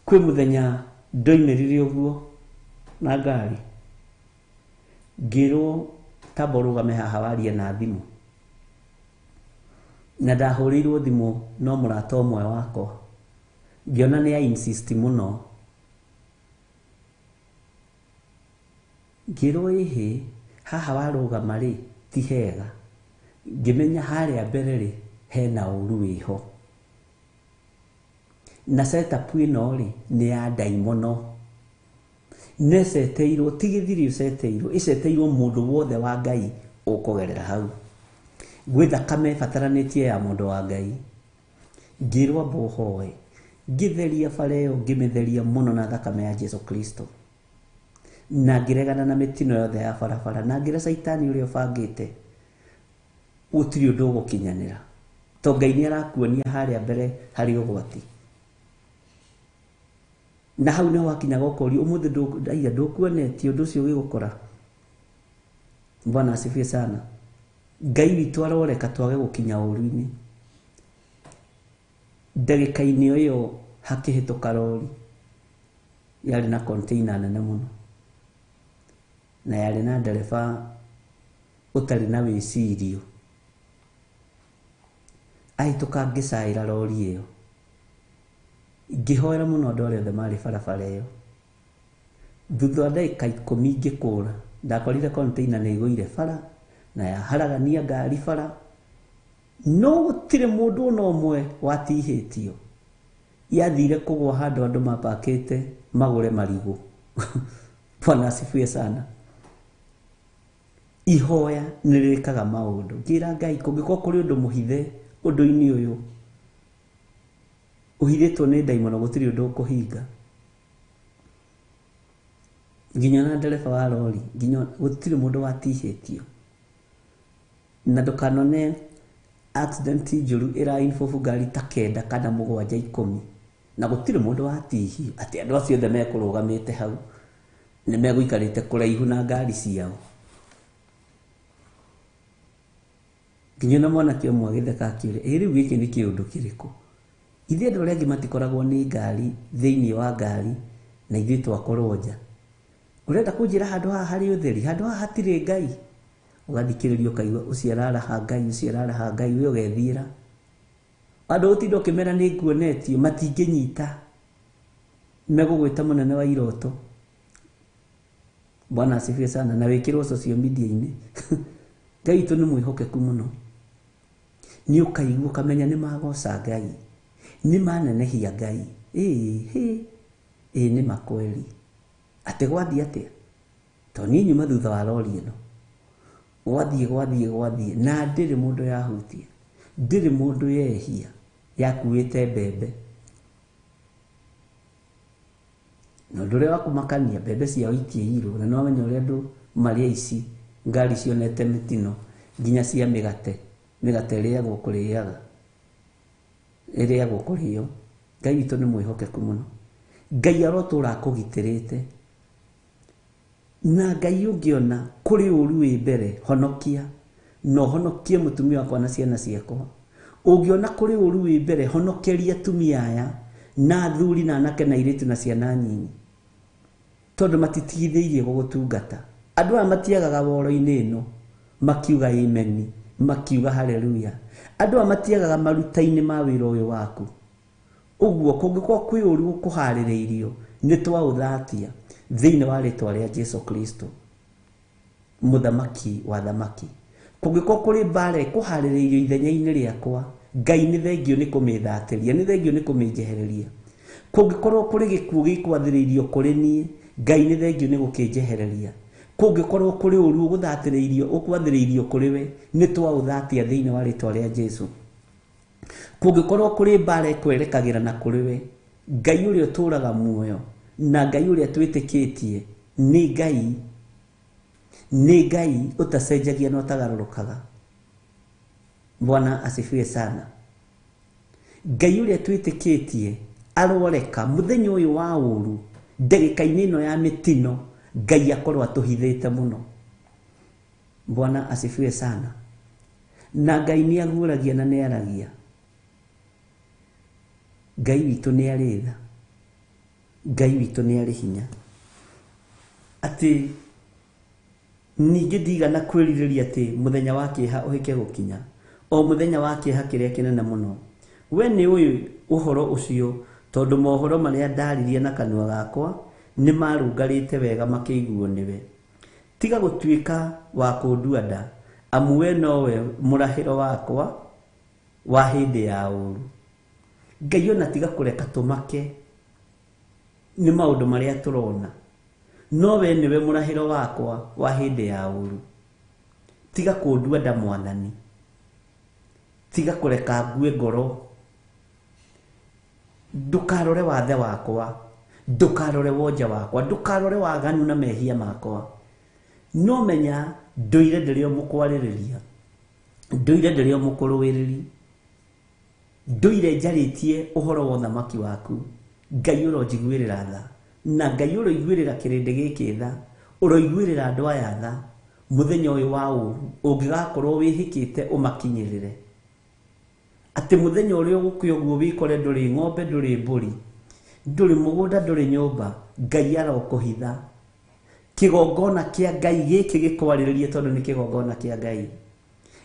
Kwĩ mũthenya ndoimĩrire ũguo na ngari, ngĩrwo tamba ũrũgame haha warie na thimũ, na ndahũrĩirwo thimũ no mũrata ũmwe wakwa, ngĩona nĩ a insist mũno, ngĩrwo ĩhĩ, haha warũgama rĩ ti hega. Ngĩmenya harĩa mbere rĩ hena ũru wĩho, na setup ĩno rĩ nĩ ya ndaimono, neceteirwo ti gĩthiri ũceteirwo, ĩceteirwo mũndũ wothe wa Ngai ũkũgerera hau. Gwĩ thakame ĩbataranĩtie ya mũndũ wa Ngai. Ngĩrwo amba ũhoe, ngĩtheria bara ĩyo, ngĩmĩtheria mũno na thakame ya Jesu Kristo, na ngĩregana na mĩtino yothe ya barabara, na ngĩra caitani ũrĩa ũbangĩte gũtirĩ ũndũ ũgũkinyanĩra, tondũ Ngai nĩ arakuonia harĩa mbere harĩ ũgwati. Na hau nĩho hakinyaga ũkorio, ũmũthĩ aya ndũkuonetie ũndũ ũcio ũgĩgũkora. Bwana asifiwe sana. Ngai witũ aroreka twage gũkinya ũru-inĩ. Ndagĩka-inĩ o ĩyo hakĩhĩtũka rori yarĩ na container nene mũno, na yarĩ na ndereba ũtarĩ na wĩcirio. Ahĩtũka ngĩcaĩra rori ĩyo, ngĩhoera mũno andũ arĩa othe marĩ barabara ĩyo. Thutha wa ndagĩka 10 ngĩkũra, ndakorire container nĩ ĩgũire bara na yaharagania ngari bara, no gũtirĩ mũndũ ona ũmwe watihĩtio. Yathire kũgũa handũ andũ mapakĩte magũre marigũ. Bwana asifiwe sana. Ihoya nĩ rĩrĩkaga maũndũ. Ngĩra Ngai, kũngĩkorwo kũrĩ ũndũ mũhithe ũndũ-inĩ ũyũ ũhithĩtwo nĩ ndaimono, gũtirĩ ũndũ ũkũhinga. Nginya na ndereba wa rori, nginya gũtirĩ mũndũ watihĩtio. Na ndũkanone Accident njũru ĩra involve ngari ta 9 kana 7 10, na gũtirĩ mũndũ watihio. Atĩ andũ acio othe mekũrũgamĩte hau nĩ megũikarĩte kũraihu na ngari ciao. Nginya ona mwanake ũmwe agĩtheka akĩũria, ĩ rĩu gĩkĩ nĩ kĩũndũ kĩrĩkũ? Ithuĩ andũ arĩa angĩ matikoragwo nĩ ngari thĩinĩ wa ngari na ithuĩ twakorwo nja. Ũrenda kũnjĩra handũ haha harĩ ũtheri, handũ haha hatirĩ Ngai? Ũgathikĩrĩria ũkaigua ũcio araraha Ngai, ũcio araraha Ngai, we ũgethiĩra. Andũ ũtinda ũkĩmera nĩ nguonetio, matingĩnyita. Megũgwĩta mũnene wa iroto. Bwana asifiwe sana. Na wĩkĩrwo social media-inĩ. Ngai witũ nĩ mwĩhokeku mũno. Nĩ ũkaigua ũkamenya nĩ magoca Ngai, nĩ manenehia Ngai. Ĩĩ ĩĩ nĩ makweli. Atĩ gwathiĩ atĩa? Tondũ niĩ nyuma thutha wa rori ĩno. Gwathiĩ gwathiĩ gwathiĩ na ndĩrĩ mũndũ yahutia, ndĩrĩ mũndũ yehia, yakuĩte mbembe. Na ũndũ ũrĩa wa kũmakania, mbembe ciao itiĩirwo, na nĩwamenya ũrĩa andũ marĩ aici, ngari cionete mĩtino nginya cia mĩgate, mĩgate ĩrĩagwo kũrĩaga, ĩrĩagwo kũrĩo. Ngai witũ nĩ mwĩhokeku mũno. Ngai arotũra akũgitĩrĩte. Na Ngai ũngĩona kũrĩ ũru wĩ mbere, honokia. Na ũhonokie mũtumia wakwa na ciana ciakwa. Ũngĩona kũrĩ ũru wĩ mbere, honokeria atumia aya na athuri na anake na airĩtu na ciana nyinyi, tondũ matitigithĩirie gũgũtungata. Andũ aya matiagaga woro-inĩ ĩno makiuga amen, makiuga haleluya. Andũ aya matiagaga maruta-inĩ ma wĩra ũyũ waku. Ũguo kũngĩkorwo kwĩ ũru ũkũharĩrĩirio, nĩ twaũthatia thĩinĩ wa rĩtwa rĩa Jesu Kristo, mũthamaki wa thamaki. Kũngĩkorwo kũrĩ mbara ĩkũharĩrĩirio ithenya-inĩ rĩakwa, Ngai nĩ thengio nĩ kũmĩthatĩria, nĩ thengio nĩ kũmĩnjehereria. Kũngĩkorwo kũrĩ gĩkuũ gĩkwathĩrĩirio kũrĩ niĩ, Ngai nĩ thengio nĩ gũkĩnjehereria. Kũngĩkorwo kũrĩ ũru ũgũthatĩrĩirio, ũkwathĩrĩirio kũrĩ we, nĩ twaũthatia thĩinĩ wa rĩtwa rĩa Jesu. Kũngĩkorwo kũrĩ mbara ĩkwerekagĩra na kũrĩ we, Ngai ũrĩa ũtũũraga muoyo na Ngai ũrĩa twĩtĩkĩtie nĩ Ngai, nĩ Ngai ũtacenjagia na ũtagarũrũkaga. Bwana asifiwe sana. Ngai ũrĩa twĩtĩkĩtie aroreka mũthenya ũyũ wa ũru, ndagĩka-inĩ ĩno ya mĩtino, Ngai akorwo atũhithĩte mũno. Bwana asifiwe sana. Na Ngai nĩ aguũragia na nĩ aragia. Ngai witũ nĩ arĩ tha. Ngai witũ nĩ arĩ hinya. Atĩ ningĩ ndigana kwĩrirĩria atĩ mũthenya wa kĩeha ũhĩke gũkinya, o mũthenya wa kĩeha kĩrĩa kĩnene mũno. We nĩ ũĩ ũhoro ũcio, tondũ mohoro marĩa ndaririe na kanua gakwa nĩ marũngarĩte wega makĩiguo nĩwe. Tiga gũtuĩka wa kũndua nda, amu we nowe mũrahĩro wakwa wa hĩndĩ ya ũru. Ngai ona tiga kũreka tũmake nĩ maũndũ marĩa tũrona, no we nĩwe mũrahĩro wakwa wa hĩndĩ ya ũru. Tiga kũndua nda Mwathani, tiga kũreka ngue ngoro. Ndũkarore wathe wakwa, ndũkarore wonja wakwa, ndũkarore waganu na mehia makwa. No menya ndũire ndĩrĩ o mũkwarĩrĩria, ndũire ndĩrĩ o mũkũrũĩrĩri, ndũire njarĩtie ũhoro wa ũthamaki waku. Ngai ũronjiguĩrĩra tha, na Ngai ũroiguĩrĩra kĩrĩndĩ gĩkĩ tha, ũroiguĩrĩra andũ aya tha. Mũthenya ũyũ wa ũru ũngĩgakorwo wĩhĩkĩte ũmakinyĩrĩre, atĩ mũthenya ũrĩa ũgũkĩa ũguo wĩkore ndũrĩ ng'ombe, ndũrĩ mbũri, ndũrĩ mũgũnda, ndũrĩ nyũmba, Ngai arokũhitha. Kĩgongona kĩa Ngai gĩkĩ gĩkwarĩrĩrie, tondũ nĩ kĩgongona kĩa Ngai,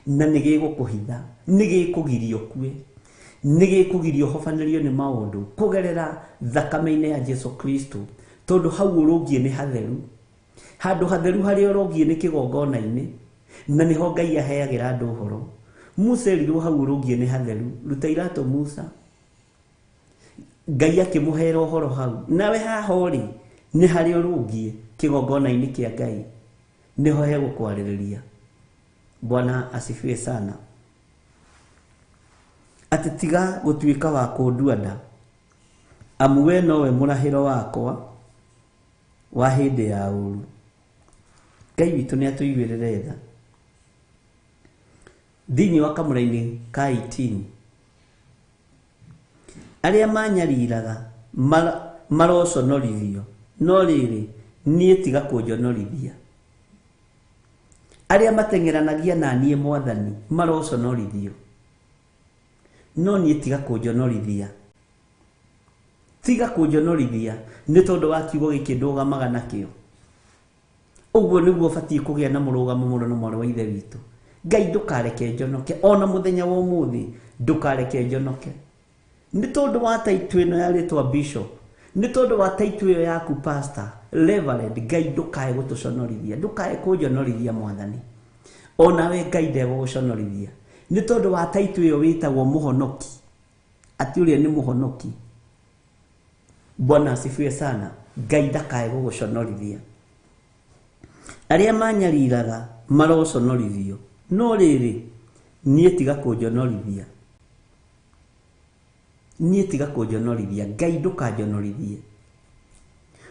na nĩ gĩgũkũhitha, nĩ gĩkũgiria ũkue, nĩ gĩkũgiria ũhobanĩrio nĩ maũndũ kũgerera thakame-inĩ ya Jesu Kristo, tondũ hau ũrũngiĩ nĩ hatheru. Handũ hatheru harĩa ũrũngiĩ nĩ kĩgongona-inĩ, na nĩho Ngai aheagĩra andũ ũhoro. Musa erirwo hau ũrũngiĩ nĩ hatheru, ruta iratũ Musa. Ngai akĩmũhera ũhoro hau. Nawe haha ũrĩ nĩ harĩa ũrũngiĩ kĩgongona-inĩ kĩa Ngai, nĩho hegũkwarĩrĩria. Bwana asifiwe sana. Atĩ tiga gũtuĩka wa kũndua nda, amu we nowe mũrahĩro wakwa wa hĩndĩ ya ũru. Ngai witũ nĩ atũiguĩrĩre tha. Thĩinĩ wa kamũra-inĩ ka 18, arĩa manyariraga maroconorithio, no rĩrĩ niĩ tiga kũnjonorithia. Arĩa mateng'eranagia na niĩ Mwathani maroconorithio, no niĩ tiga kũnjonorithia. Tiga kũnjonorithia nĩ tondũ wa kiugo gĩkĩ ndũgamaga nakĩo. Ũguo nĩguo ũbatiĩ kũgĩa na mũrũgamo mũno na mwarĩ wa Ithe witũ. Ngai ndũkareke njonoke, ona mũthenya wa ũmũthĩ ndũkareke njonoke. Nĩ tondũ wa taitũ ĩno ya rĩtwa bishop, nĩ tondũ wa taitũ ĩyo yaku pastor, reverend, Ngai ndũkae gũtũconorithia, ndũkae kũnjonorithia Mwathani. Onawe Ngai ndegũgũconorithia. Nĩ tondũ wa taitũ ĩyo wĩtagwo mũhonoki, atĩ ũrĩa nĩ mũhonoki. Bwana asifiwe sana. Ngai ndakae gũgũconorithia. Arĩa manyariraga maroconorithio, no rĩrĩ niĩ tiga kũnjonorithia. Niĩ tiga kũnjonorithia. Ngai ndũkanjonorithie.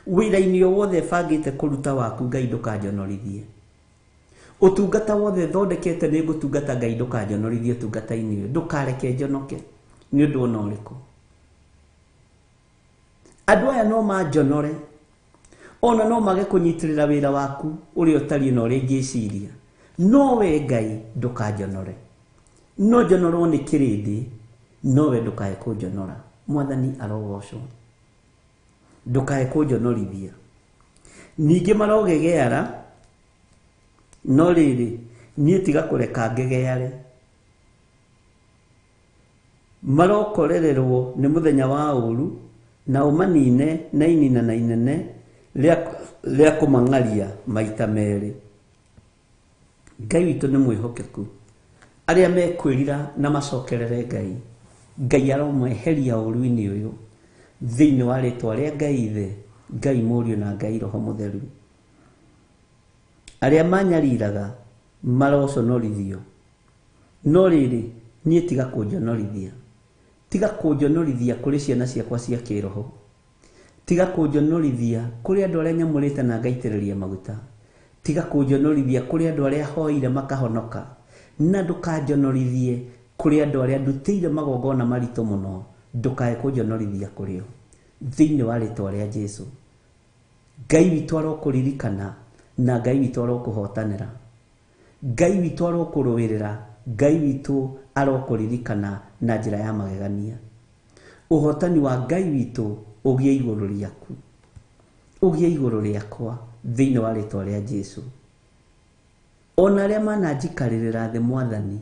Wĩra-inĩ o wothe bangĩte kũruta waku, Ngai ndũkanjonorithie. Ũtungata wothe thondekete nĩ ngũtungata, Ngai ndũkanjonorithie ũtungata-inĩ ũyũ. Ndũkareke njonoke nĩ ũndũ ona ũrĩkũ. Andũ aya no manjonore, ona no mage kũnyitĩrĩra wĩra waku ũrĩa ũtariĩ na ũrĩa ingĩciria, no we Ngai ndũkanjonore. No njonorwo nĩ kĩrĩndĩ, no we ndũkae kũnjonora. Mwathani arogocwo. Ndũkae kũnjonorithia. Ningĩ marogegeara, no rĩrĩ niĩ tiga kũreka ngegeare. Marokorererwo nĩ mũthenya wa ũũru, na ũmanine na inina na inene rĩa kũmang'aria maita merĩ. Ngai witũ nĩ mwĩhokeku. Arĩa mekwĩrira na macokerere Ngai, Ngai aromeheria ũũru-inĩ ũyũ thĩinĩ wa rĩtwa rĩa Ngai Ithe, Ngai Mũriũ na Ngai Roho Mũtheru. Arĩa manyariraga maroconorithio, no rĩrĩ niĩ tiga kũnjonorithia. Tiga kũnjonorithia kũrĩ ciana ciakwa cia kĩroho. Tiga kũnjonorithia kũrĩ andũ arĩa nyamũrĩte na ngaitĩrĩria maguta. Tiga kũnjonorithia kũrĩ andũ arĩa hoire makahonoka. Na ndũkanjonorithie kũrĩ andũ arĩa ndutĩire magongona maritũ mũno. Ndũkae kũnjonorithia kũrĩ o. Thĩinĩ wa rĩtwa rĩa Jesu. Ngai witũ arokũririkana na Ngai witũ arokũhotanĩra. Ngai witũ arokũrũĩrĩra. Ngai witũ arokũririkana na njĩra ya magegania. Ũhotani wa Ngai witũ ũgĩe igũrũ rĩaku, ũgĩe igũrũ rĩakwa thĩinĩ wa rĩtwa rĩa Jesu. Ona arĩa mananjikarĩrĩra thĩ Mwathani,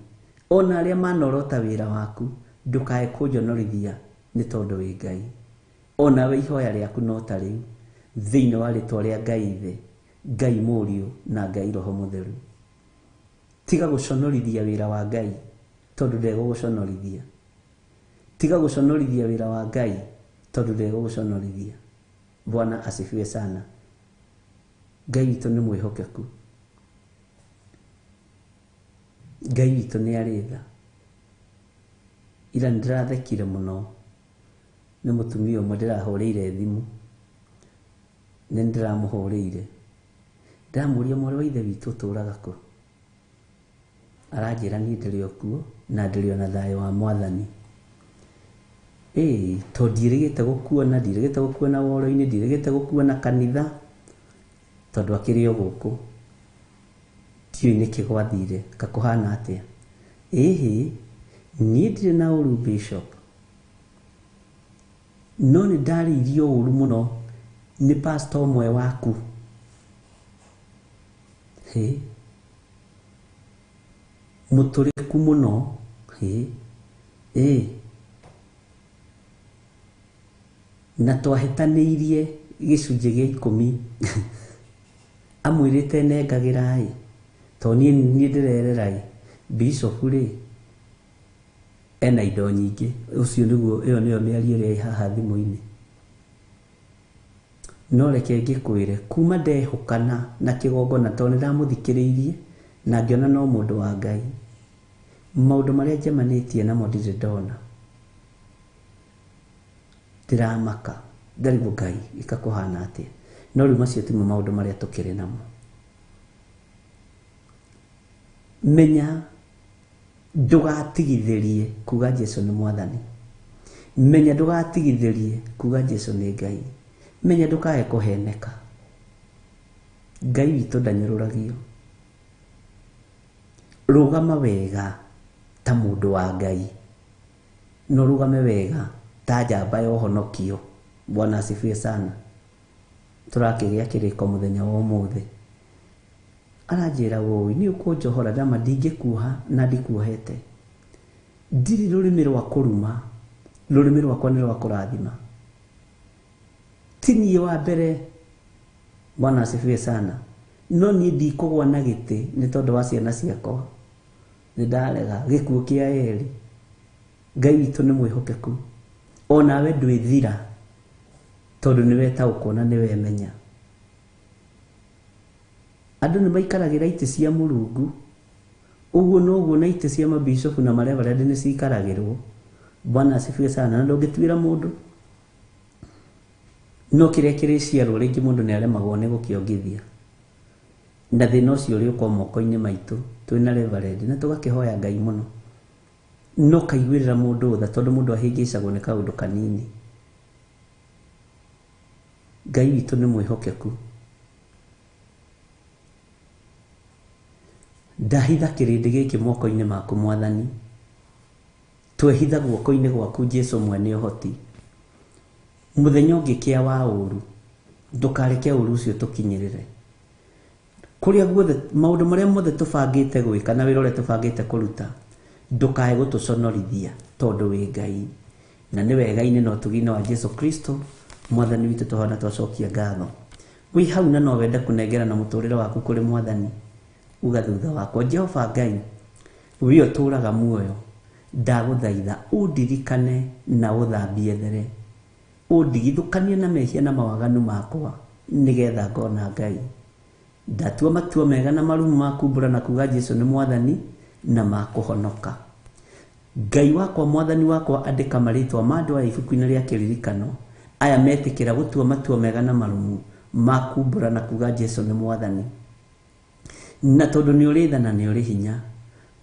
ona arĩa manorota wĩra waku, ndũkae kũnjonorithia nĩ tondũ wĩ Ngai. Onawe ihoya rĩaku no ta rĩu thĩinĩ wa rĩtwa rĩa Ngai Ithe, Ngai Mũriũ na Ngai Roho Mũtheru. Tiga gũconorithia wĩra wa Ngai tondũ ndegũgũconorithia. Tiga gũconorithia wĩra wa Ngai tondũ ndegũgũconorithia. Bwana asifiwe sana. Ngai witũ nĩ mwĩhokeku. Ngai witũ nĩ arĩ tha. Ira nĩndĩrathekire mũno nĩ mũtumia ũmwe ndĩrahũrĩire thimũ. Nĩ ndĩramũhũrĩire. Ndĩramũria mwarĩ wa Ithe witũ ũtũraga kũ? Aranjĩra niĩ ndĩrĩ o kuo na ndĩrĩ o na thayũ wa Mwathani. Ĩĩ, to ndiĩrĩgĩte gũkuona, ndiĩrĩgĩte gũkuona woro-inĩ, ndiĩrĩgĩte gũkuona kanitha, tondũ akĩrĩ o gũkũ. Ndiũĩ nĩkĩ gwathire, kakũhana atĩa? Ĩhĩ, niĩ ndirĩ na ũru bishop. No nĩ ndarĩirio ũru mũno nĩ pastor ũmwe waku. Hĩ, mũtũrĩku mũno. Hĩ, ĩ, na twahĩtanĩirie gĩcunjĩ gĩa 10. Amwĩrĩte nengagĩra ĩ, to niĩ ndĩrerera ĩ, bishop rĩ ena indo nyingĩ. Ũcio nĩguo, ĩyo nĩyo mĩario ĩrĩa ĩ haha thimũ-inĩ. No reke ngĩkwĩre, kuma ndehũkana na kĩgongona tondũ nĩndamũthikĩrĩirie na ngĩona no mũndũ wa Ngai. Maũndũ marĩa njemanĩtie namo ndirĩ ndona. Ndĩramaka. Ngarigwo Ngai ĩkakũhana atĩa. No rĩu macio timo maũndũ marĩa tũkĩrĩ namo. Menya Ndũgatigithĩrie kuga Jesu nĩ mwathani. Menya ndũgatigithĩrie kuga Jesu nĩ Ngai. Menya ndũkae kũheneka. Ngai witũ ndanyũrũragio. Rũgama wega ta mũndũ wa Ngai, na ũrũgame wega ta njamba ya ũhonokio. Bwana asifiwe sana. Tũrakĩgĩa kĩrĩko mũthenya wa ũmũthĩ. Aranjĩra wũi nĩ ũkũnjohora ndama ndingĩkuoha na ndikuohete. Ndirĩ rũrĩmĩ rwa kũruma, rũrĩmĩ rwakwa nĩ rwa kũrathima. Ti niĩ wa mbere. Bwana asifiwe sana. No niĩ ndikũgwa na gĩtĩ nĩ tondũ wa ciana ciakwa. Nĩ ndarega gĩkuũ kĩa Eli. Ngai witũ nĩ mwĩhokeku. Onawe ndwĩthira tondũ nĩ wetaũkwo na nĩ wemenya. Andũ nĩ maikaragĩra itĩ cia Mũrungu. Ũguo noguo na itĩ cia mabishopu na mareverend nĩ ciikaragĩrwo. Bwana asifiwe sana. Na ndũngĩtuĩra mũndũ. No kĩrĩa kĩrĩciarwo rĩngĩ mũndũ nĩ aremagwo nĩ gũkĩongithia. Na thĩna ũcio ũrĩũka moko-inĩ maitũ twĩna reverend na tũgakĩhoya Ngai mũno. No kaiguĩrĩra mũndũ tha tondũ mũndũ ahĩngĩcagwo nĩ kaũndũ kanini. Ngai witũ nĩ mwĩhokeku. Ndahitha kĩrĩndĩ gĩkĩ moko-inĩ maku mwathani. Twehitha guoko-inĩ gwaku Jesu mwene ũhoti. Mũthenya ũngĩ kĩa wa ũru, ndũkareke ũru ũcio tũkinyĩrĩre. Kũrĩa guothe maũndũ marĩa mothe tũbangĩte gwĩka na wĩra ũrĩa tũbangĩte kũruta, ndũkae gũtũconorithia tondũ wĩ Ngai. Na nĩ wega-inĩ na ũtugi-inĩ wa Jesu Kristo mwathani witũ tũhona twacokia ngatho. Wĩ hau na no wende kũnengerana mũtũrĩre waku kũrĩ mwathani, uga thutha wakwa, Jehova Ngai, we ũtũũraga muoyo, ndagũthaitha ũndirikane na ũthambie there. Ũndigithũkanie na mehia na mawaganu makwa nĩgetha ngona Ngai. Ndatua matua mega na marumu ma kumbũra na kuga Jesu nĩ mwathani na makũhonoka. Ngai wakwa mwathani wakwa, andĩka marĩtwa ma andũ aya ibuku-inĩ rĩa kĩririkano, aya metĩkĩra gũtua matua mega na marumu ma kumbũra na kuga Jesu nĩ mwathani. Na tondũ nĩ ũrĩ tha na nĩ ũrĩ hinya,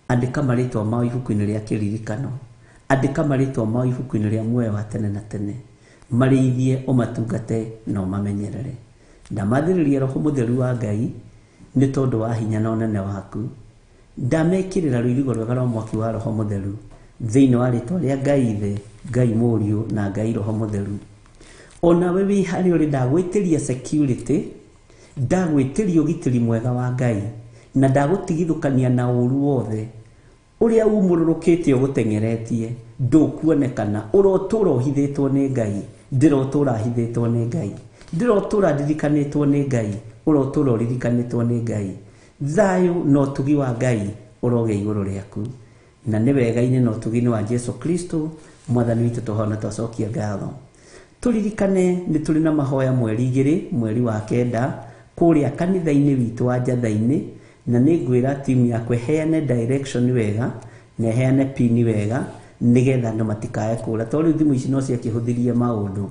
andĩka marĩtwa mao ibuku-inĩ rĩa kĩririkano. Andĩka marĩtwa mao ibuku-inĩ rĩa muoyo wa tene na tene. Marĩithie, ũmatungate na ũmamenyerere. Ndamathĩrĩria Roho Mũtheru wa Ngai nĩ tondũ wa hinya na ũnene waku. Ndamekĩrĩra rũirigo rwega rwa mwaki wa Roho Mũtheru thĩinĩ wa rĩtwa rĩa Ngai Ithe, Ngai Mũriũ na Ngai Roho Mũtheru. Onawe wĩ harĩa ũrĩ ndagwĩtĩria security, ndagwĩtĩria ũgitĩri mwega wa Ngai, na ndagũtigithũkania na ũru wothe ũrĩa umũrũrũkĩte ũgũteng'eretie, ndũkuonekana, ũrotũra ũhithĩtwo nĩ Ngai, ndĩrotũra hithĩtwo nĩ Ngai, ndĩrotũra ndirikanĩtwo nĩ Ngai, ũrotũra ũririkanĩtwo nĩ Ngai. Thayũ na ũtugi wa Ngai ũrogĩa igũrũ rĩaku. Na nĩ wega-inĩ na ũtugi-inĩ wa Jesu Kristo mwathani witũ tũhona twacokia ngatho. Tũririkane nĩ tũrĩ na mahoya mweri 2 mweri wa 9 kũrĩa kanitha-inĩ witũ wa Njatha-inĩ, na nĩ ngwĩra timu yakwa ĩheane direction wega na ĩheane pin wega nĩgetha andũ matikae kũra, tondũ rĩu thimũ ici no ciakĩhũthirie maũndũ.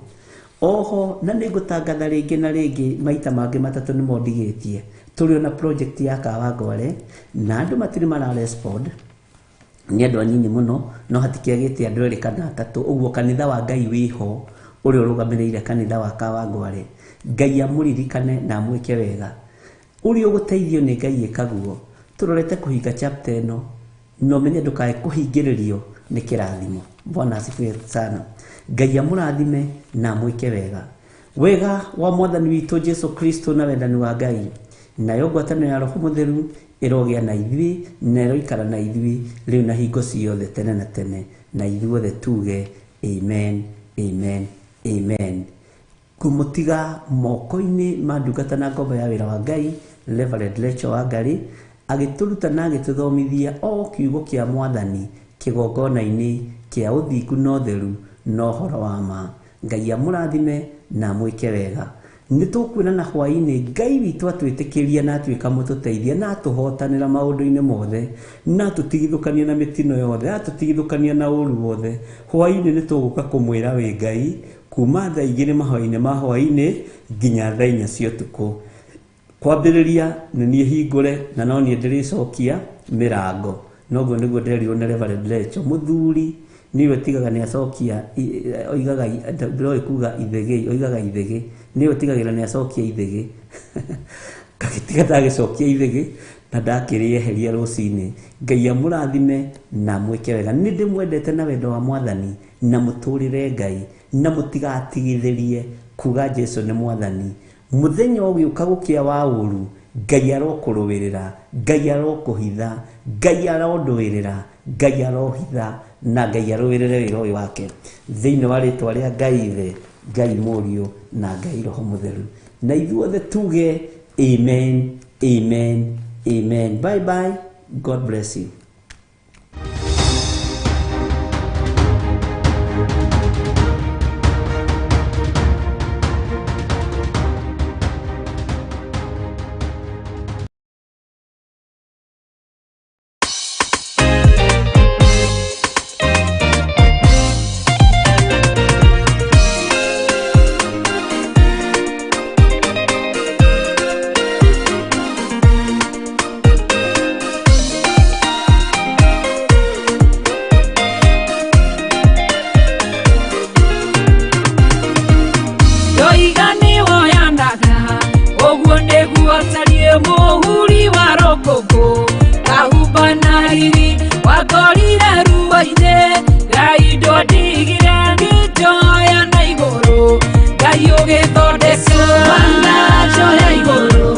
Oho na nĩ ngũtangatha rĩngĩ na rĩngĩ maita mangĩ matatũ nĩmo ndigĩtie. Tũrĩ ona project ya Kawangware na andũ matirĩ mara respond, nĩ andũ anini mũno, no hatikĩagĩte andũ erĩ kana atatũ. Ũguo kanitha wa Ngai wĩho ũrĩa ũrũgamĩrĩire kanitha wa Kawangware. Ngai amũririkane na amwĩke wega. Ũrĩa ũgũteithio nĩ Ngai ĩkaguo. Tũrorete kũhinga chapter ĩno, no menye ndũkae kũhingĩrĩrio nĩ kĩrathimo. Bwana asifiwe sana. Ngai amũrathime na amwĩke wega. Wega wa mwathani witũ Jesu Kristo na wendani wa Ngai, nayo ngwatanĩro ya Roho Mũtheru ĩrogĩa na ithuĩ na ĩroikara na ithuĩ rĩu na hingo ciothe tene na tene, na ithuothe tuge amen, amen, amen. Ngũmũtiga moko-inĩ ma ndungata na ngombo ya wĩra wa Ngai, Reverend Rachel Wangari, agĩtũruta na agĩtũthomithia o kiugo kĩa mwathani kĩgongona-inĩ kĩa ũthingu na ũtheru na ũhoro wa ma. Ngai amũrathime na amwĩke wega. Nĩ tũkuonana hwaĩ-inĩ. Ngai witũ atwĩtĩkĩria na atuĩka mũtũteithia na atũhotanĩra maũndũ-inĩ mothe, na atũtigithũkania na mĩtino yothe, atũtigithũkania na ũru wothe. Hwaĩ-inĩ nĩ tũgũka kũmwĩra wĩ Ngai kuma thaa 2 mahoya-inĩ ma hwaĩ-inĩ nginya thaa 4 cia ũtukũ. Kwambĩrĩria nĩ niĩ hingũre na no niĩ ndĩrĩcokia mĩrango. Noguo nĩguo nderirwo nĩ Reverend Lecho, mũthuri nĩwe tigaga nĩ acokia, oigaga ndĩroĩ kuga ithĩgĩ, oigaga ithĩgĩ, nĩwe tigagĩra nĩ acokia ithĩgĩ. Ngagĩtiga ndagĩcokia ithĩgĩ na ndakĩrĩeheria rũcinĩ. Ngai amũrathime na amwĩke wega. Nĩ ndĩmwendete na wendo wa Mwathani, na mũtũrĩre Ngai, na mũtigatigithĩrie kuga Jesu nĩ Mwathani. Mũthenya ũgĩũka gũkĩa wa ũru, Ngai arokũrũĩrĩra, Ngai arokũhitha, Ngai arondũĩrĩra, Ngai arohitha, na Ngai arũĩrĩre wĩra ũyũ wake. Thĩinĩ wa rĩtwa rĩa Ngai Ithe, Ngai Mũriũ, na Ngai Roho Mũtheru. Na ithuothe tuge amen, amen, amen. Bye bye. God bless you. Ndoiga nĩwoyanaga ũguo nĩguo tariĩ mũhuri wa rũkũngũ kahumba na riri wakorire ruo-inĩ Ngai ndondigire ngĩnjoya na igũrũ Ngai ũgĩthondeka wananjoya igũrũ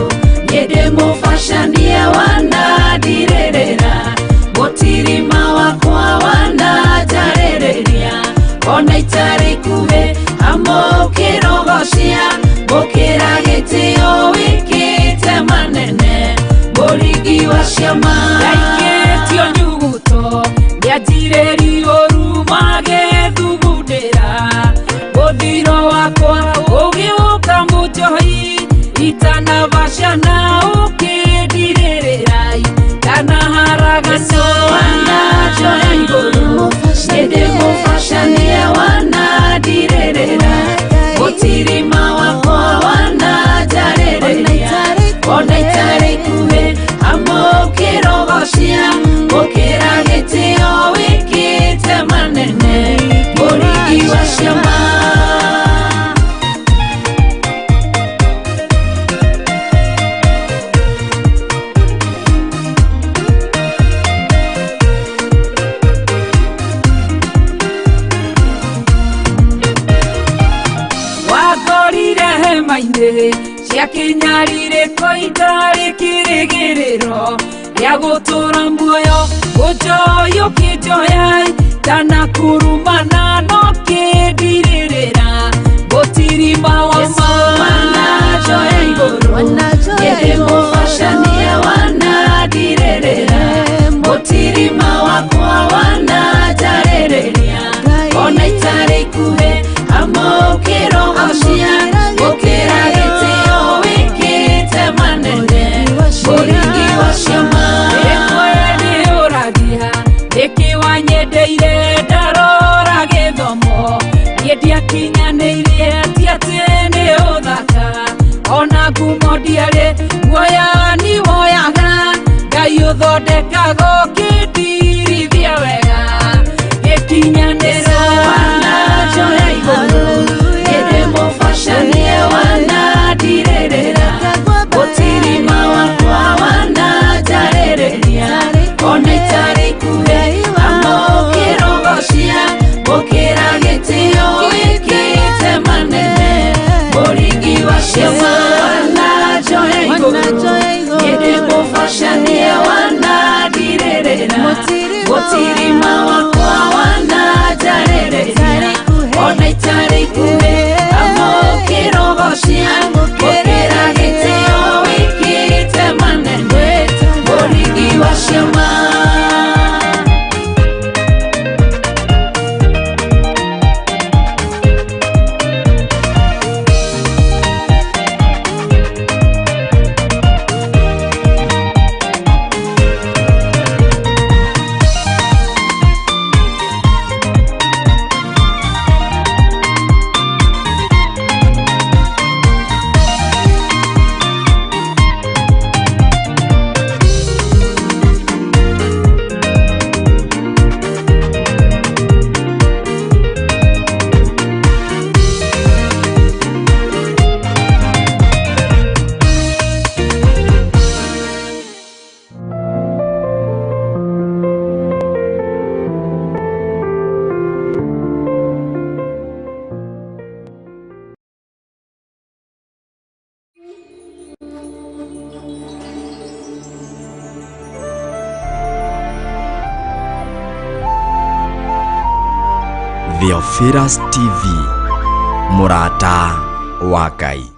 niĩ ndĩmũbacanie wanandirĩrĩra mũtirima wakwa wananjarĩrĩria ona itarĩ ikuhĩ amũkĩrogocia mũkĩra gĩtĩo wĩkĩte manene mũringi wa ciama ndaikĩtio nyuguto nĩanjirĩrio ũru magĩthugundĩra mũthiro wakwa ũgĩũka mũnjohi itanabacana ũkĩndirĩrĩra kana haragana wananjoya igũrũ nĩndĩmũbacanie wanandirĩrĩra mũtirima wakwa wananjarĩrĩria ona itarĩ ikuhĩ amũkĩrogocia mũkĩra gĩtĩo wĩkĩte manene mũringi wa ciama. Wakorire hema-inĩ cia kĩnyarirĩko itarĩ kĩrĩgĩrĩro gĩa gũtũra muoyo ũnjoya ũkĩnjoya ndanakurumana no kĩndirĩrĩra mũtirima wa ma wananjoya igũrũ nĩndĩmũbacanie wanandirĩrĩra mũtirima wakwa wananjarĩrĩria ona itarĩ ikuhĩ amũkĩrogocia mũkĩra gĩtĩo wĩkĩte manene mũringi wa ciama. Rĩmwe nĩũragia nĩkĩ wanyendeire ndarora gĩthomo niĩ ndiakinyanĩirie ti atĩ nĩ ũthaka ona ngumo ndiarĩ guoya nĩwoyaga Ngai ũthondekaga ũkĩndirithia wega gĩkinyanĩra wananjoya igũrũ nĩndĩmũbacanie wanandirĩrĩra mũtirima wakwa wananjarĩrĩria ona itarĩ ikuhĩ amũkĩrogocia mũkĩra gĩtĩo wĩkĩte manene mũringi wa ciama wananjoya igũrũ nĩndĩmũbacanie wanandirĩrĩra mũtirima wakwa wananjarĩrĩria ona itarĩ ikuhĩ amũkĩrogocia mũkĩra gĩtĩo wĩkĩte manene mũringi wa ciama. Theophilus TV, mũrata wa Ngai.